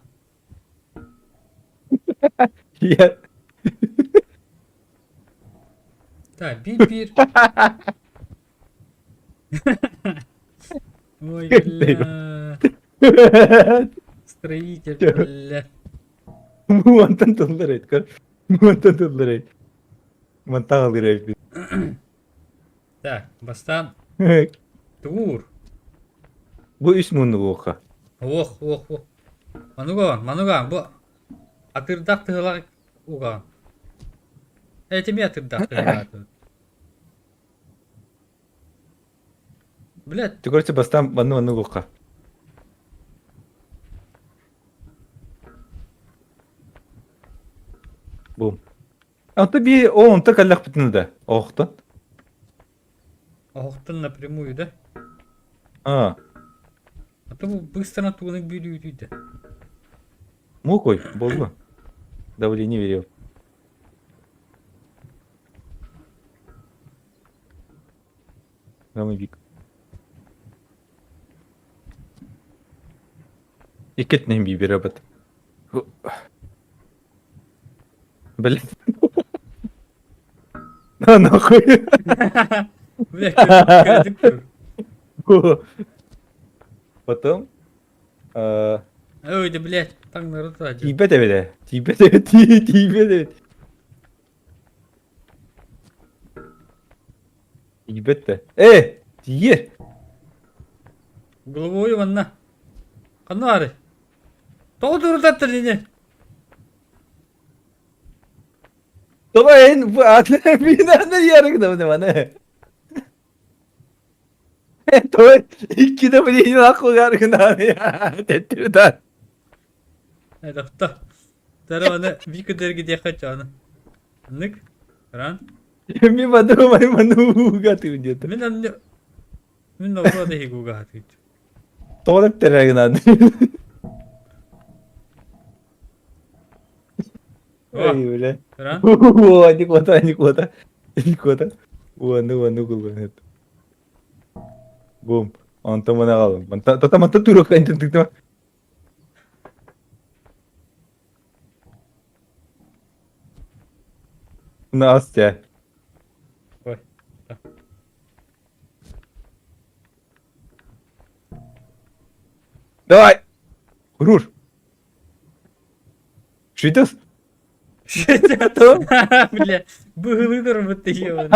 Я... Так, биир-биир. Ой, бля. Строитель, бля. Мантан тыллар эт, көр. Мантан тыллар эт. Мантан алыр эт. Так, бастаан Туур. Бу үс муннугуоха. Ох, ох, ох. Мануган, мануган, бу атырдах тыһылах уган. Этими атырдах тыһылах. Блядь. Ты, короче, бастаан манны манныгуоха. Бум. Онто би о онто кэллэхпитинэ да оһохтон. Оһохтон напрямую, да? А. А то быстро тугуну бүлүүтүйдэ. Мукой, болла. Давление верил. Гамовик. Иккитинэн биибирабыт. Блин. На нахуй. Бля, кредит Потом. Ой, да блядь, таҥнары таа. Тиийбэт эбит ээ. Тиийбэт эбит, тиийбэт эбит. Тиийбэт да. Э, тиийэр. Головой манна. Ханна баарый? Тоҕо турутаттар ини? Давай эн мин аны ярыгда маны. Той икки да блин нахуй Теттирда. Эдохто. Тара аны вика дерги диэхэ чаны. Нык. Ран. Ми подумай ману ты где-то. Мин анны мин наоборот иһигуга хатыт. Тоҕо терегинан. Ой, бля. О, не квата, не квата. Не квата. Уону, уону кулган. Бум. Онтон мана қалым. Тата манта турук энтен тыктыма. Настя. Ой. Давай! Руш! Шитас? Бля, быһылыы турбут ебаный.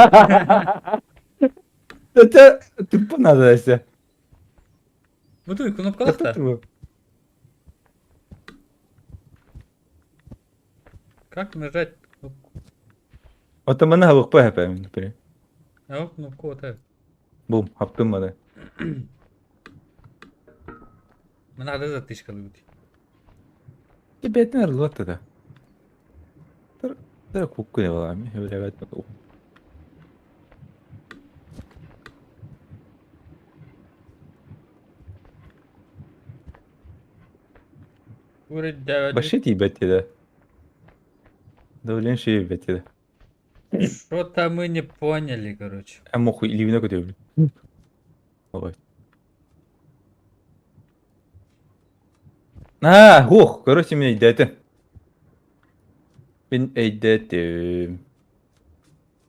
Это тупо надо, Настя. Бутуй, кнопкалахта. Как нажать кнопку? Ота маны хабыкпа хэпэм, например. А кнопку вот это. Бум, хаптым маны. Мына затычка лыбыт. Тебе это наверное да. Тара кукку не балами, блядь. Вообще тиийбэт Давление тиийбэт Что-то мы не поняли, короче. А мохуй илиибинэ көтөбүн. Давай. А, ох, короче, мин өйдөөтүм. Мин өйдөөтүм.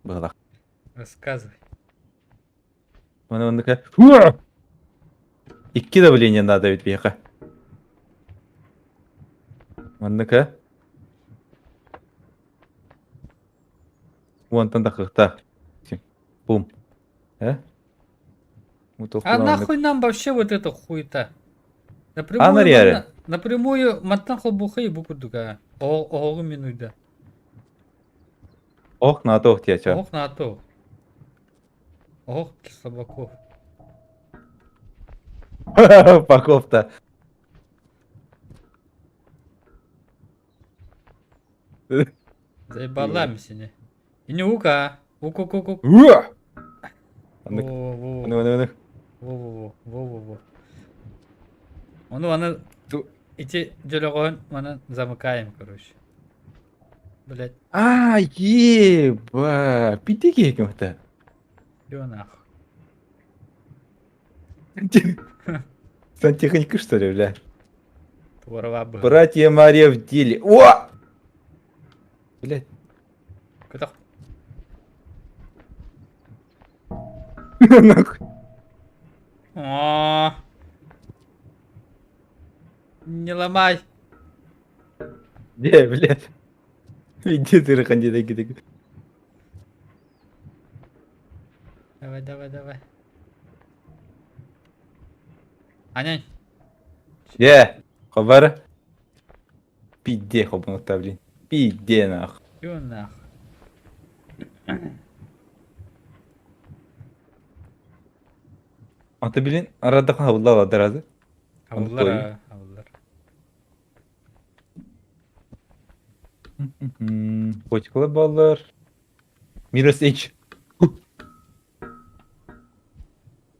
Быһалах. Рассказывай. Маны оннука. Икки давление надо ведь биһиэхэ. Манныка. Уонтан тахыахтаах. Бум. Э? А нахуй нам вообще вот эта хуета? Напрямую, напрямую мантан холбухай бу курдука. Оҕу минуйда. Ох, на то теча. Ох, на то. Ох, слабаков. Паков-то. Заебала сине. Ини ука. Ук ук ук ук. Уа! Анык, Во-во. анык, анык, анык. Во-во-во. Во-во-во. Ону аны Ту- ити дьөлөҕөһүн манан замыкаем, короче. Блять, А, еба! Пиди киһи ё нахуй. Сантехника, что ли, бля? Туорава быһа. Братья Мария в деле. О! Блядь. Көтөх. Нахуй. О. Не ломай. Не, блядь. Иди ты, раханди, таки, таки. Давай, давай, давай. Аня. Е, хабар. Пиде, хобнута, блин. Пиде, нах. Ё нах. Ата блин, арада хабылла ладаразы. Хабыллар, хабыллар. Котикалар баллар. Минус H.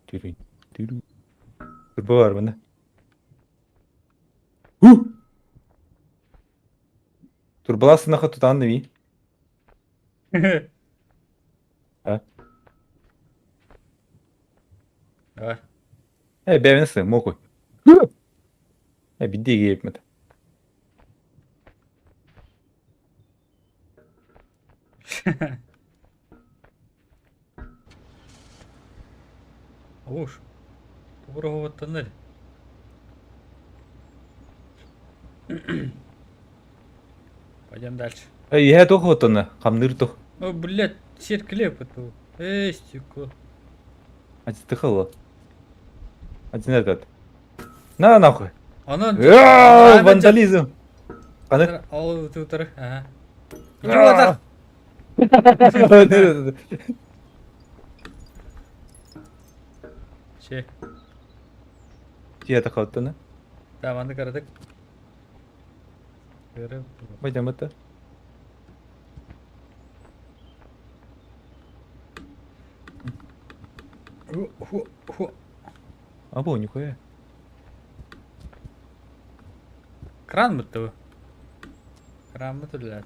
Түрүн, түрүн. Турба бар мына. Турбалас сынаха тутан дemi. А? Давай. Э, бэбэнс мокой. Э, бидди киэпмэт. Уж. Тугуруһуттаныр. Пойдем дальше. Э, иһэ туох оттона, хамныыр туох. О, блядь, сиэркилэ поту. Эй, стекло. Ачтыхала. Один этот. На нахуй. Онон Э, Вандализм. Аны. Ол тутар. Ага. Идиота! Че, Тия тахаттана. да, манны карадык. Көрө. Пойдем это. А бу нихуя. Кран бутты. Кран бутты, блядь.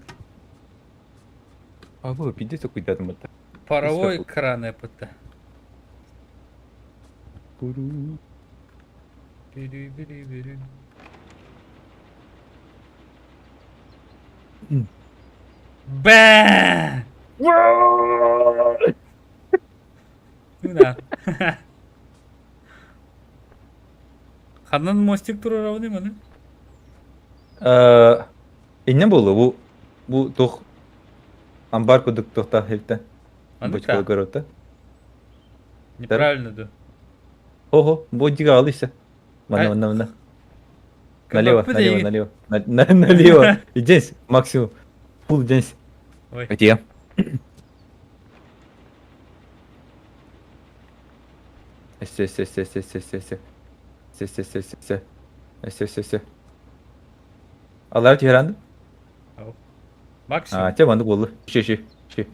А бу пиздец какой-то там это. Паровой кран это. Пуру. Бери, бери, бери. Бэ! Ну да. Ханнан мостик туруравны маны? Э, Инне болду бу бу тух амбар кудук тухта хелте. Бочка көрөттө. Неправильно да. Ого, бодига алыйся. Мана, мана, мана. Налево, налево, налево. Налево. Идись, максимум. Фул идись. Ой. Где? Все, все, все, все, все, все, все. Все, все, все, все, все. Все, все, все. Алар түһэрэн. Максимум. А, те маннык буолла. Ши, ши, ши.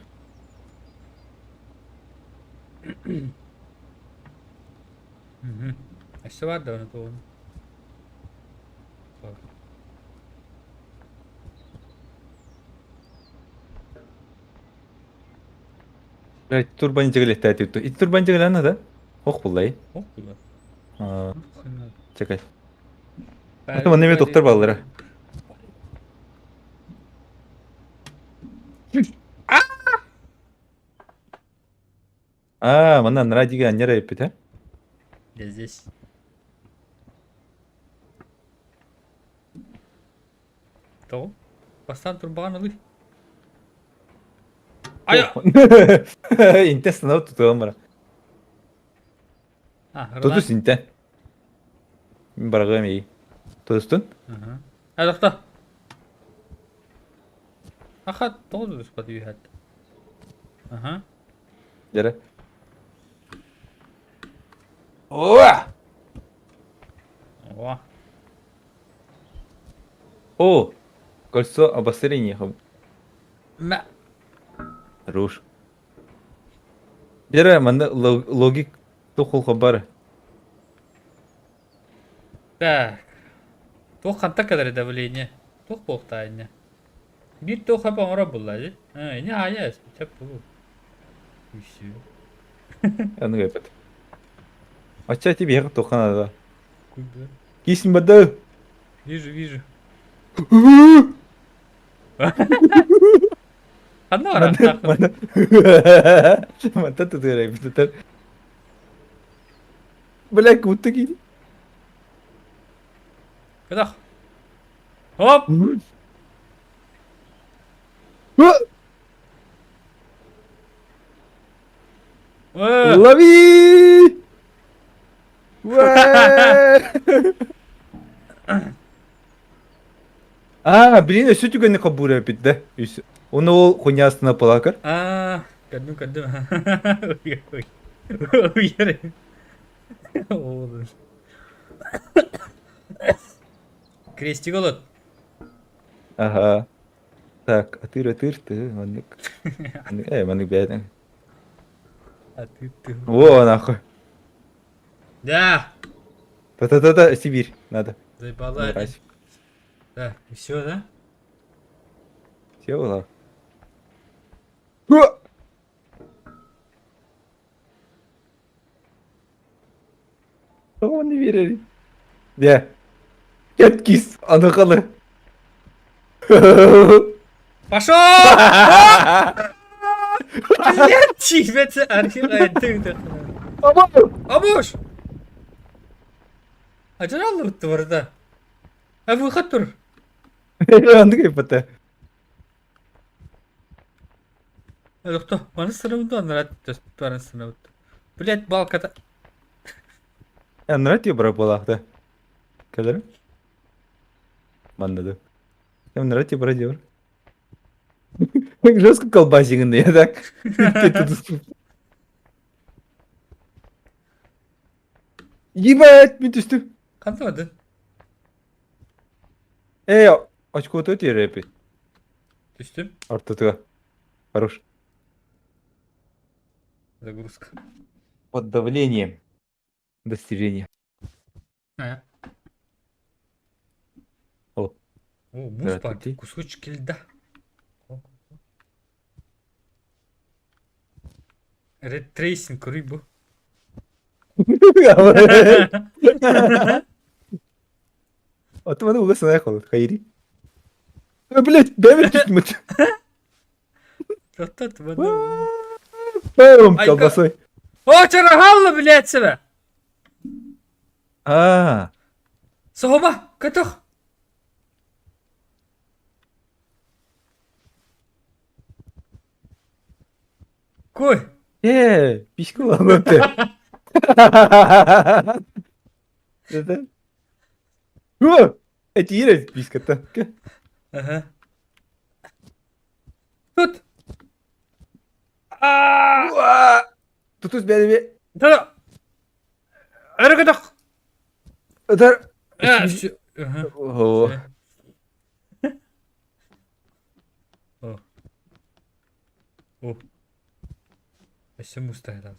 Мгм. Өссө баар да оны тугун. Блядь, турбан жигалетта Ити турбан жигалана да? Ох буллай. Ох була. А, чекай. Это манна эме доктор баллара. А, манна нара дига аннера эппит, э? Я здесь. Тоҕо? Бастаан турбаҕын ылый. Айа! Инте станов тутуган бара. А, Тутус инте. Мин барагым ей. Тутустун? Ага. А, тохто. Аха, тоҕо тутуспат үһэт. Ага. Дьэрэ. О! О. О! Кольцо обострения. Мә. Хорош. Дера, манна логик тухул бар. Так. Туох хантан кэлэр давление? Туох буолуохтаах инньэ? Биир туох эп оҥорор буолла дии. Аа, инньэ аайа сөп буолуо. Үсүү. Аны эпет. Ачча ти биһиэхэ туохха наада? Кисин бада. Вижу, вижу. Ханна барахтааххын? Манта тутуурай битэтэр. Бля, как будто киһи. Кытах. Хоп! Лови! А, блин, өссө түгэнни хоббуур эпит да. Оны ол хуйнясына палакар. А, көрдүм, көрдүм. Уйар. Оğlum. Крестик олот. Ага. Так, атыр атыр ты, маннык. Э, маннык бэйэтин. Атыр ты. Во, нахуй. Да. Та-та-та-та, Сибирь, надо. Заебала. Да, и все, да? Все было. Тоҕо не биэрэрий? Дьэ, кэт кис, аны халы. Пошел! Блядь, чибэт архив Абуш! Ажыраллыбытты барда. А выход тур. Андык эппэтэ. Кто? Маны сырымды анрат барын сырымды. Блядь, балката. Анрат бара буолаахта. Кэлэрим. Манна да. Анрат бара диор. Жестко колбасигын я так. Ебать, мен түстүм. Қантамады? Эй, очко тиэрепи. Түстүм. Ортотуга. Хорош. Загрузка. Под давлением. Достижение. А. О. О, муз бар. Кусочки льда. Red Tracing рыбу. Отманы уга санай холод. Хайри. А, блядь, бэвер түстүм. Бэм, колбасой. О, чарахалла, блядь, себя. А. Соһума, көтөх. Кой. Э, письку ламаты. Это? О, эти писька-то. Ага. Тут. А! Тут бәрі Да. Өргөдөх. Дар. О. О. О. Өссө муустаһытан.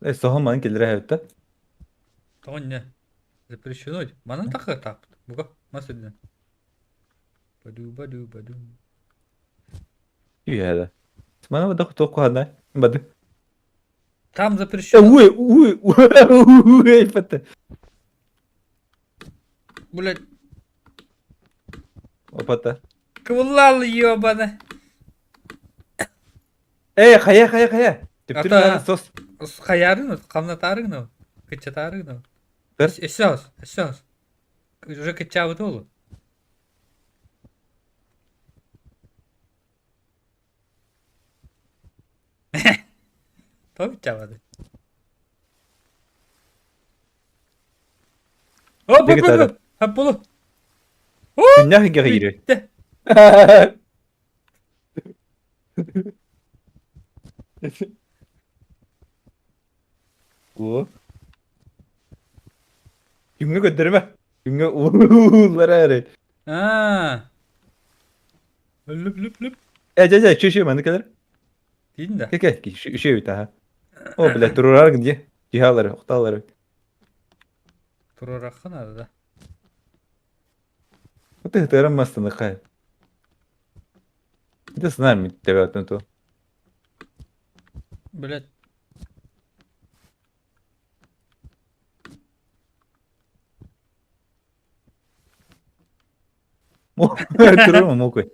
Э, соһон манан кэллэрэ эбит Тоҕо инньэ? Запрещено. Манан тахыатаахпыт. Бука, мас үрдүнэн. Баду баду баду. Үһэ Мана бада туох куһаҕанай? Бады. Там Э, запрещено. уй, уй, уй, пата. Блядь, Опата. кыбыллал ебана. Э, хайа, хайа, хайа. Түптүр Ата. сос. Хайарын, хамнатаарыгын, кыччатаарыгын. Көр. Өссө өссө Уже кыччаабыт ол. Тоҕо кыччаабаты? Оп, оп, оп, оп. Хаппулу. Күннээх игэ Бүттэ. О. Күҥҥэ көрдөрүмэ. Күҥҥэ ууллара эрэ. Аа. Лүп-лүп-лүп. Э, дьэ, дьэ, чү-чү, маннык кэлэр. Дейін да. Кэ, кэ, үчү эбит, аха. О, блядь, турураргын дии. Дьиһалары, охталары. Турурахха надо да. Вот ты тырым мастаны хай. Это с нами тебя на то. Блядь. Турурма мокой.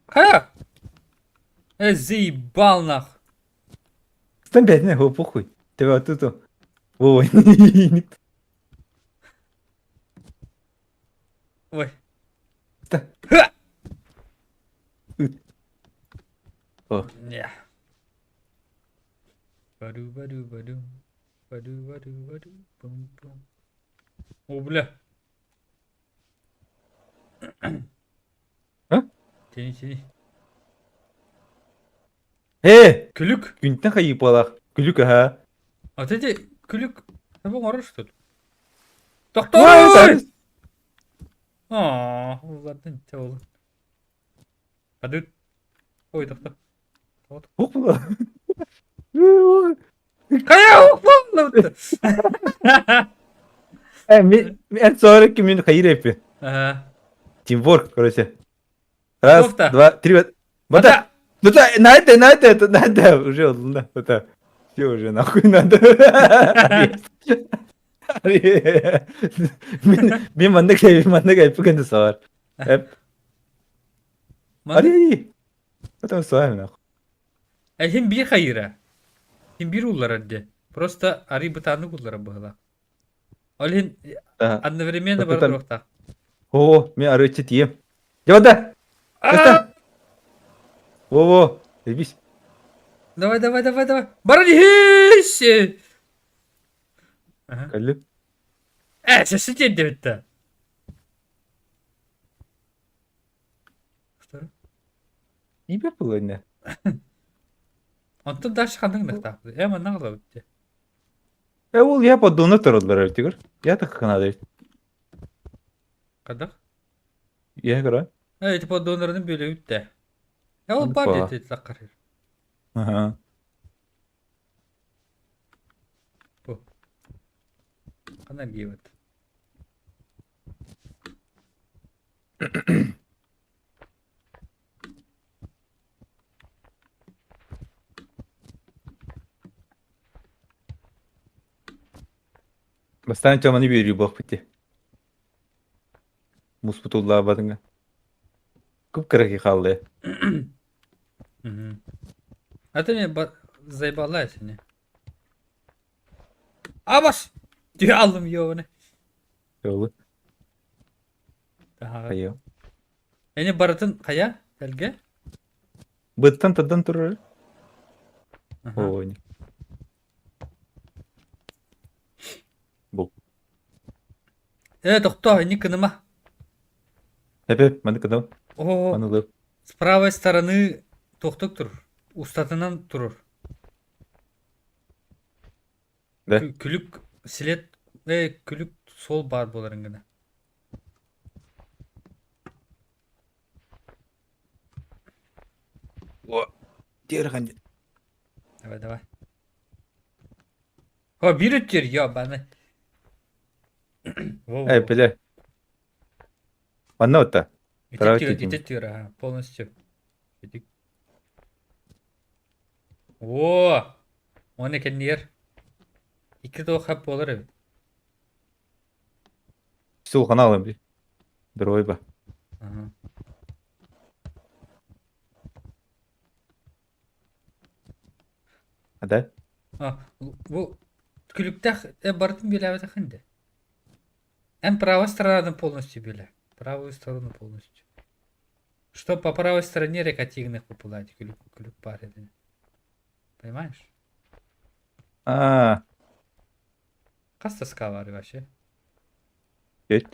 Ха! Э, заебал нах. Стань блядь, на его похуй. Тебя тут. Ой. Ой. Ха! О. Не. Баду баду баду. Баду баду баду. Бум бум. О, бля. А? Тяни, тяни. Э! Күлүк. Күнтэн хайыпалах. Күлүк аха. Вот эти күлүк. Табың орор что ли? Тохтоо! Аа, ладно, ол. Падут. Ой, тохто. Ох була. Хайа, ох була. Э, мен мен сорок мин хайыр эпи. Ага. Тимворк, короче. Раз, Кофта. два, три. Вот Ну да, на это, на это, это надо. Уже, ладно, это. Все уже нахуй надо. Мен мен манна кайып, манна кайып кенде саар. Эп. Ари, ари. Потом с вами нахуй. Эһин биир хайыра. Хин биир улларар де. Просто ари бытааннык уллара быһыла. Ол иһин одновременно бара туруохтаах. О, мен арыыччы тиийэм. Дьэ да! Во-во, эбис. Давай, давай, давай, давай. Баран иһис! Кэллим. Э, сеси тиэрдибиттэ. Ибэ булуйна. Онтон дальше ханнык ынахтаахпыт. Э, манна аҕалабыт дии. Э, ол я поддонна тураллар эбитигэр. Я так канада. Хайдах? Я көрө. Э, ити поддоннарын бөлөбүт да. Э, ол бар диэти лаккар. Ага. Бу. Ханна гиэбит. Бастаан чаманы биэрии буолбут дии. Муспут уллаабатыҥа. Кып-кыракый хаалла. Мгм. А ты меня заебала сегодня. Абас! Түһэ аллым ёбаны. Жолу. Таһаҕа. Хайа. Эни барытын хайа? Тэлгэ? Быттан тадан турар. Аха. Ой. Бу. Э, тохтоо, ини кыныма. Эпе, маны кыдам. О, Маны лып. с правой стороны тохтук тур. Устатынан турур. Да. Күлүк силет, э, күлүк сол бар боларын гына. О, Дерхан. Давай, давай. О, биир өттүр, ёбаны. Эй, бля. Манна отта. Ити ага, полностью. О, оны кэнниэр. Икки туох хап буолар эбит. Сул каналым би. Доройба. Ага. А да? А, бу күлүктэх барытын билээбэтэхин де. Эн правой сторонадан полностью билэ. Правую сторону полностью. Что по правой стороне река тигных популать, күлүк, күлүк бар edi. Понимаешь? А, Хас тоска бар вообще? Эт.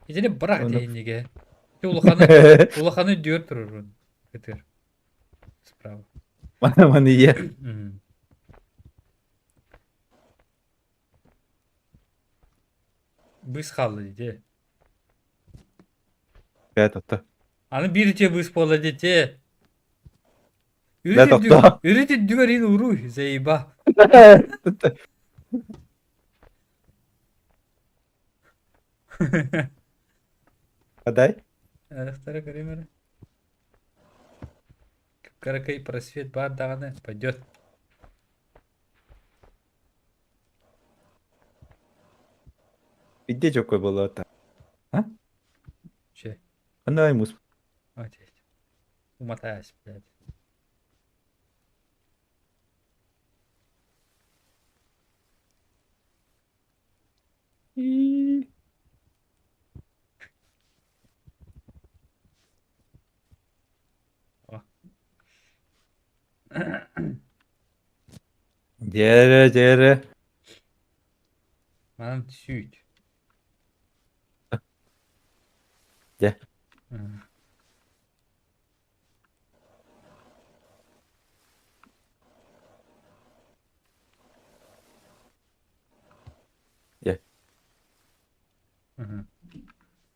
Итини бырах Оны- диэнигэ. Ити улаханы, улаханы дүөр турурун. Ытыр. Справа. Мана мана ие. Мгм. Быыс хаалла дии. Бээ тохто. Аны биир үтүө быыс буолла дии. Бээ тохто. Үрүт үрдүгэр ин уруй, заеба. Адай. Арахтара көрүм эрэ. Кыракый просвет баар даҕаны пойдет. Бидде чоккой буолла А? Че? Андай мус. Умотаюсь, блядь. Дьээрэ, дьээрэ. Манан сүүт. Дьэ. Дьэ.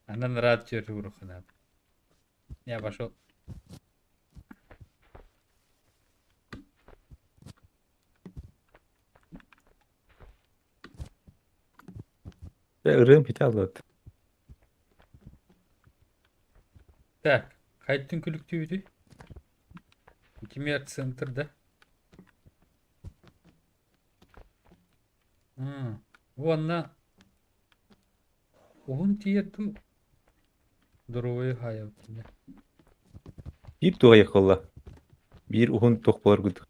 Анан рад түөрт Я пошел. Дьэ, ырыам хитэ аллат. Так, хайдын күлүктүүбүтүй? Кимиэр центр да? Уонна уһун тиийэр дуу? Доруобуйа хаайабыт Биир туох буолла? Биир уһун туох буолар курдук.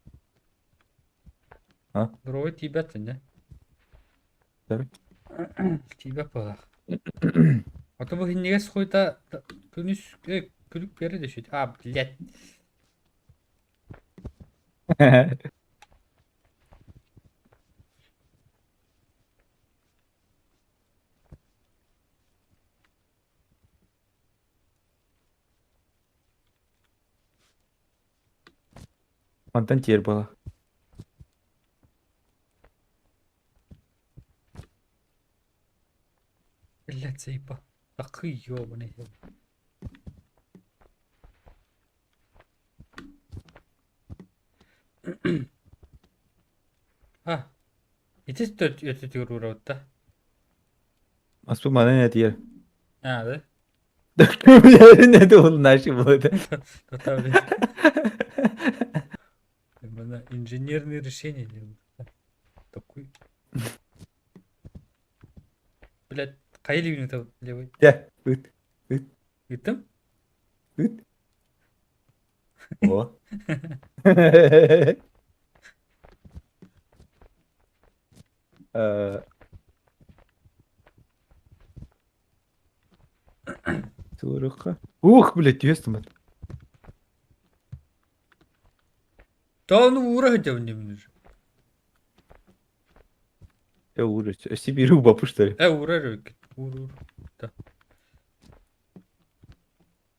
А? Доруобуйа тиийбэт синнэ. Тиийбэт буолаах. Ото бу хиннигес хуйта күнүс күлүк бере дөшүт. А, блядь. Мантан тиэр буола. Блядь, заебал. Такый ёбаный. А, ити өтүтүгэр уурабыт да? Аспы манан этиэр. А, да? Это он наши был это. Инженерные решения делают. Такой. Блядь, хайа илиибин левый? Дьэ, ыт. Ыт. Ыттым? Ыт. О. Туруха. Ух, блядь, түөс тумат. Да ну уура сылдьабын диэбин уже. Э, уура, Сибири убапы, что ли? Э, уура эрэ Уур, уур. Да.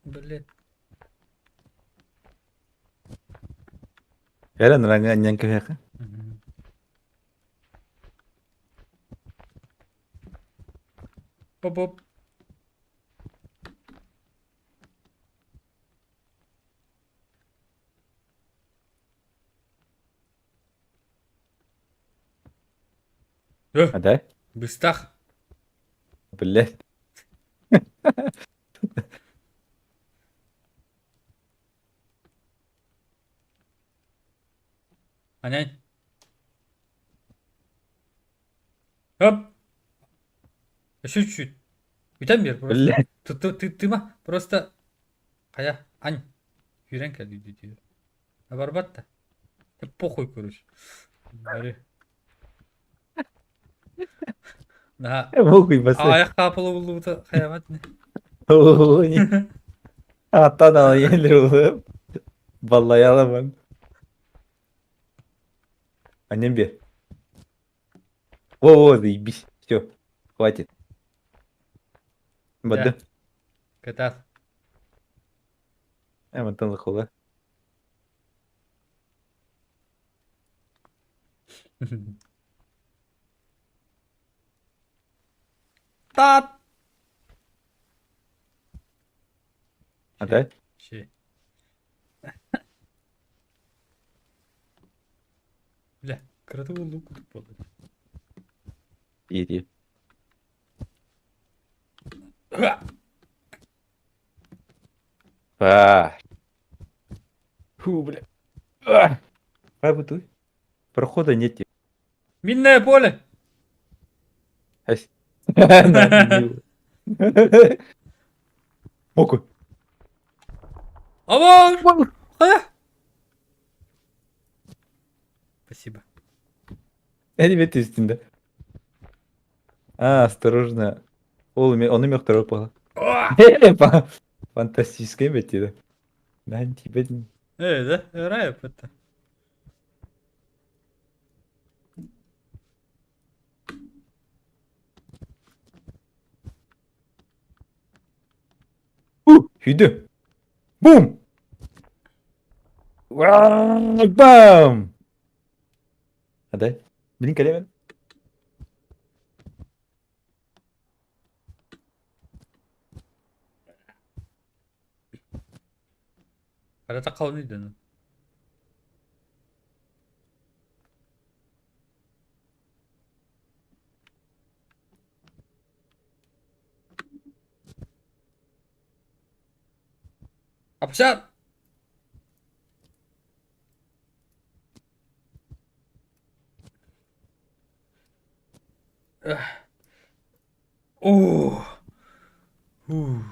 Блядь. Кэлэн араҥа анньан кэһиэхэ. Поп-поп. А да? Быстах. Блядь. Анянь. Хоп. Еще чуть-чуть. Бүтэн биэр просто. Блядь. Ты, ты, ты ма просто хайа ань күүрэн кэлдии дии. Барбат да. Да похуй короче. Бары. На Похуй басы. Аяқ қапылы буллубута хаябат не. Аттан ала елер улып. Баллай аламын. Аннем бер. Во-во, заебись. Все, хватит. Бады. Кытаат. Мантан лахула. Тат! Опять? Щи. Бля, кыратык лук буолла. Иди. А. Фу, бля. А. Работай. Прохода нет. Минное поле! Ась. На, милый. Оку. Амор! А! Спасибо. Elbette üstünde. А, осторожно. Ол оны мөхтөрө буола. Фантастическая бетиде. Мен тибедин. Э, да? Райып это. Хүдү. Бум! Бам! Адай. Билин кэлэбин. Арата қалын үйден. Апшат! Оо. Ух.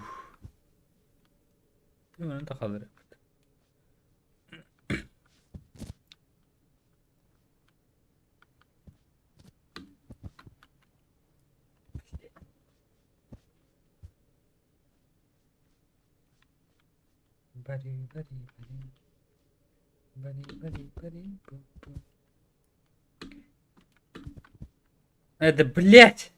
Манан тахалар эбит. Бари, бари, бари. Бари, бари, бари, бу, бу. Это, блядь!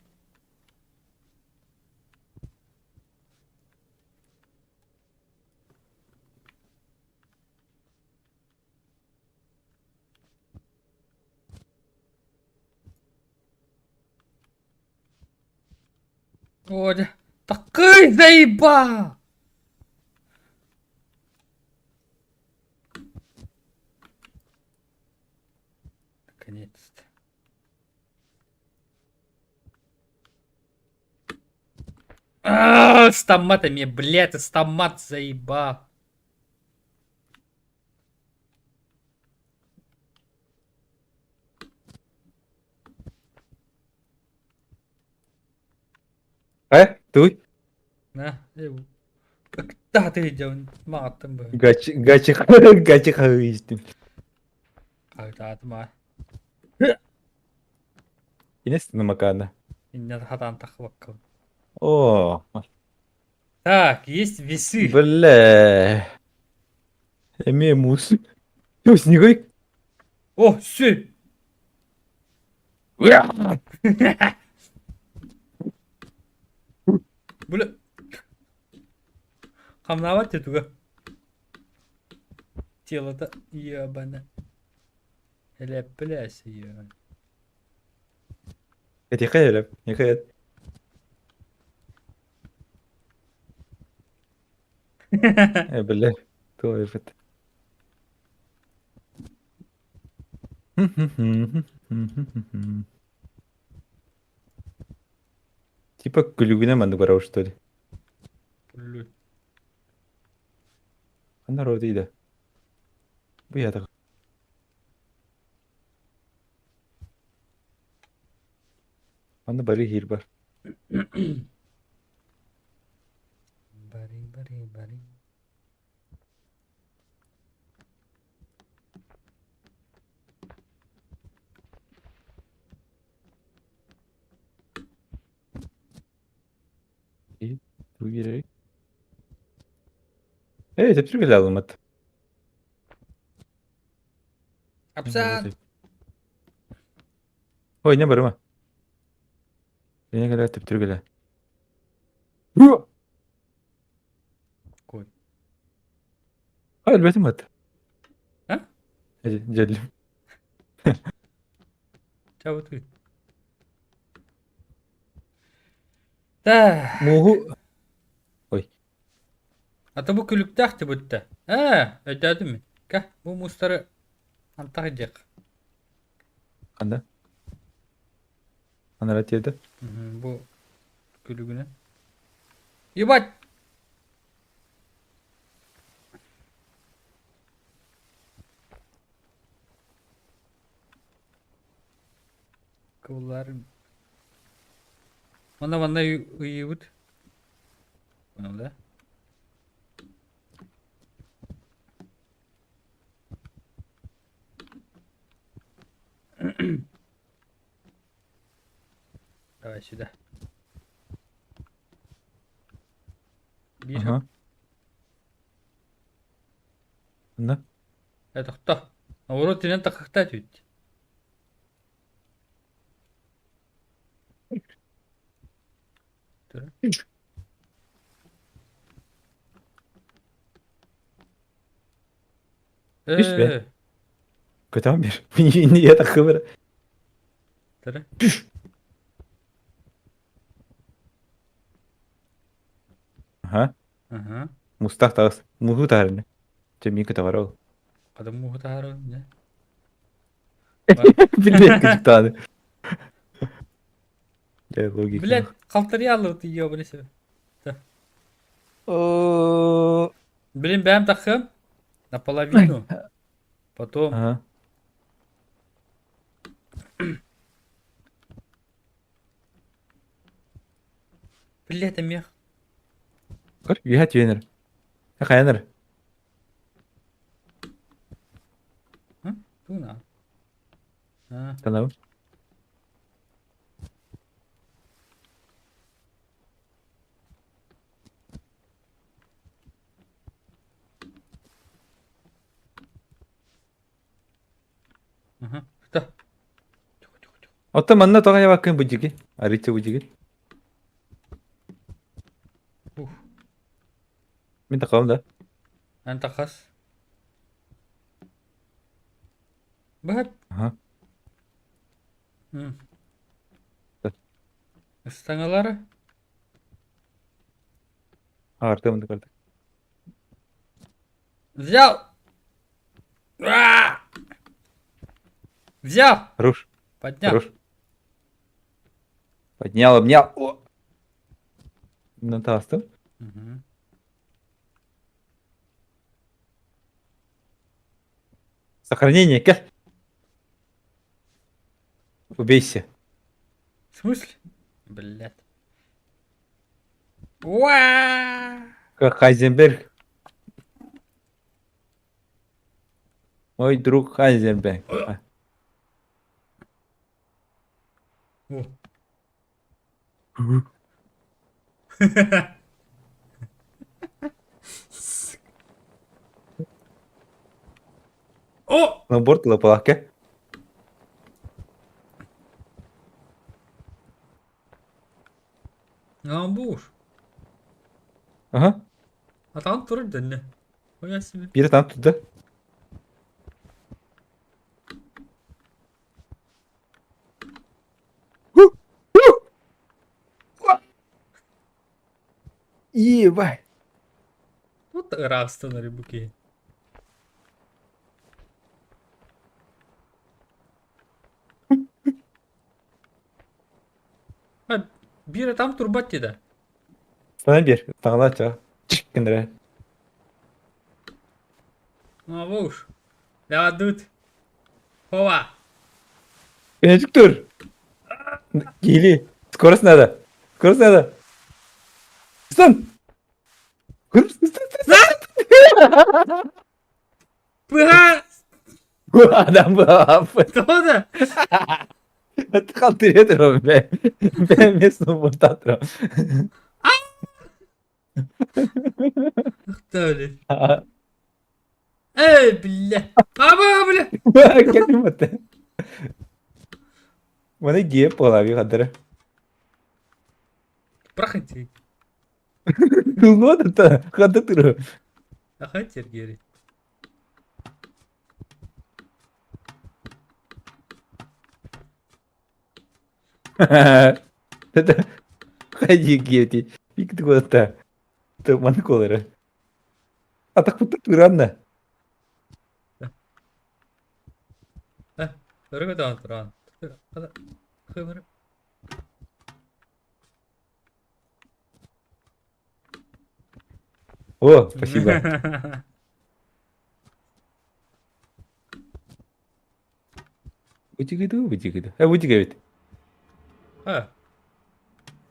Оля, такой заебал! Наконец-то. А, с томатами, блядь, с томат заебал. Э, туй? На, Когда ты идём? Матом бы. Гачи, гачи, гачи хагыстым. Когда Инес намакана. Инна хатан тахваккал. О, Так, есть весы. бля. Эме мус. Ё, снеговик. О, все. Бля. Хамнават туга. Тело-то ебано. Ляплясь ебано. Тихая, тихая. Э, бля. То это. Типа күлүгүнэ маннык барабыт что ли? Блядь. Ханна родида. Бу ята. Манна бары хир бар. Бари, бари, бари. Бу керек. Эй, тепсир келе алмат. Апсан. Ой, не барыма. Не келе тепсир келе. Кой. Ай, элбетим ат. А? Жэллим. Чабы ты. Да. Мууһу Ой. А то бу күлүктээх да бүттэ. Ээ, өйдөөтүм мин. Кэ, бу муустары антах идиэх. Ханна? Анара тиэрдэ. Бу күлүгүнэн. Ебать! Кылларым. Манна манна ыйыыбыт. Понял, да? Давай сюда. Биир Ага. Ханна? Тохто. Наоборот, тинэн таххахтаа түт. Үс бе. Көтөҕөн биэр. Иннигэ таххыбыр. Тара. Аха. Аха. Мустаах таҕыс. Муһу таһарны. Чэ мин көтөҕөр ол. Хата муһу таһарар не? Билбэт кычыктааны. Дьэ логика. Блядь, халтарыйааллыбыт ёбаный себе. Блин, бэйэм таххыам. Наполовину. Потом. Ага. Блядь, мех. Көр, үөһэ түөнөр. Хайанар. Туна. Танабын. Ага. Оттон манна тоҕо ябаккын бу дьиги? Арыычча бу дьиги. Ух. Мин тахабын да? Эн тахас. Быһат. Ага. Ыстаҥалары. Артым да көрдүк. Взял! Взял! Хорош. Поднял. Хорош. Поднял, обнял. О! Натастым. Угу. Сохранение, кел. Убейся. В смысле? Блядь. Уа! Как Хайзенберг. Мой друг Хайзенберг. О. О! Сноуборд лапалаке. Амбуш. Ага. А там турар дэннэ. Хуя себе. Биир там туда. Ебать. Вот ыраастан рыбуки. А, биир там турбат дии Станан биэр. Таҥала ча. Чик гыннара. Мабуш. Дадут. Хова. Көнөчүк тур. Киили. Скорость надо. Скорость надо. Стан. Быһа! Адам баап. Тоҕо да? Халтырыа турабын бээ. Бэйэм эмиэ сноубордаан турабын. Что ли? Эй, бля! Аба, бля! Кэлим этэ. Маны гиэп буолаби хадара. Проходи. Тыллуот это хада туру. Аха, Сергей. Это Хайдии киэти. Икки куотта. Маны колары. Атахпыт туранна. Өрө көтөҕөн туран. О, спасибо. Бутигиду, бутигиду. Э, бутигэбит. А.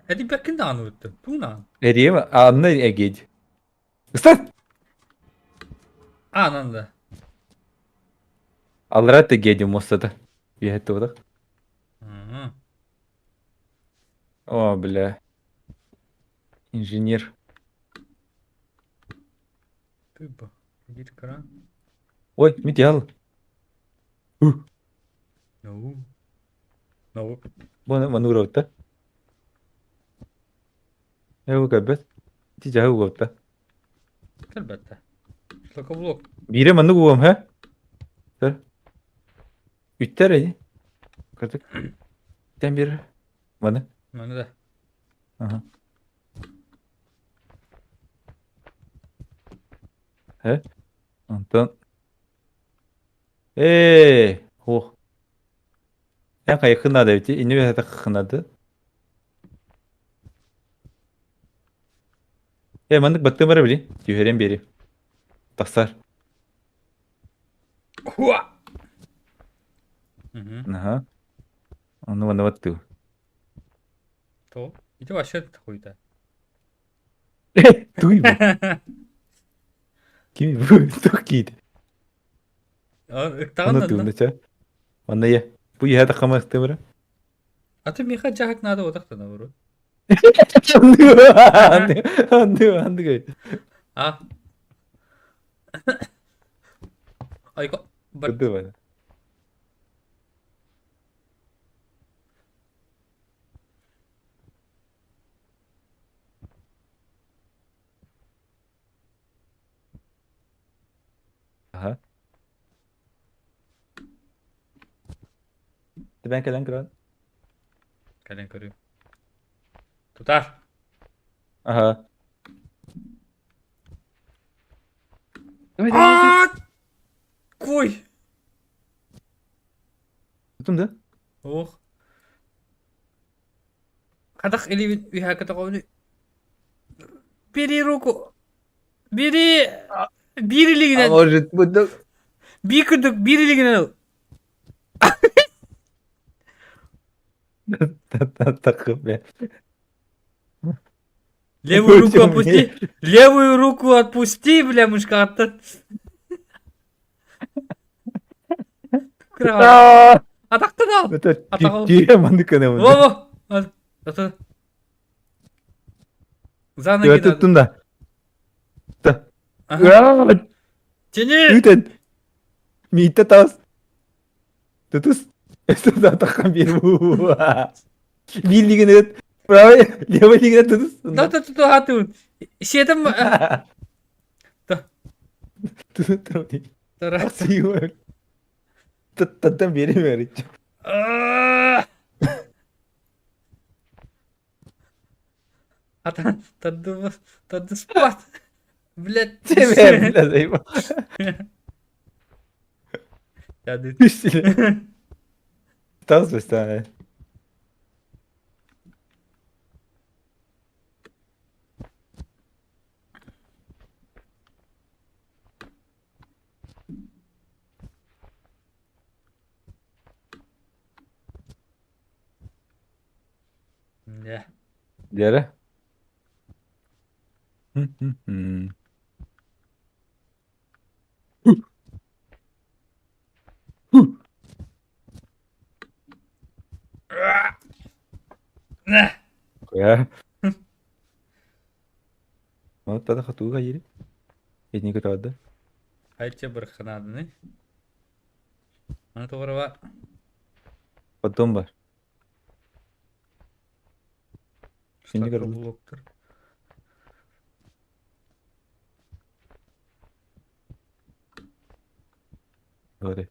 Эди бэккин даҕаны ыттын. Тугун Эриэм анна эгид. Ыстан! Аанан да. Аллара тегеди мостата. Үөһэтте бодох. О, бля. Инженер. Тыба. Гир кран. Ой, металл. Ну. Ну. Бу мануровта. Эу кэлбэт. Ити дьаһы угапта. Кэлбэттэ. Шлакоблок. Биирэ маннык угам, һэ? Сэр. Үттэр ини. Кырдык. Тэн биир. Маны. Маны да. Ага. Һэ? Онтон Ээ, ох. Эн хайыкын наада эбити, инни бэһэтэ хынады. Э, маннык баттым бара били, түһэрэн биэри. Тахсар. Хуа! Мгм. Аха. Ону манна баттыы. То. Ити вообще хуйта. Туй бу. Ким бу? Тух киит. Ыктаҕын Ону да тыынна чэ. Манна е. Бу иһэ таххама ыстыбыра. А ты миэхэ дьаһык наада буотах да наоборот. Анды, анды, анды. А. Айко. Бар. Кыды бана. Аха. Түбэн кэлэн көрөн. Кэлэн көрүү. Тутар. Аха. Аа! Кой! Тутум да? Ох. Хатах илиибин үһэ көтөҕөбүн. Бери руку. Бери биир А илиигинэн может быть биир курдук биир илиигинэн ыл. Такы Левую руку опусти. Левую руку отпусти, бля, мышкаҕыттан. Кыраҕа. Атахтан ал. Атаҕы. Тиэ маннык гынабын. Во-во. За ноги надо. Туттун да. Да. Ага. Тяни! Үтен. Миитте таас. Тутус. Атаххан биир. Биир лигин ыт. Правый, левый лигин тутус. Да, да, да, да, Сиэтим. Да. Таттан биэри Ата тарды спат. Блядь. Бля, Тас быстаа. Дьэ. Дьэрэ. Куя. Тада хатууга ири. Итини көтөҕөдө. Айча бырханаадыны. Аны тоҕорова Потом бар. Сини көрдүм. блоктор. Говори.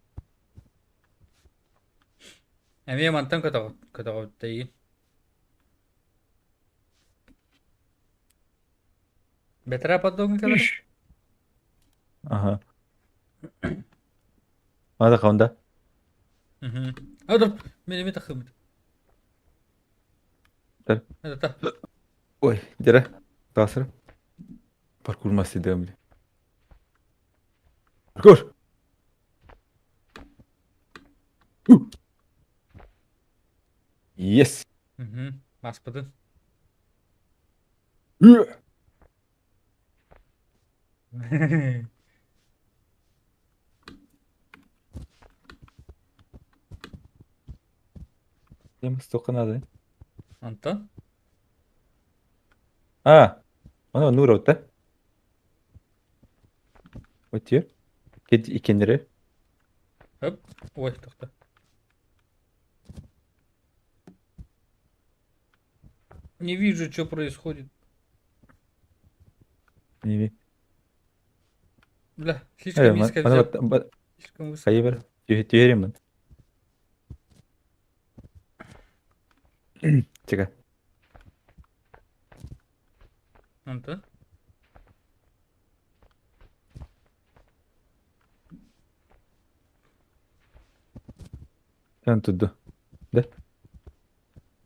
Эмиэ мантан көтөҕө көтөҕөбүттейин. Бэтэрээ поддоҥҥа кэлэр. Ага. Мада хонда. Aa мин эмиэ тахсыбыт. Это. Ой, дьэрэ. Таасыр. Паркур мастыдым. Паркур! Yes! Маспытын. Дем столько надо. Антон? А, оно нур да? Өтүө. Иккеннери. Хоп. Ой, тохто. Не вижу, что происходит. Не Бля, слишком низко взял. Слишком высоко. Хайбер. Түһэрим. Чека. Антон? Эн тудду. Да?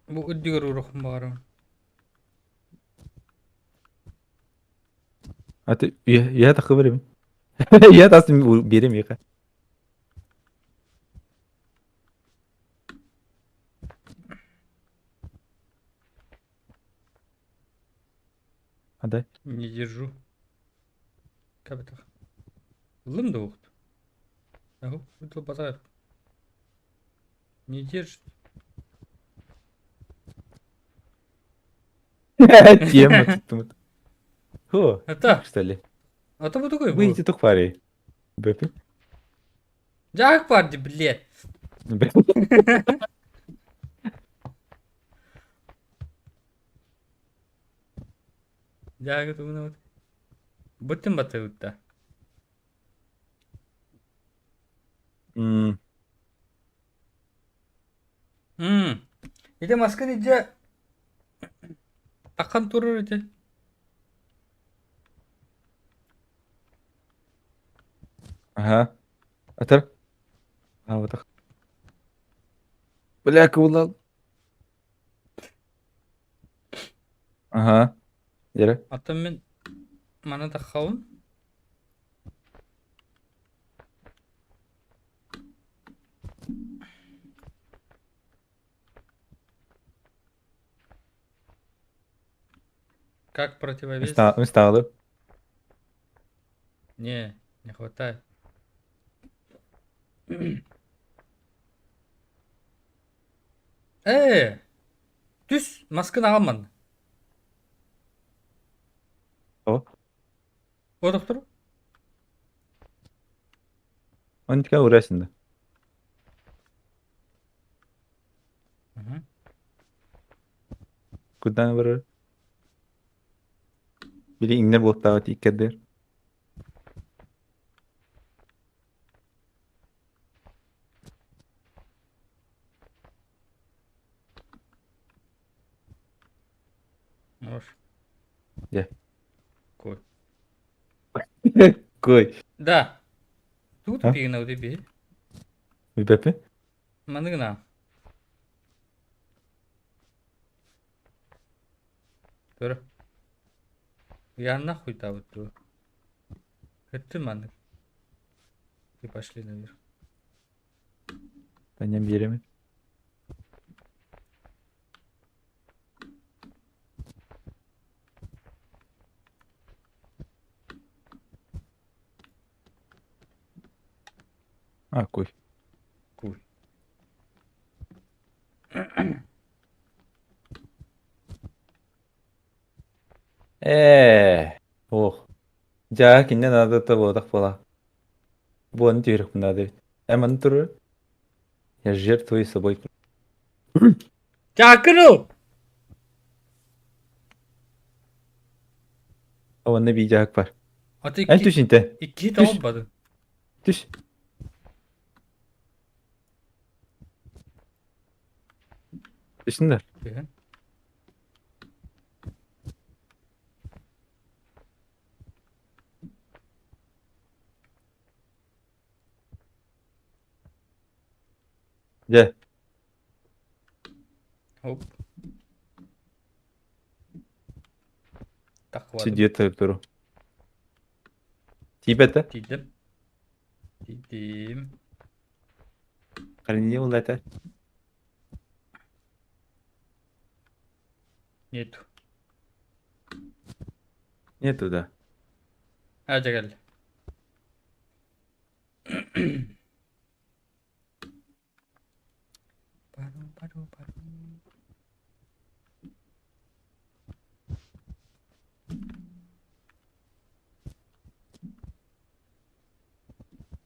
Бу үрдүгэр уруохпун баҕарабын. Аты я тахы берем. Я тас берем яка. Адай. Не держу. Кабитах. Ыллым да уохт. Аһу, базар. Не держит. Тема тут. Хо. Это. Что ли? А то вот такой был. Выйди тух пари. Бэпи. Жак парди, блядь. Жак тугуна вот. Буттын батыбытта. М. М. Ити маскын илдьэ таххан турар ити. Ага. Атар. А вот так. Бля, кулал. Ага. Дere. Оттон мин маны таххабын. Как противовес? Стало. Не, не хватает. Ээ! Түс, маскын аҕалман. О. О, доктор? Он тебя урасин да. Угу. Куда барар? Били иҥнэр буолтаабат иккэрдэр. Можешь. Где? Кой. Кой. Да. Тут А? пигна у тебе. Бэпи? Маныгна. Тур. Я нахуй та вот ту. Это маннык. И пошли наверх. Таня биэрэми. А, кой. Куй. Ээ. Ох. Дьаа кинне надо буолах буола. Буон түһүрэх надо эбит. Эман турur. Я жертвую собой. Чакырыл! Онно биир бар. А ты Эн түс инте. икки Түс. талбадың. Түс. Түстүңдөр. Дьэ. Оп. Так Сидиэ туру. Тиийбэт да? Тиийдим. Тиийдим. Хранение улата. Нету. Нету, да. А, дьэ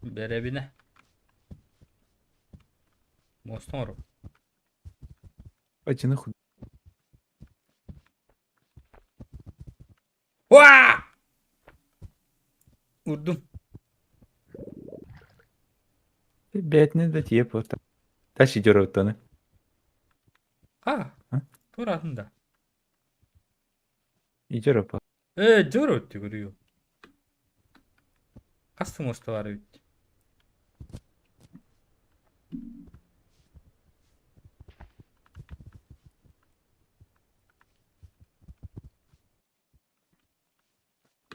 Бэрэбинэ. Муоста оҥору. Оччону хуй. Уа! Урдум. Бэйэтинэн да тиийэ буолта. Тащи дьоруоттаны. А, тураатын да. Идёропа. Ээ, дьоруотти көрүө. Хас да муоста баар эбит.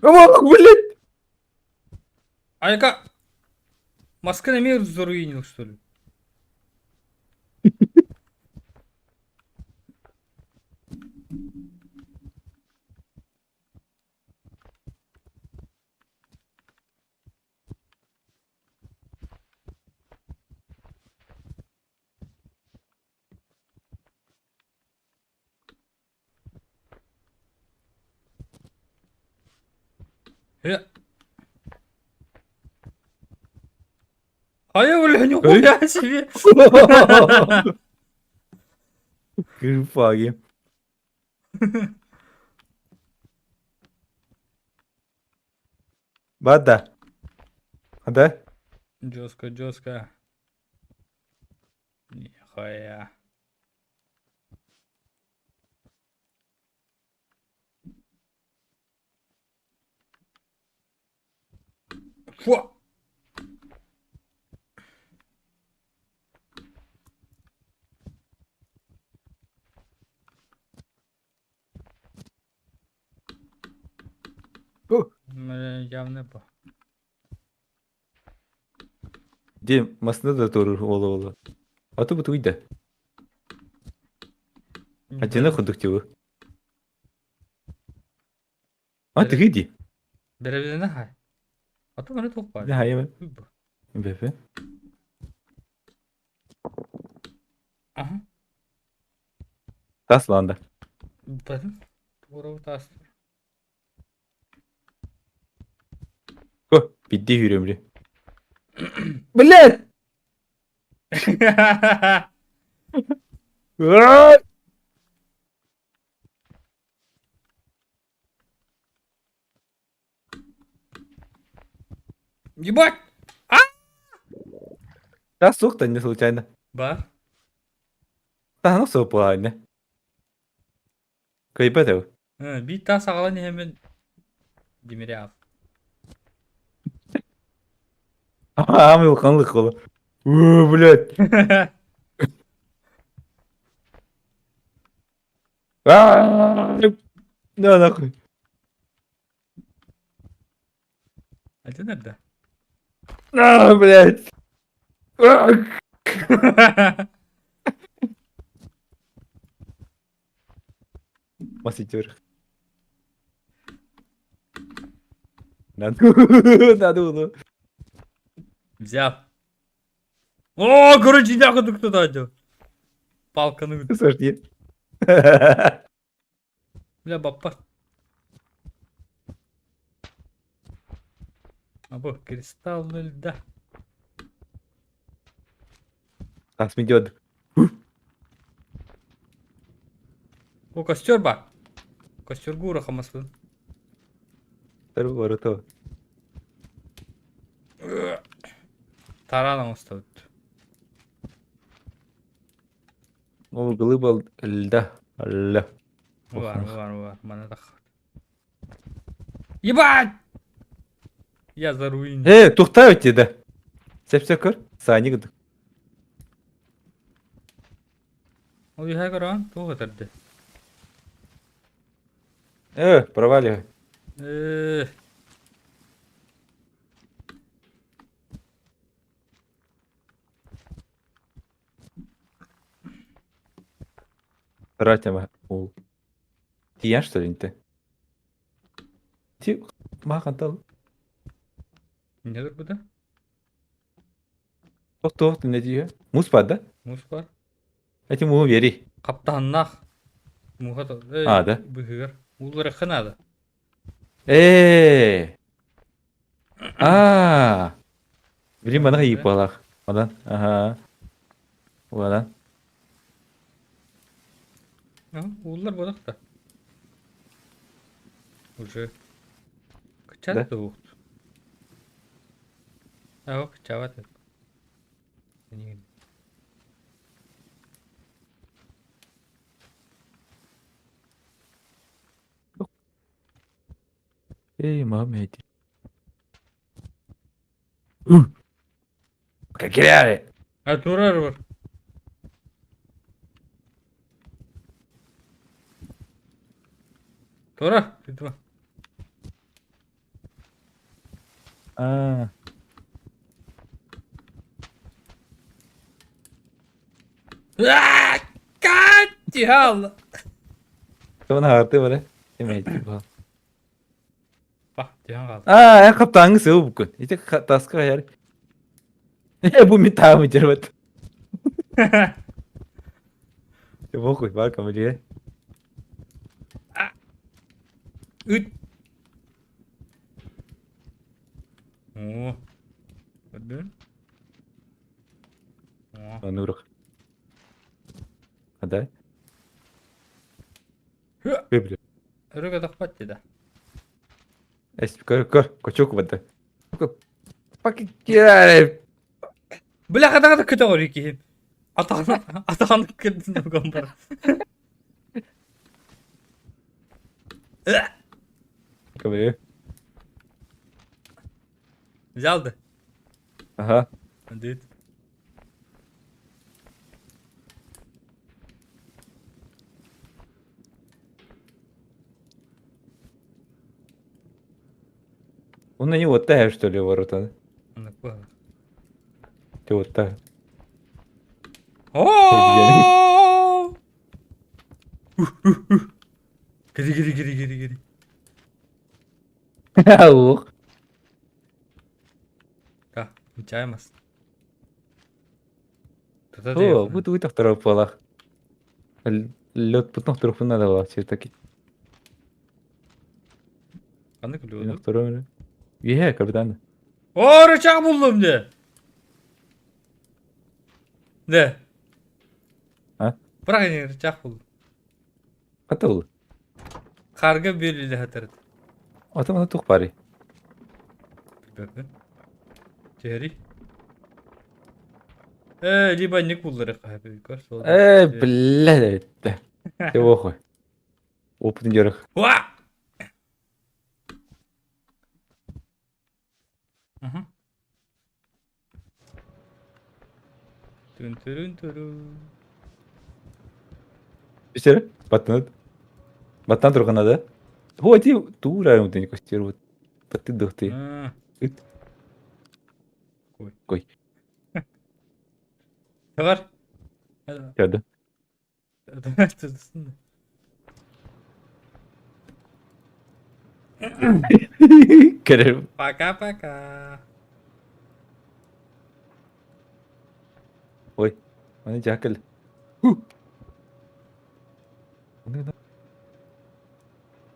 О, блядь! Айка! Маскын эмиэ заруинил, что ли? Хайа, бля, нихуя себе! Кырфаги. Бада. Да? Жестко, жестко. Нихуя. Фу! Явно по. Дим, масына да турur ола-ола. А то бу туйда. Атена курдук тибу. А тыгы ди. Бэрэбинэ хай. А то маны туох баар. Да хайа Бэфе. Аха. Тас ланда. Бэтим. Туора тас. Го, бидди хүрөмрү. Блядь! Ебать! А! Тас суох не случайно. Бар. Таһана суох буолаанньа. Кыайбат эбит. Биир таас аҕалан иһэммин Димиряв. Аамый улаханлык буолла. Уу, блядь. Да нахуй. Атын эрдэ. А, блядь. Мас идёр. Надо, надо. Взял. О, короче, нахуй кто то Палканы. Слушай, Бля, баппа. Або кристалл льда. Тас идет. О, костер ба. Костер гура хамаспын. Ворота. Таран оҥостубут. Ол глыба льда. Льда. Бар, бар, бар. Мана тах. Ебать! Я заруинил. Э, тухтают да. Сөп-сөп көр. Саани курдук. Ол үһэ көрөҕүн туох ытырды? Проваливай. Ратяма. Ол. Тиийэн что ли ты? Ти махантал. Не турбута? Туох не дии? Муус бар да? Муус бар. Эти мууһу биэрий. Хаптаһыннаах. Мууһа А, да? быһыгар. Ууларыхха наада. Ээ. Аа. Билим мана хайыы буолах. Онон, аха. Уонан. Ууллар буолах да. Уже. Кычат да уохт. Аа, кычаабат. Эй, мам, эти. Киряли! А турар бар. Тура, видимо. Аа. Катя! Тоҕо хаартыы бары? Эмэйдии баал. Бах, түһэн хаалла. Аа, эн хаптааҥҥы сыал буккун. Ити таска хайар. Э, бу мин таамы дьэрбэт. Бохуй, бар комедия. Үт. О. Көрдүн? О. Нурух. Адай. Бля. Өрө көтөхпөт дии да. Эс, көр, көр, кочок бада. Пакетирай. Бля, хатаҕа көтөҕөр киһим. Атаҕын атаҕын кырдын уган бар. Кабы. Взял да? Ага. Дит. Он на него тая, что ли, ворота? Ты вот так. О! Гири гири гири гири гири. Ух. Да, чаймас. О, бу тугу тохторо буолах. Лед путнох турупун надо было все-таки. Ханнык лёду? Второй. Е, капитан. О, рычаг буллум дии. Дэ. А? Бырах ини рычаг буллум. Хата ол. Харга бүөлүлэ хатарыт. Ата мана тух барый. Билбэппин. Түһэрий. Э, либо ник буллары хаһа сол. Э, блядь. Ты охуй. Опытын дьөрөх. Уа! Мгм. Түн түрүн түрүн. Бисер, баттанат. Баттан тургана да. О, ти тура ему костер вот. Ты дохты. Ыт. Кой. Кой. Бар. Тяды. Кэрэ. Пока-пока. Ой, маны дьаакыл.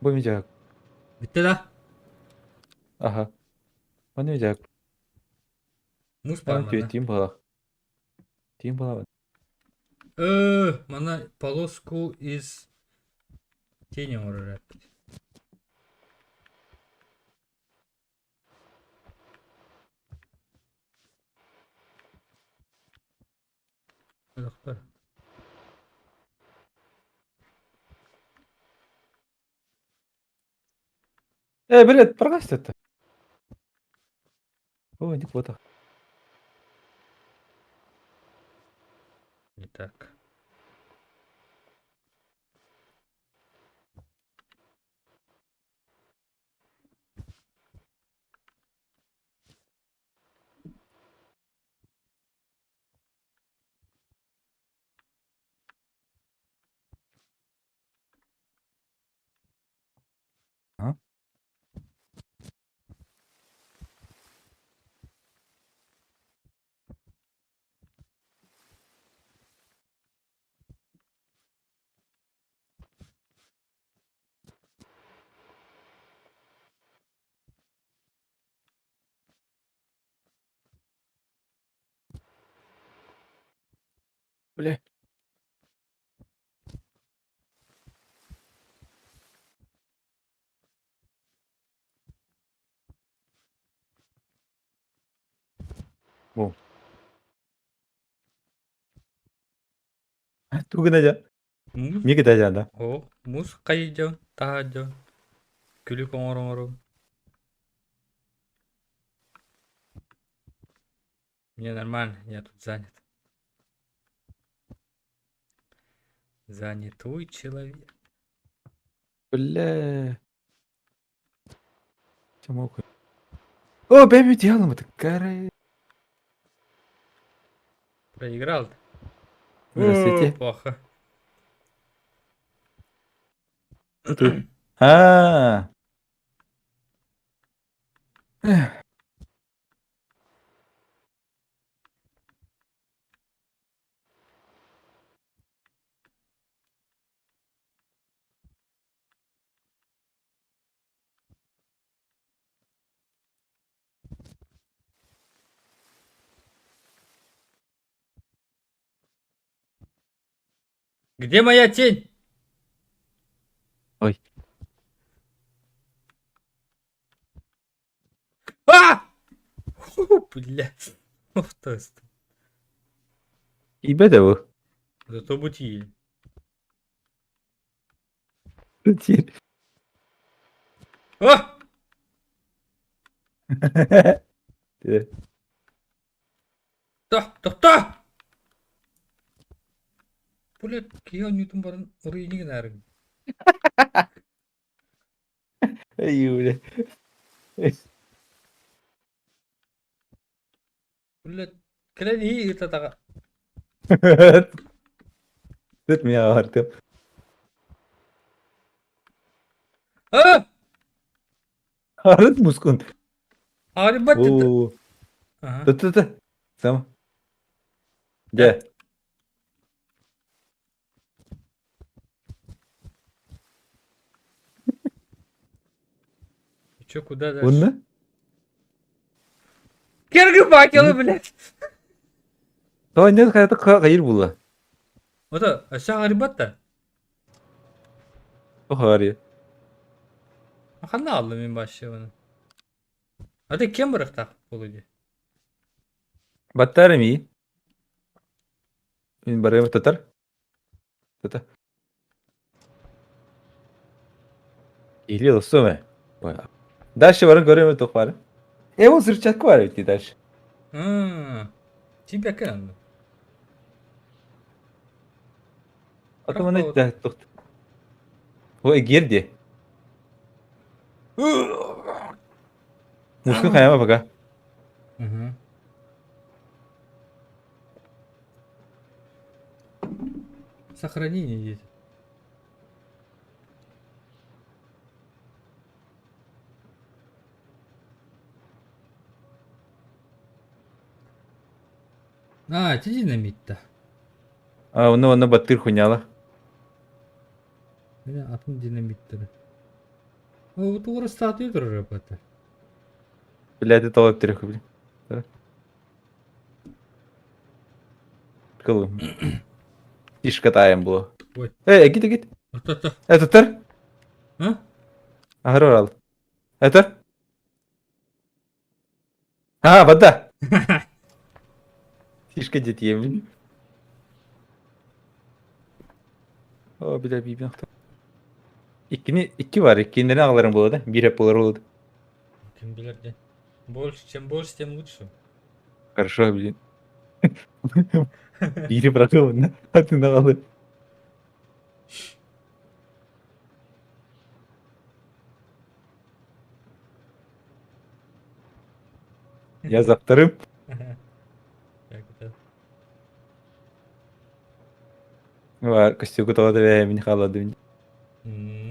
Бу ми дьаак. Бүттэ да? Аха. Маны дьаак. Муус баар манна. Тиим буолах. Тиим буолабын. Манна полоску из тени оҥорор эппит. Өлөхтөр. Э, блядь, прогась это. Ой, не квота. Не так. Бля. Бу. Тугу гына Муус. Миги да да. О, муус хайдьон, таһаадьон. Күлүк оҥор-оҥорум. Мне нормально, я тут занят. Занятой человек. Бля. Чамок. О, бэби делом это кары. Проиграл. Здравствуйте. О, плохо. А. Где моя тень? Ой. А! Фу, блядь. Ух ты. Ибе да бу. Зато бутии. А! Да, да, да! Блядь, киһи оонньуутун баран уруйни гынаарыҥ. Эй, бля. Блядь, кэлэн иһии ыытатаҕа. Тут меня Артем. А! Арыт мускун. Арыбат это. О, Ага. да-да-да. Сам. Где? И чё, куда дальше? Онна? Кергы факелы, блядь! Давай, нет, хайта хайыр була. Ото, өссө арыбат да. Охари. Ханна алла мин башчыбын. Ата кем бырыктак болу Баттар ми? Мин барым татар. Тата. Или лосоме. Дальше барым көрөм тоқ бар. Э, ол взрывчатка бар ведь дальше. Тебя кем? А то маны да тохт. Ой, герди. Мускун хайма пока. Угу. Сохранение есть. А, это динамит-то. А, оны оны баттыр хуйняла. Атын динамиттары. Вот урастаты турар это. Блядь, это толып трех, блин. Кылым. Тишка таем было. Ой. Эй, гит, гит. Это. Это тер? А? Агрорал. Это? А, вода. Фишка детей, блин. О, бля, бибин. Иккини, икки бар, иккиннен аҕаларым буолла да, биир эп буолар буолла. Ким билэр дии. Больше, чем больше, тем лучше. Хорошо, блин. Биири бырахыабын, атын аҕалы. Я за вторым. Так, это. Бар, костюгу тоҕо да мин хаалладым.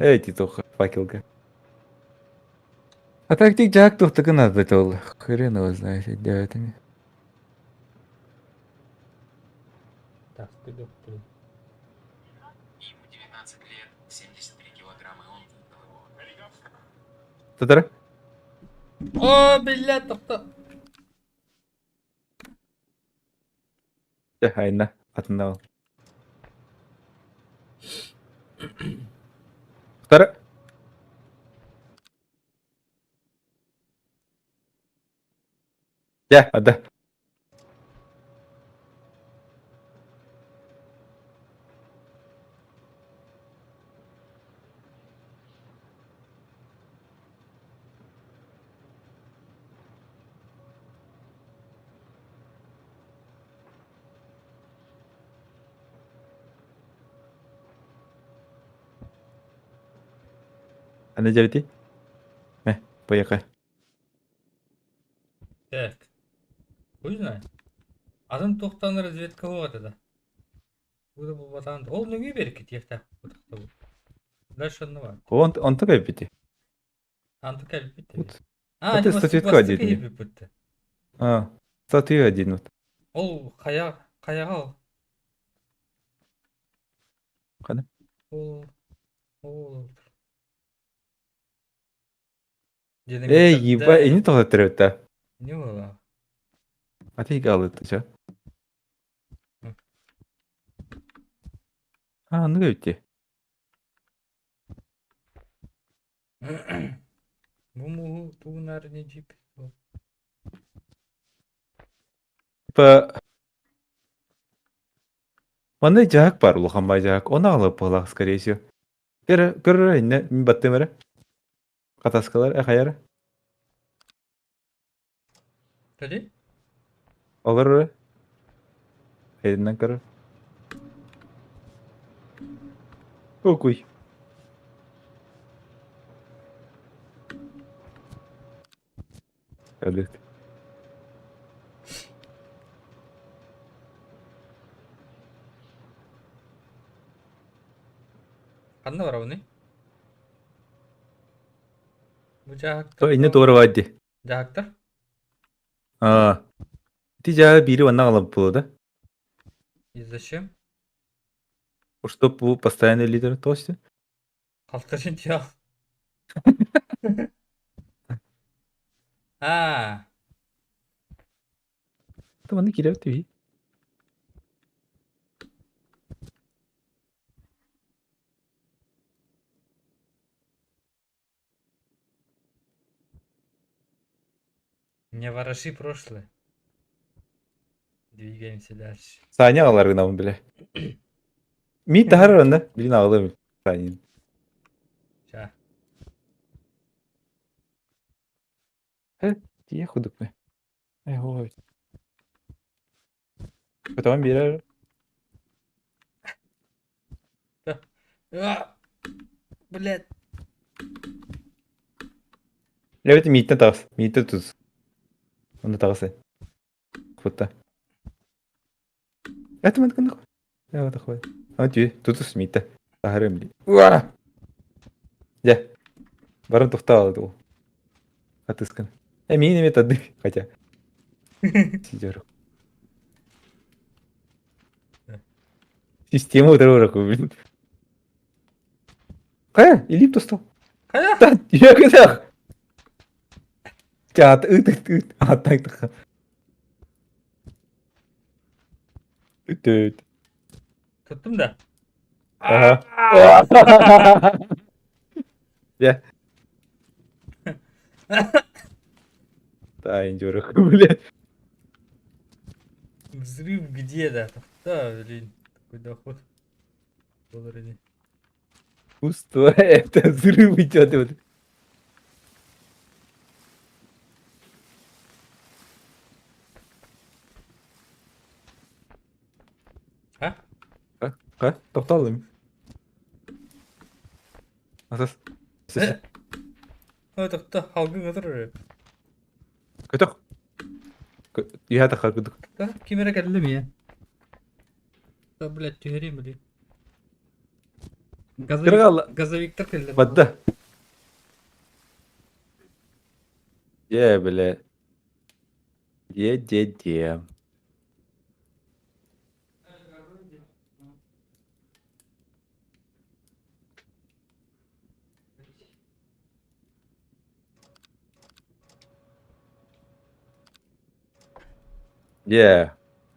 Эй, титоха, факелга. А так тик жак тухтыгы надо ол. Хрен его знает, делать. Так, ты блин. Ему 19 лет, 73 килограмма, и он выиграл его. Татара? О, блядь, тохто. Хайна, атынал. Второй. Дьэ, ада. Аны дьэбити. Э, поехали. Так. Хуй знает. Атын туохтан разведка суох этэ да. Тугу да булбатаҕын да. Ол нөҥүө биэрикки тиэхтээх бу. Дальше онно бар. Он онто кэлбити. Анты кэлбит. Вот. А, Вот статуэтка один. киһи А, статуя один вот. Ол хайа хайаҕа ол. Хана? Ол ол Эй, еба, ини тоҕо төрөттө. Не было. А ты галыт, чё? А, ну эбити. Бу муһу тугунаар не джип. Типа Манна дьаһак бар, улахан бай дьаһак. Оны аҕалып буолаах, скорее всего. Көр, көр, инне, мин баттым эрэ. Хатаскалар, э, хайара. Тоди? Олор эрэ. Хайдынан көрөр. Окуй. Өлүк. Ханна барабыный? Бу дьаһактар То инне туора баайди. Дьаһактар? Аа. Ити дьаа биири манна аҕалабыт буолуо да? И зачем? Чтоб бу постоянный лидер тоости. Халтачын тиал. Аа. То манна киирэбит үһү. Не вороши прошлое. Двигаемся дальше. Саня аҕалар гынабын билэ. Миит таһар онно. Билин аҕалыам Санин. Ща. Тиийэ курдук Э, ой. Потом биэрэр. А! Блядь. Лэбит мииттэн таҕыс. Мииттэн тус. Онно таҕыс. Кутта. Это мы такой. Я вот такой. А ти тутус мииттэ. Таһарым дии. Уа! Дьэ. Баран тухтаал дуу. Хатыскан. Э, миин эмиэ тады, хотя. Сидер. Система утары блин. Хайа, илип тостал. Хайа? Да, я гынах. Чат, ыт, ыт, ыт. А, так, так. Ыт, ыт. Туттум да. Ага. Я. Тайн дюрах, блядь. Взрыв где, да? Да, блин. Такой доход. Доллары. Пусто, это взрыв идет. Вот. А? А? А? Тоқталым. Асас. Э? Ой, тоқта, халгын отырыр. Көтөх. Үһэ тахар кудук. Да, кимере кэллим я. Да, блядь, түһэрим, блин. Газовик, Кыргал. газовиктар кэллэ. Бадда. Е, бля. Е-де-де. Е.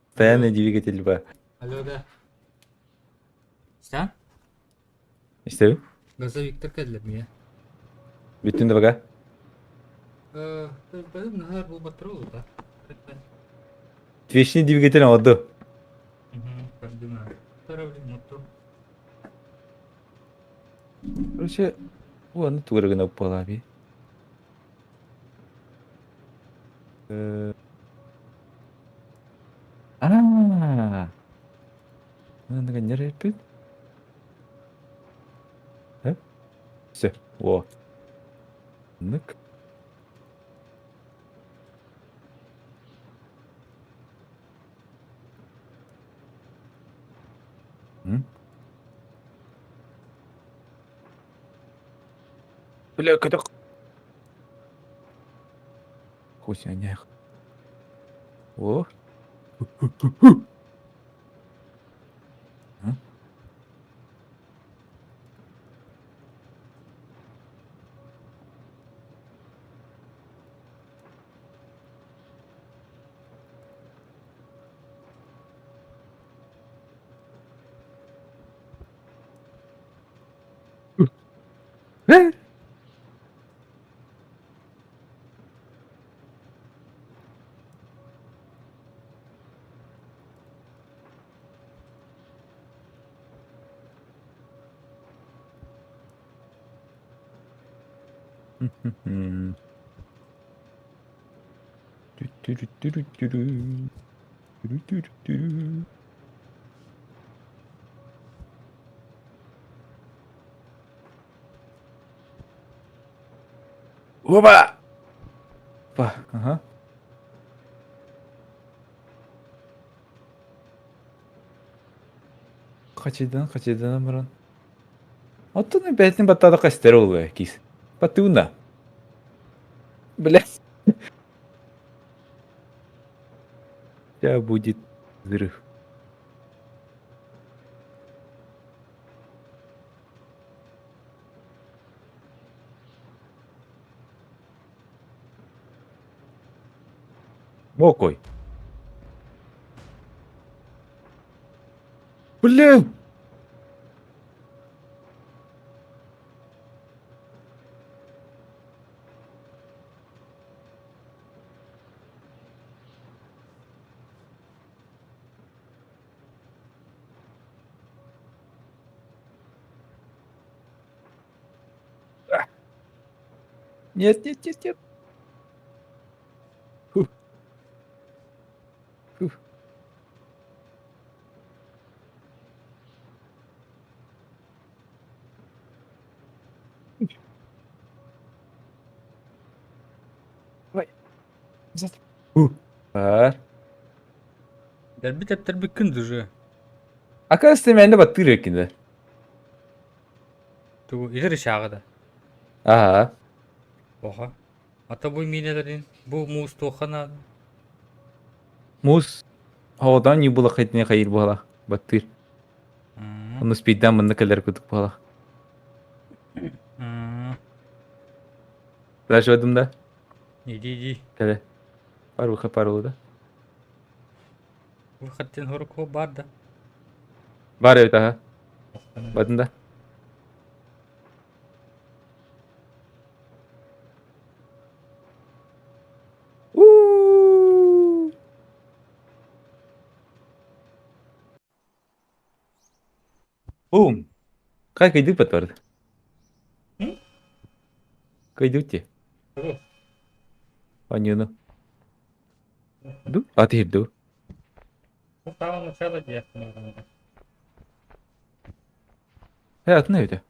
Постоянный двигатель Б. Алло, да. Что? Истэбин. Газовиктар кэллэр миэ. Бүттүн да бага. Бэйэм наһаа буолбаттара буолуо Вечный двигатель оҥорду. Короче, уонна тугу эрэ гына буолаа Аа. Маннык эппит. Все, во. Нык. М? Бля, көтөх. Хуй О. Опа! Опа, ага. Хачыйдан, хачыйданан баран. Оттон бэйэтин баттаатахха истэр буолуо киис. Баттыыбын да. Бля. Сейчас будет взрыв. Мокой. Блин! Нет, нет, нет, нет. Фух. Фух. Давай. Назад. Фух. Бар. Дэлби тэптэрбиккин дужа. Оказывается, мээнэ баттыыр эккин да. Тугу илэр ишааҕа да. Ага. Оха. Ата бу миинэлэрин бу муус туохха наада? Муус оҕотон ньуу хайытыны хайыр буолах баттыыр. Ону спиддан манна кэлэр курдук буолах. Дальше да? Иди иди. Кэлэ. Пару пару да. Выход хорук бар да. Бар эбит аха. Батын да. У-у-у. Бум! Как иду подтверд? Кайдути. Анюну. Ду? А ты ду? Э, атын эбитэ.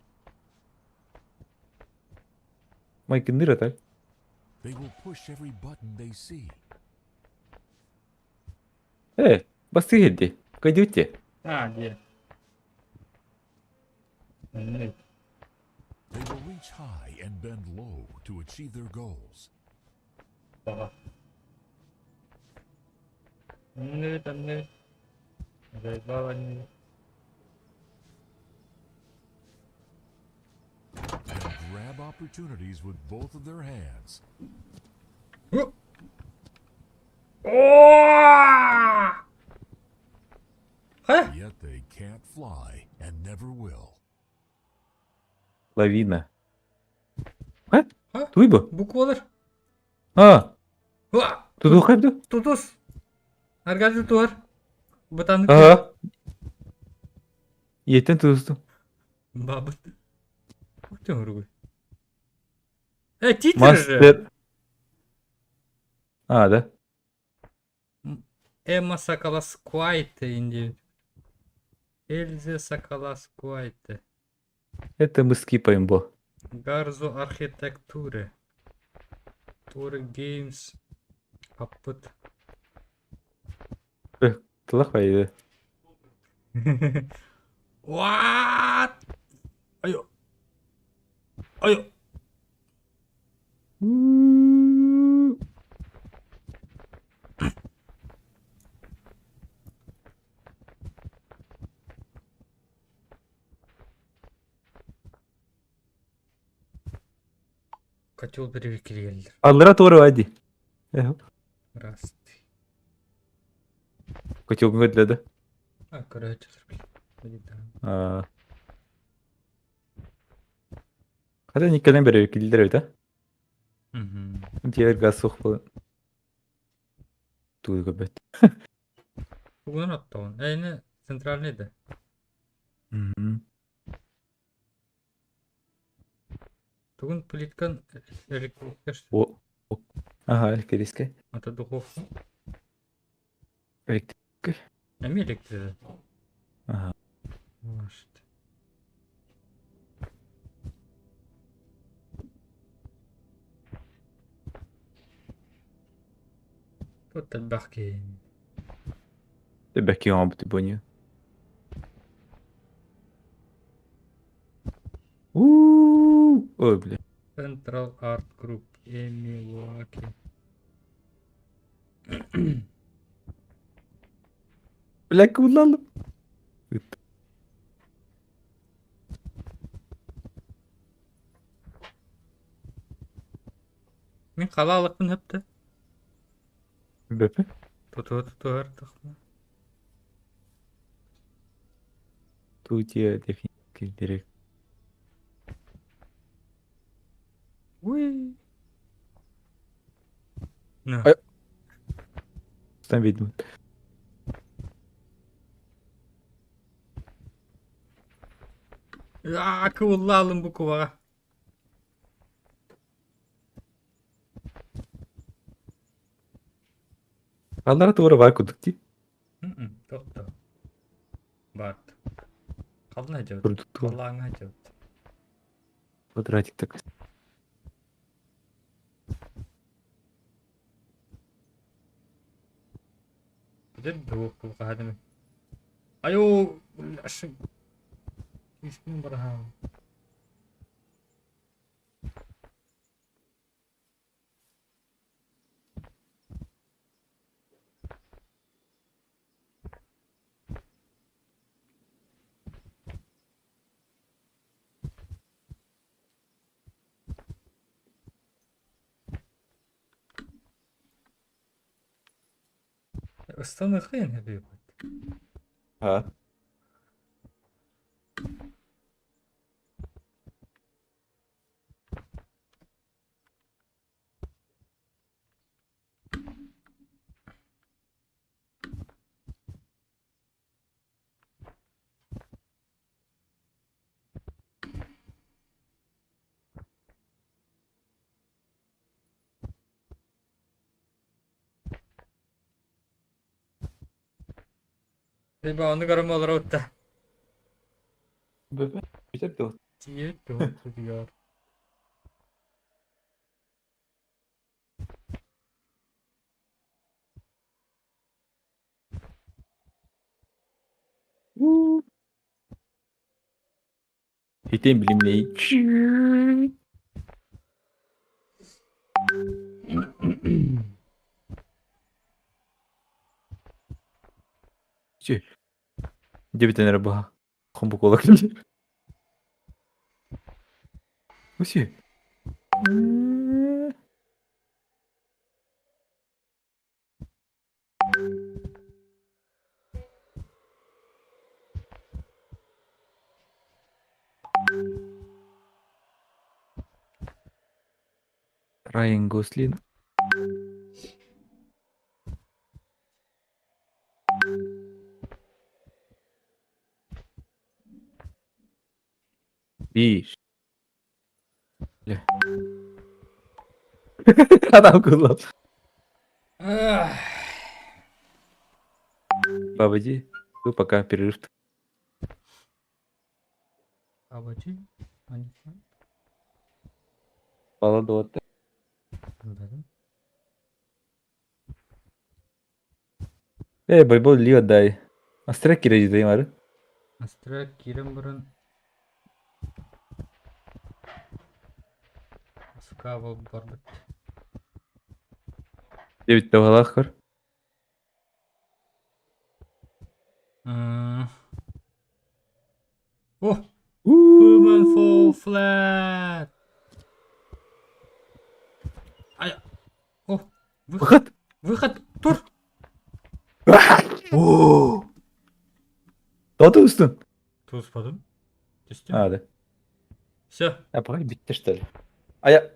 Майкындыр атай. They will push every button they see. Э, бастыы иһирди. Кайдути. А, где? They will reach high and bend low to achieve their goals. And grab opportunities with both of their hands. Хайа? Yet they can't fly and never will. Лавина. А? А? Туй бу? Буквалар. А, А! тутуха бу? Тутус. Аргадий туар. Бытаннык. Ага. Ийэттэн тутустум. Бабыт. Ух ты, ругай. Титры же. Мастер. А, да? Эмма Сакаласкуайте инди. Эльзе Сакаласкуайте. Это мы скипаем, бо. Гарзо архитектуры. Тур Геймс. Аппыт. Тылах байы. What? Айо. Айо. Котел перевекелер. Аллара тура ади. Раз. Котел көдледі. А, короче, А. Хата никелен бере килдер бит, а? Угу. Диэр газ суох буолан. Туй көбөт. Тугунан оттоон. Эйне центральный да. Тугун плиткан электрическая. О. Ага, электрическая. Это духовка. Электрическая. Эми электрическая. Ага. Может. Тут элбэх киһи. Бәки оҥорбут буонньу. У-у-у. Ой, бля. Central Art Group, Эмилуаки. Бля, куллалым. Ыт. Мин халаалыкпын хөптө. Бөпө. Тутуа тутуар тахма. Тутия технический директор. Уй. На. Ай. Там видно. Аа, кыллаалым букваҕа. Аллара туора баар курдук дии. Тохто. Барт. Хална идет. Курдук туора. Халлааҥҥа идет. Квадратик такой. Где двух кулхадами? Айо, ошиб. Испин барахам. Ыстаныхын хэбибит. А. Либо ону көрөм олорор да. Бөпө. Бүтэр дуо? Тиийбит дуо тутугар. Хитен билимней. Чү. Дебитен эрэ баха. Хомбук олар. Үсү. Райан Гослинг. Биир. Adam kullan. Бабади. Ну, пока перерыв. Абачи. Баладуота. Э, бойбол лио дай. Астра кире мары. Астра киирэн баран Аскаба барбыт. Дебит тавалах көр. О! Human fall flat! Ай! О! Выход! Выход! Выход! Тур! Тоты устун. Туспадым. Түстүм. А, да. Все. А, пока битте, что ли? А я...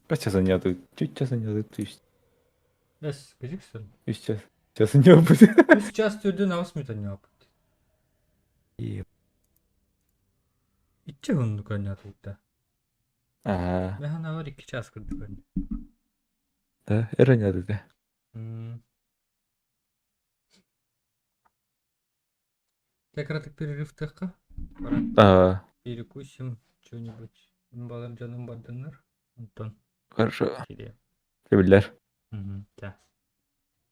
Часа нету. Чуть часа нету. Эс, кызыксың. Үс час. Часа не будет. Үс час түрден ауыс мүтін yapıp. Ичче хунду көнне атылды. Ага. Механ авар 2 час кырды көнне. Да, эра не да. Как раз перерыв тыка. А, Перекусим что-нибудь. Балам жаным бардынар. Антон. хорошо. Кире. Тебілер. Мгм. Да.